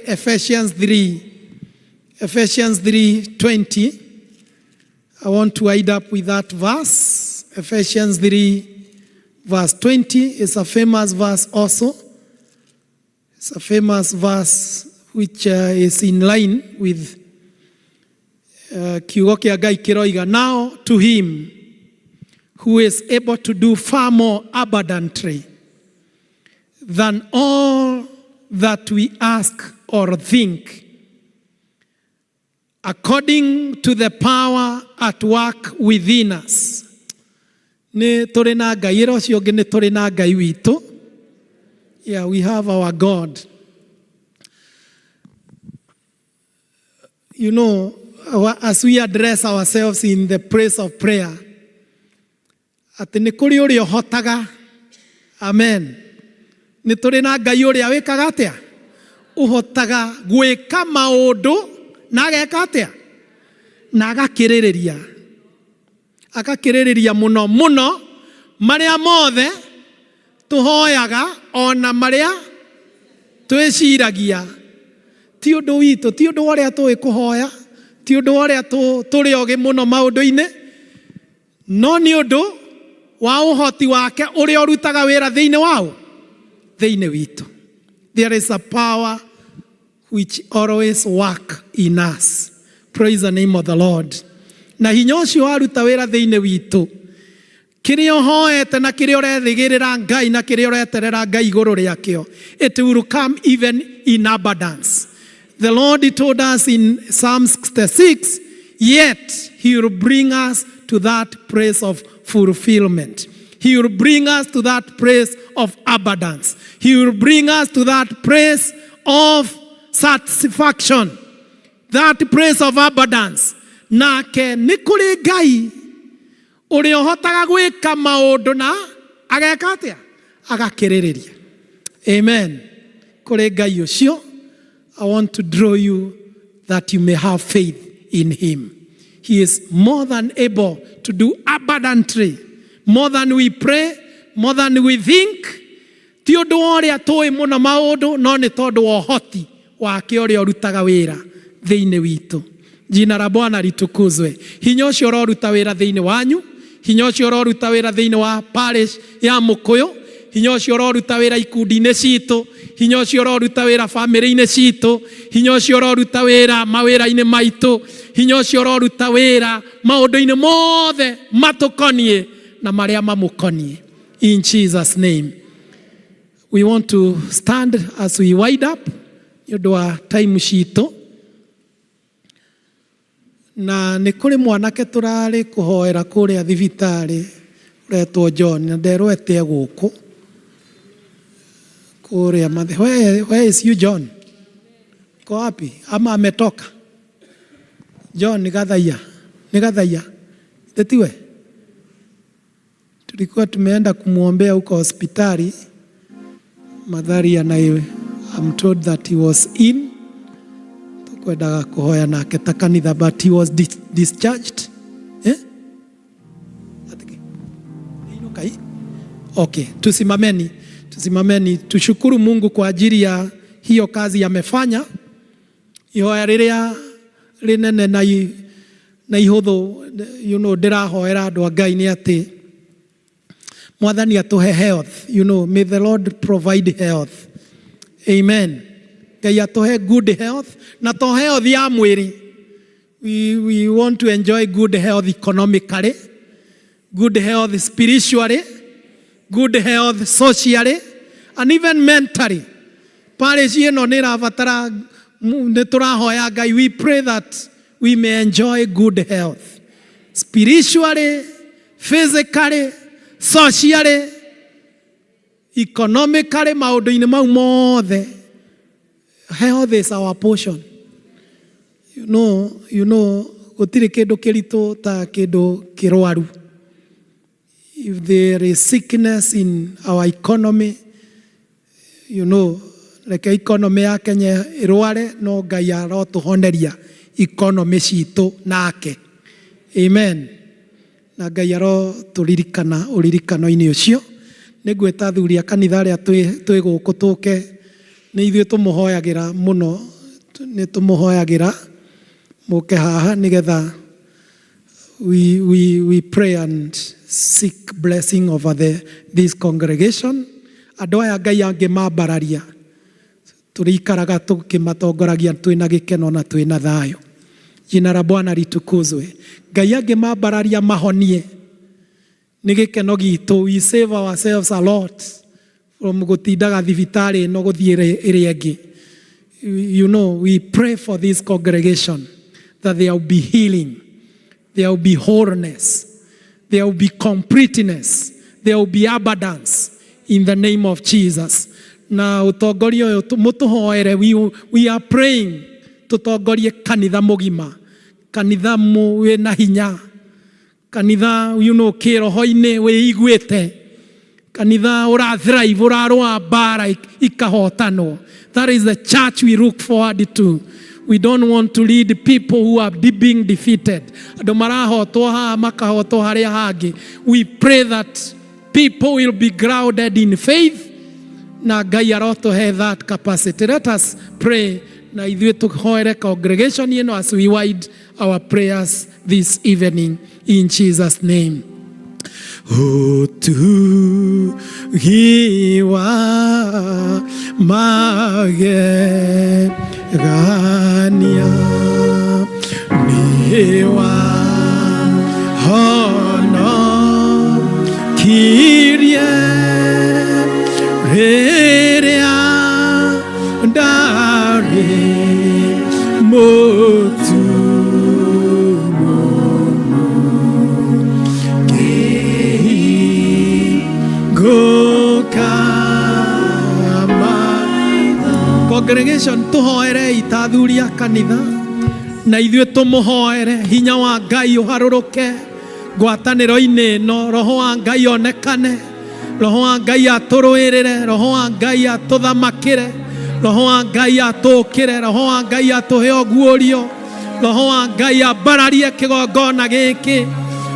Ephesians 3, Ephesians 3:20. I want to wind up with that verse. Ephesians 3 verse 20 is a famous verse also. It's a famous verse which is in line with kiugo kĩa Ngai kĩroiga, "Now to him who is able to do far more abundantly than all that we ask or think, according to the power at work within us." Nĩ tũrĩ na Ngai ĩra ũcio ũngĩ, nĩ tũrĩ na Ngai witũ. Yeah, we have our God. As we address ourselves in the place of prayer, atĩ nĩ kũrĩ ũrĩa ũhotaga. Amen. Nĩ tũrĩ na Ngai ũrĩa wĩkaga atĩa? Ũhotaga gwĩka maũndũ na ageka atĩa? Na agakĩrĩrĩria. Agakĩrĩrĩria mũno mũno marĩa mothe tũhoyaga ona marĩa twĩciragia. Ti ũndũ witũ, ti ũndũ wa ũrĩa tũĩ kũhoya, ti ũndũ wa ũrĩa tũrĩ ogĩ mũno maũndũ-inĩ, no nĩ ũndũ wa ũhoti wake ũrĩa ũrutaga wĩra thĩinĩ wao, thĩinĩ witũ. There is a power which always work in us. Praise the name of the Lord. Na hinya ũcio waruta wĩra thĩinĩ witũ, kĩrĩa ũhoete na kĩrĩa ũrerĩgĩrĩra Ngai na kĩrĩa ũreterera Ngai igũrũ rĩakĩo, it will come even in abundance. The Lord told us in Psalm 66, yet he will bring us to that place of fulfillment. He will bring us to that place of abundance. He will bring us to that place of satisfaction, that place of abundance. Nake nĩ kũrĩ Ngai ũrĩa ũhotaga gwĩka maũndũ na ageka atĩa? Agakĩrĩrĩria. Amen. Kũrĩ Ngai ũcio, I want to draw you that you may have faith in him. He is more than able to do abundantly, more than we pray, more than we think. Ti ũndũ wa ũrĩa tũĩ mũno maũndũ, no nĩ tondũ wa ũhoti wake ũrĩa ũrutaga wĩra thĩinĩ witũ. Jina la Bwana litukuzwe. Hinya ũcio ũroruta wĩra thĩinĩ wanyu, hinya ũcio ũroruta wĩra thĩinĩ wa parish ya Mũkũyũ, hinya ũcio ũroruta wĩra ikundi-inĩ citũ, hinya ũcio ũroruta wĩra bamĩrĩ-inĩ citũ, hinya ũcio ũroruta wĩra mawĩra-inĩ maitũ, hinya ũcio ũroruta wĩra maũndũ-inĩ mothe matũkoniĩ na marĩa mamũkoniĩ. In Jesus' name. We want to stand as we wind up nĩ ũndũ wa time citũ. Na nĩ kũrĩ mwanake tũrarĩ kũhoera kũrĩa thibitarĩ ũretwo John, na nderwo ete gũkũ kũrĩa mathe. Where is you, John? Ko wapi? Ama ametoka? John Gathaia. Nĩ Gathaia. Tetiwe? Tulikuwa tumeenda kumwombea huko hospitali Mathari, and I am told that he was in, tukwendaga kuhoya nake ta kanitha, but he was discharged, eh? Atiki? Inuka hii? Okay, tusimameni, tusimameni, tushukuru Mungu kwa ajili ya hiyo kazi amefanya. Ihoya rĩrĩa rĩnene na ihũthũ ndĩrahoera andũ a Ngai nĩ atĩ Mwathani atũhe health. May the Lord provide health. Amen. Ngai atũhe good health, na to health ya mwĩrĩ. We want to enjoy good health economically, good health spiritually, good health socially, and even mentally. Parish ĩno nĩ ĩrabatara, nĩ tũrahoya Ngai, we pray that we may enjoy good health spiritually, physically. Socially, economically, maũndũ-inĩ mau mothe, health is our portion. You know, gũtirĩ kĩndũ kĩritũ ta kĩndũ kĩrwaru. If there is sickness in our economy, reke economy ya Kenya ĩrware, no Ngai arotũhoneria economy citũ nake. Amen. Na Ngai arotũririkana ũririkano-inĩ ũcio. Nĩ ngwĩta athuri a kanitha arĩa twĩ gũkũ tũke, nĩ ithuĩ tũmũhoyagĩra mũno, nĩ tũmũhoyagĩra mũke haha nĩgetha we pray and seek blessing over this congregation. Andũ aya Ngai angĩmambararia, tũrĩikaraga tũkĩmatongoragia twĩna gĩkeno na twĩna thayũ. Jina la Bwana litukuzwe. Ngai angĩmambararia mahonie, nĩ gĩkeno gitũ. We save ourselves a lot from gũtindaga thibitarĩ ĩno gũthiĩ ĩrĩa ĩngĩ. We pray for this congregation that there will be healing, there will be wholeness, there will be completeness, there will be abundance in the name of Jesus. Na ũtongoria ũyũ mũtũhoere, we are praying tũtongorie kanitha mũgima, kanitha wĩna hinya, kanitha kĩroho-inĩ wĩiguĩte, kanitha ũra thrive, ũrarũa mbara ikahotanwo. That is the church we look forward to. We don't want to lead people who are being defeated, andũ marahotwo haha makahotwo harĩa hangĩ. We pray that people will be grounded in faith, na Ngai arotũhe that capacity. Let us pray na ithuĩ tũhoere congregation ĩno as we wind our prayers this evening, in Jesus' name. Ũtugi wa magegania nĩ wa honokirie rĩrĩa ndarĩ mũtumumu, ngĩhingũka maitho. Congregation, tũhoerei ta athuri a kanitha na ithuĩ tũmũhoere hinya wa Ngai ũharũrũke ngwatanĩro-inĩ ĩno, roho wa Ngai onekane, roho wa Ngai atũrũĩrĩre, roho wa Ngai atũthamakĩre, roho wa Ngai atũũkĩre, roho wa Ngai atũhe ũguũrio, roho wa Ngai ambararie kĩgongona gĩkĩ,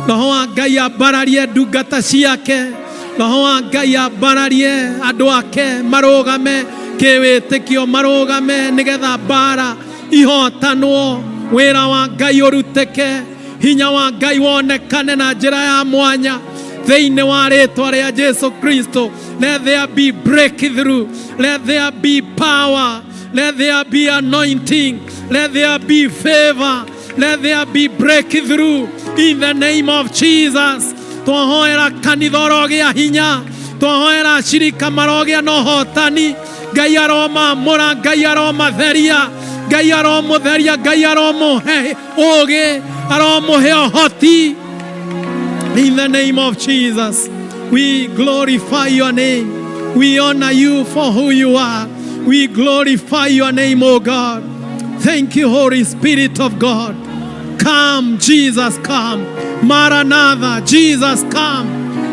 roho wa Ngai ambararie ndungata ciake, roho wa Ngai ambararie andũ ake marũgame kĩwĩtĩkio, marũgame nĩgetha mbara ihotanwo, wĩra wa Ngai ũrutĩke, hinya wa Ngai wonekane na njĩra ya mwanya thĩinĩ wa rĩtwa rĩa Jesu Kristo. Let there be breakthrough, let there be power, let there be anointing, let there be favor, let there be breakthrough in the name of Jesus. Twahoera kanitha ũrogĩa hinya, twahoera ashirika marogĩa na ũhotani. Ngai aromamũra, Ngai aromatheria, Ngai aromũtheria, Ngai aromũhe ũũgĩ, aromũhe ũhoti. In the name of Jesus, we glorify your name. We honor you for who you are. We glorify your name, O God. Thank you, Holy Spirit of God. Come, Jesus, come. Maranatha, Jesus, come.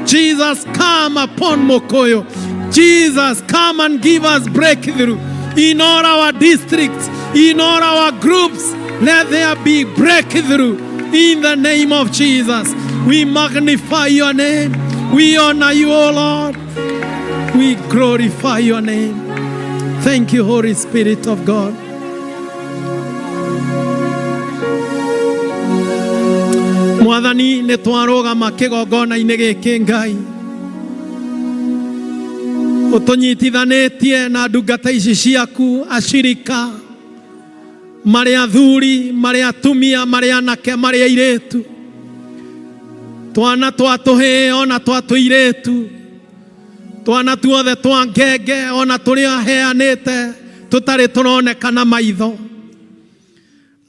Jesus, come upon Mukuyu. Jesus, come and give us breakthrough in all our districts, in all our groups. Let there be breakthrough in the name of Jesus. We magnify your name. We honor you, O Lord. We glorify your name. Thank you, Holy Spirit of God. Mwathani, nĩ twarũgama kĩgongona-inĩ gĩkĩ, Ngai ũtũnyitithanĩtie na ndungata ici ciaku, ashirika marĩ athuri, marĩ atumia, marĩ anake, marĩ airĩtu, twana twa tũhĩĩ ona twa tũirĩtu, twana tuothe twa ngenge ona tũrĩa heanĩte tũtarĩ tũronekana maitho,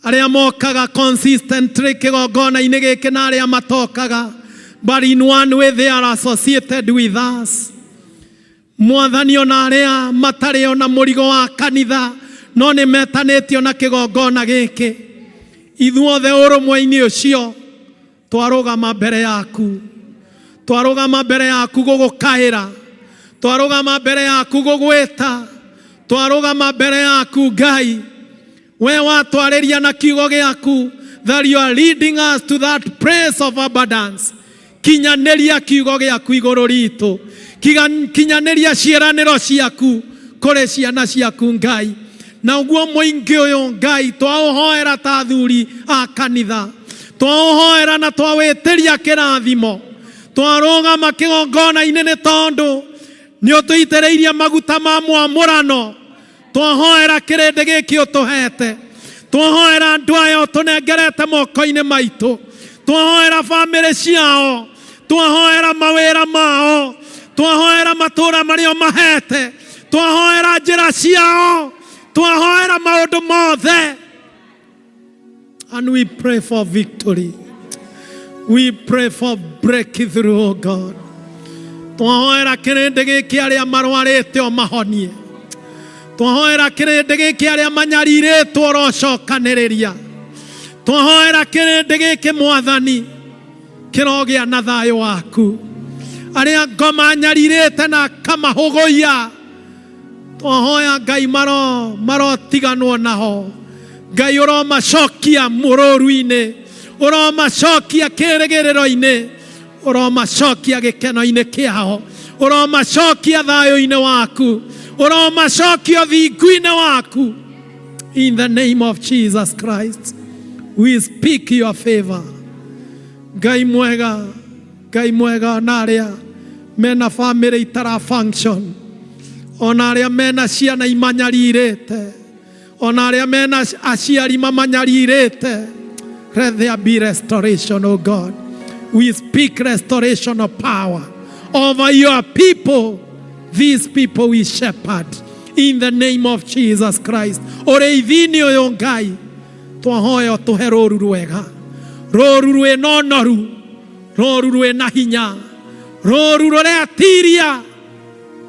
arĩa mokaga consistently kĩgongona-inĩ gĩkĩ na arĩa matokaga. But in one way they are associated with us. Mwathani, ona arĩa matarĩ ona mũrigo wa kanitha no nĩ metanĩtio na kĩgongona gĩkĩ, ithuothe ũrũmwe-inĩ ũcio twarũgama mbere yaku, twarũgama mbere yaku gũgũkaĩra, twarũgama mbere yaku gũgwĩta, twarũgama mbere yaku Ngai. We watwarĩria na kiugo gĩaku that you are leading us to that place of abundance. Kinyanĩria kiugo gĩaku igũrũ ritũ. Kinyanĩria ciĩranĩro ciaku kũrĩ ciana ciaku, Ngai. Na ũguo mũingĩ ũyũ, Ngai, twaũhoera ta athuri a kanitha, twaũhoera na twawĩtĩria kĩrathimo, twarũgama kĩgongona-inĩ nĩ tondũ nĩ ũtũitĩrĩirie maguta ma mwamũrano. Twahoera kĩrĩndĩ gĩkĩ ũtũhete, twahoera andũ aya ũtũnengerete moko-inĩ maitũ, twahoera bamĩrĩ ciao, twahoera mawĩra mao, twahoera matũũra marĩa ũmahete, twahoera njĩra ciao, twahoera maũndũ mothe. And we pray for victory, we pray for breakthrough, oh God. Twahoera kĩrĩndĩ gĩkĩ, arĩa marwarĩte ũmahonie. Twahoera kĩrĩndĩ gĩkĩ, arĩa manyarirĩtwo ũrocokanĩrĩria. Twahoera kĩrĩndĩ gĩkĩ, Mwathani, kĩrogĩa na thayũ waku. Arĩa ngoma nyarirĩte na akamahũgũiya, twahoya Ngai maro marotiganwo naho. Ngai, ũromacokia mũrũru-inĩ, ũromacokia kĩrĩgĩrĩro-inĩ, ũromacokia gĩkeno-inĩ kĩao, ũromacokia thayũ-inĩ waku, ũromacokia ũthingu-inĩ waku. In the name of Jesus Christ, we speak your favor. Ngai mwega, Ngai mwega, na arĩa mena famĩlĩ itara function, ona arĩa mena ciana imanyarirĩte, ona arĩa mena aciari mamanyarirĩte, let there be restoration, oh God. We speak restoration of power over your people, these people we shepherd, in the name of Jesus Christ. Ũrĩithi-inĩ ũyũ, Ngai, twahoya ũtũhe rũru rwega, rũru rwĩna ũnoru, rũru rwĩna hinya, rũru rũretiria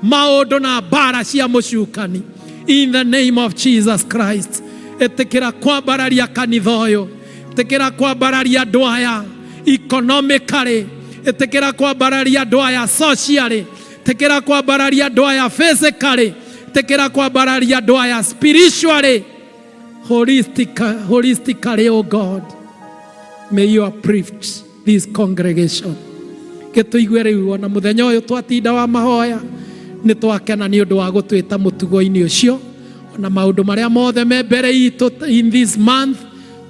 maũndũ na mbara cia mũcukani. In the name of Jesus Christ, ĩtĩkĩra kwambararia kanitha ũyũ, ĩtĩkĩra kwambararia andũ aya economically, ĩtĩkĩra kwambararia andũ aya socially, ĩtĩkĩra kwambararia andũ aya physically, ĩtĩkĩra kwambararia andũ aya spiritually, holistically, oh God. May you uplift this congregation. Gĩtũigue rĩu ona mũthenya ũyũ twatinda wa mahoya nĩ twakena nĩ ũndũ wa gũtwĩta mũtugo-inĩ ũcio, ona maũndũ marĩa mothe me mbere itũ in this month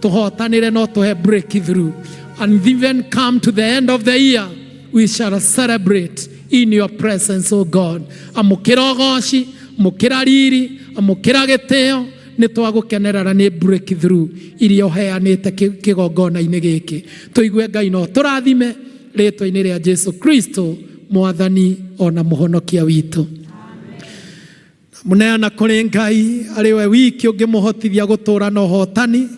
tũhotanĩre no tũhe breakthrough, and even come to the end of the year we shall celebrate in your presence, oh God. Amũkĩra ũgoci, amũkĩra riri, amũkĩra gĩtĩo. Nĩ twagũkenerera nĩ breakthrough iria ũheanĩte kĩgongona-inĩ gĩkĩ. Tũigue, Ngai, no tũrathime rĩtwa-inĩ rĩa Jesu Kristo, Mwathani ona Mũhonokia witũ. Mũneana kũrĩ Ngai arĩ we wiki ũngĩmũhotithia gũtũũra na ũhotani,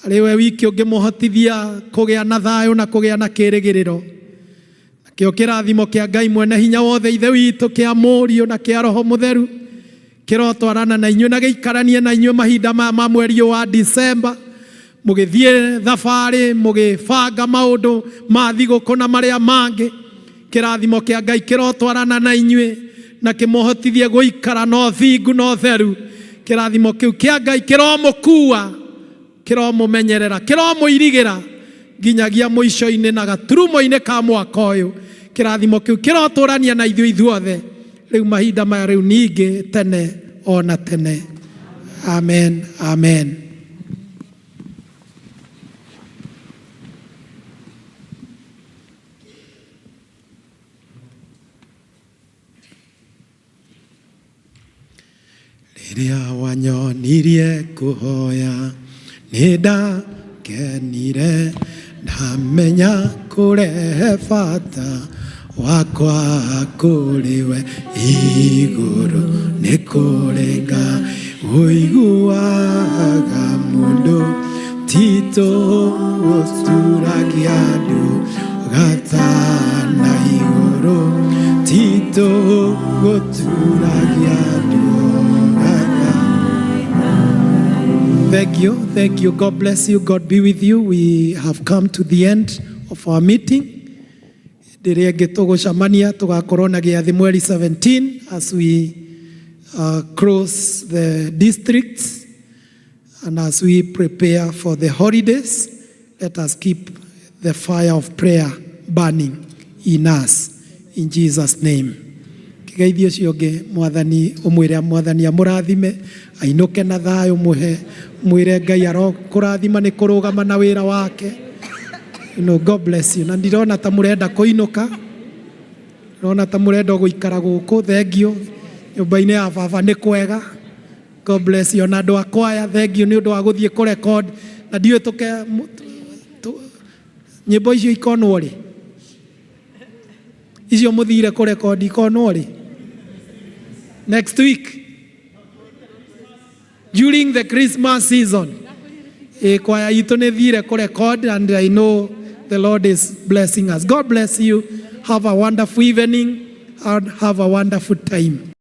arĩ we wiki ũngĩmũhotithia kũgĩa na thayũ na kũgĩa na kĩrĩgĩrĩro. Nakĩo kĩrathimo kĩa Ngai mwene hinya wothe, Ithe witũ, kĩa Mũriũ na kĩa Roho Mũtheru kĩrotwarana na inyuĩ na gĩikaranie na inyuĩ mahinda maya ma mweri ũyũ wa Disemba, mũgĩthiĩ thabarĩ, mũgĩbanga maũndũ ma thigũkũ na marĩa mangĩ. Kĩrathimo kĩa Ngai kĩrotwarana na inyuĩ na kĩmũhotithie gũikara na ũthingu na ũtheru. Kĩrathimo kĩu kĩa Ngai kĩromũkua, kĩromũmenyerera, kĩromũirigĩra nginyagia mũico-inĩ na gaturumo-inĩ ka mwaka ũyũ. Kĩrathimo kĩu kĩrotũrania na ithuĩ ithuothe rĩu mahinda maya, rĩu ningĩ tene ona tene. Amen, amen. Rĩrĩa wanyonirie kũhoya nĩ ndakenire, ndamenya kũrehe bata wakwa kũrĩ we. Igũrũ nĩ kũrĩ Ngai ũiguaga mũndũ titũ ũturagia andũ. gatana igũrũ titũ gũturagia nduo gatana. Thank you, thank you. God bless you. God be with you. We have come to the end of our meeting. Rĩrĩa ĩngĩ tũgũcemania tũgakorwo na gĩathĩ mweri 17 as we cross the districts and as we prepare for the holidays, let us keep the fire of prayer burning in us in Jesus' name. Kĩgeithio ũcio ũngĩ mwathani ũmwĩre mwathani amũrathime ainũke na thayũ mũhe mwĩre Ngai arokũrathima nĩ kũrũgama na wĩra wake. God bless you. Na ndirona ta mũrenda kũinũka, ndĩrona ta mũrenda gũikara gũkũ. Thengiũ, nyũmba-inĩ ya baba nĩ kwega. God bless you. Ona andũ a kwaya, thengiũ nĩ ũndũ wa gũthiĩ kũrecord na ndiũĩ tũke nyĩmbo icio ikonwo rĩ, icio mũthire kũrecord ikonwo rĩ? Next week during the Christmas season. Kwaya itũ nĩ thire kũrecord and I know the Lord is blessing us. God bless you. Have a wonderful evening and have a wonderful time.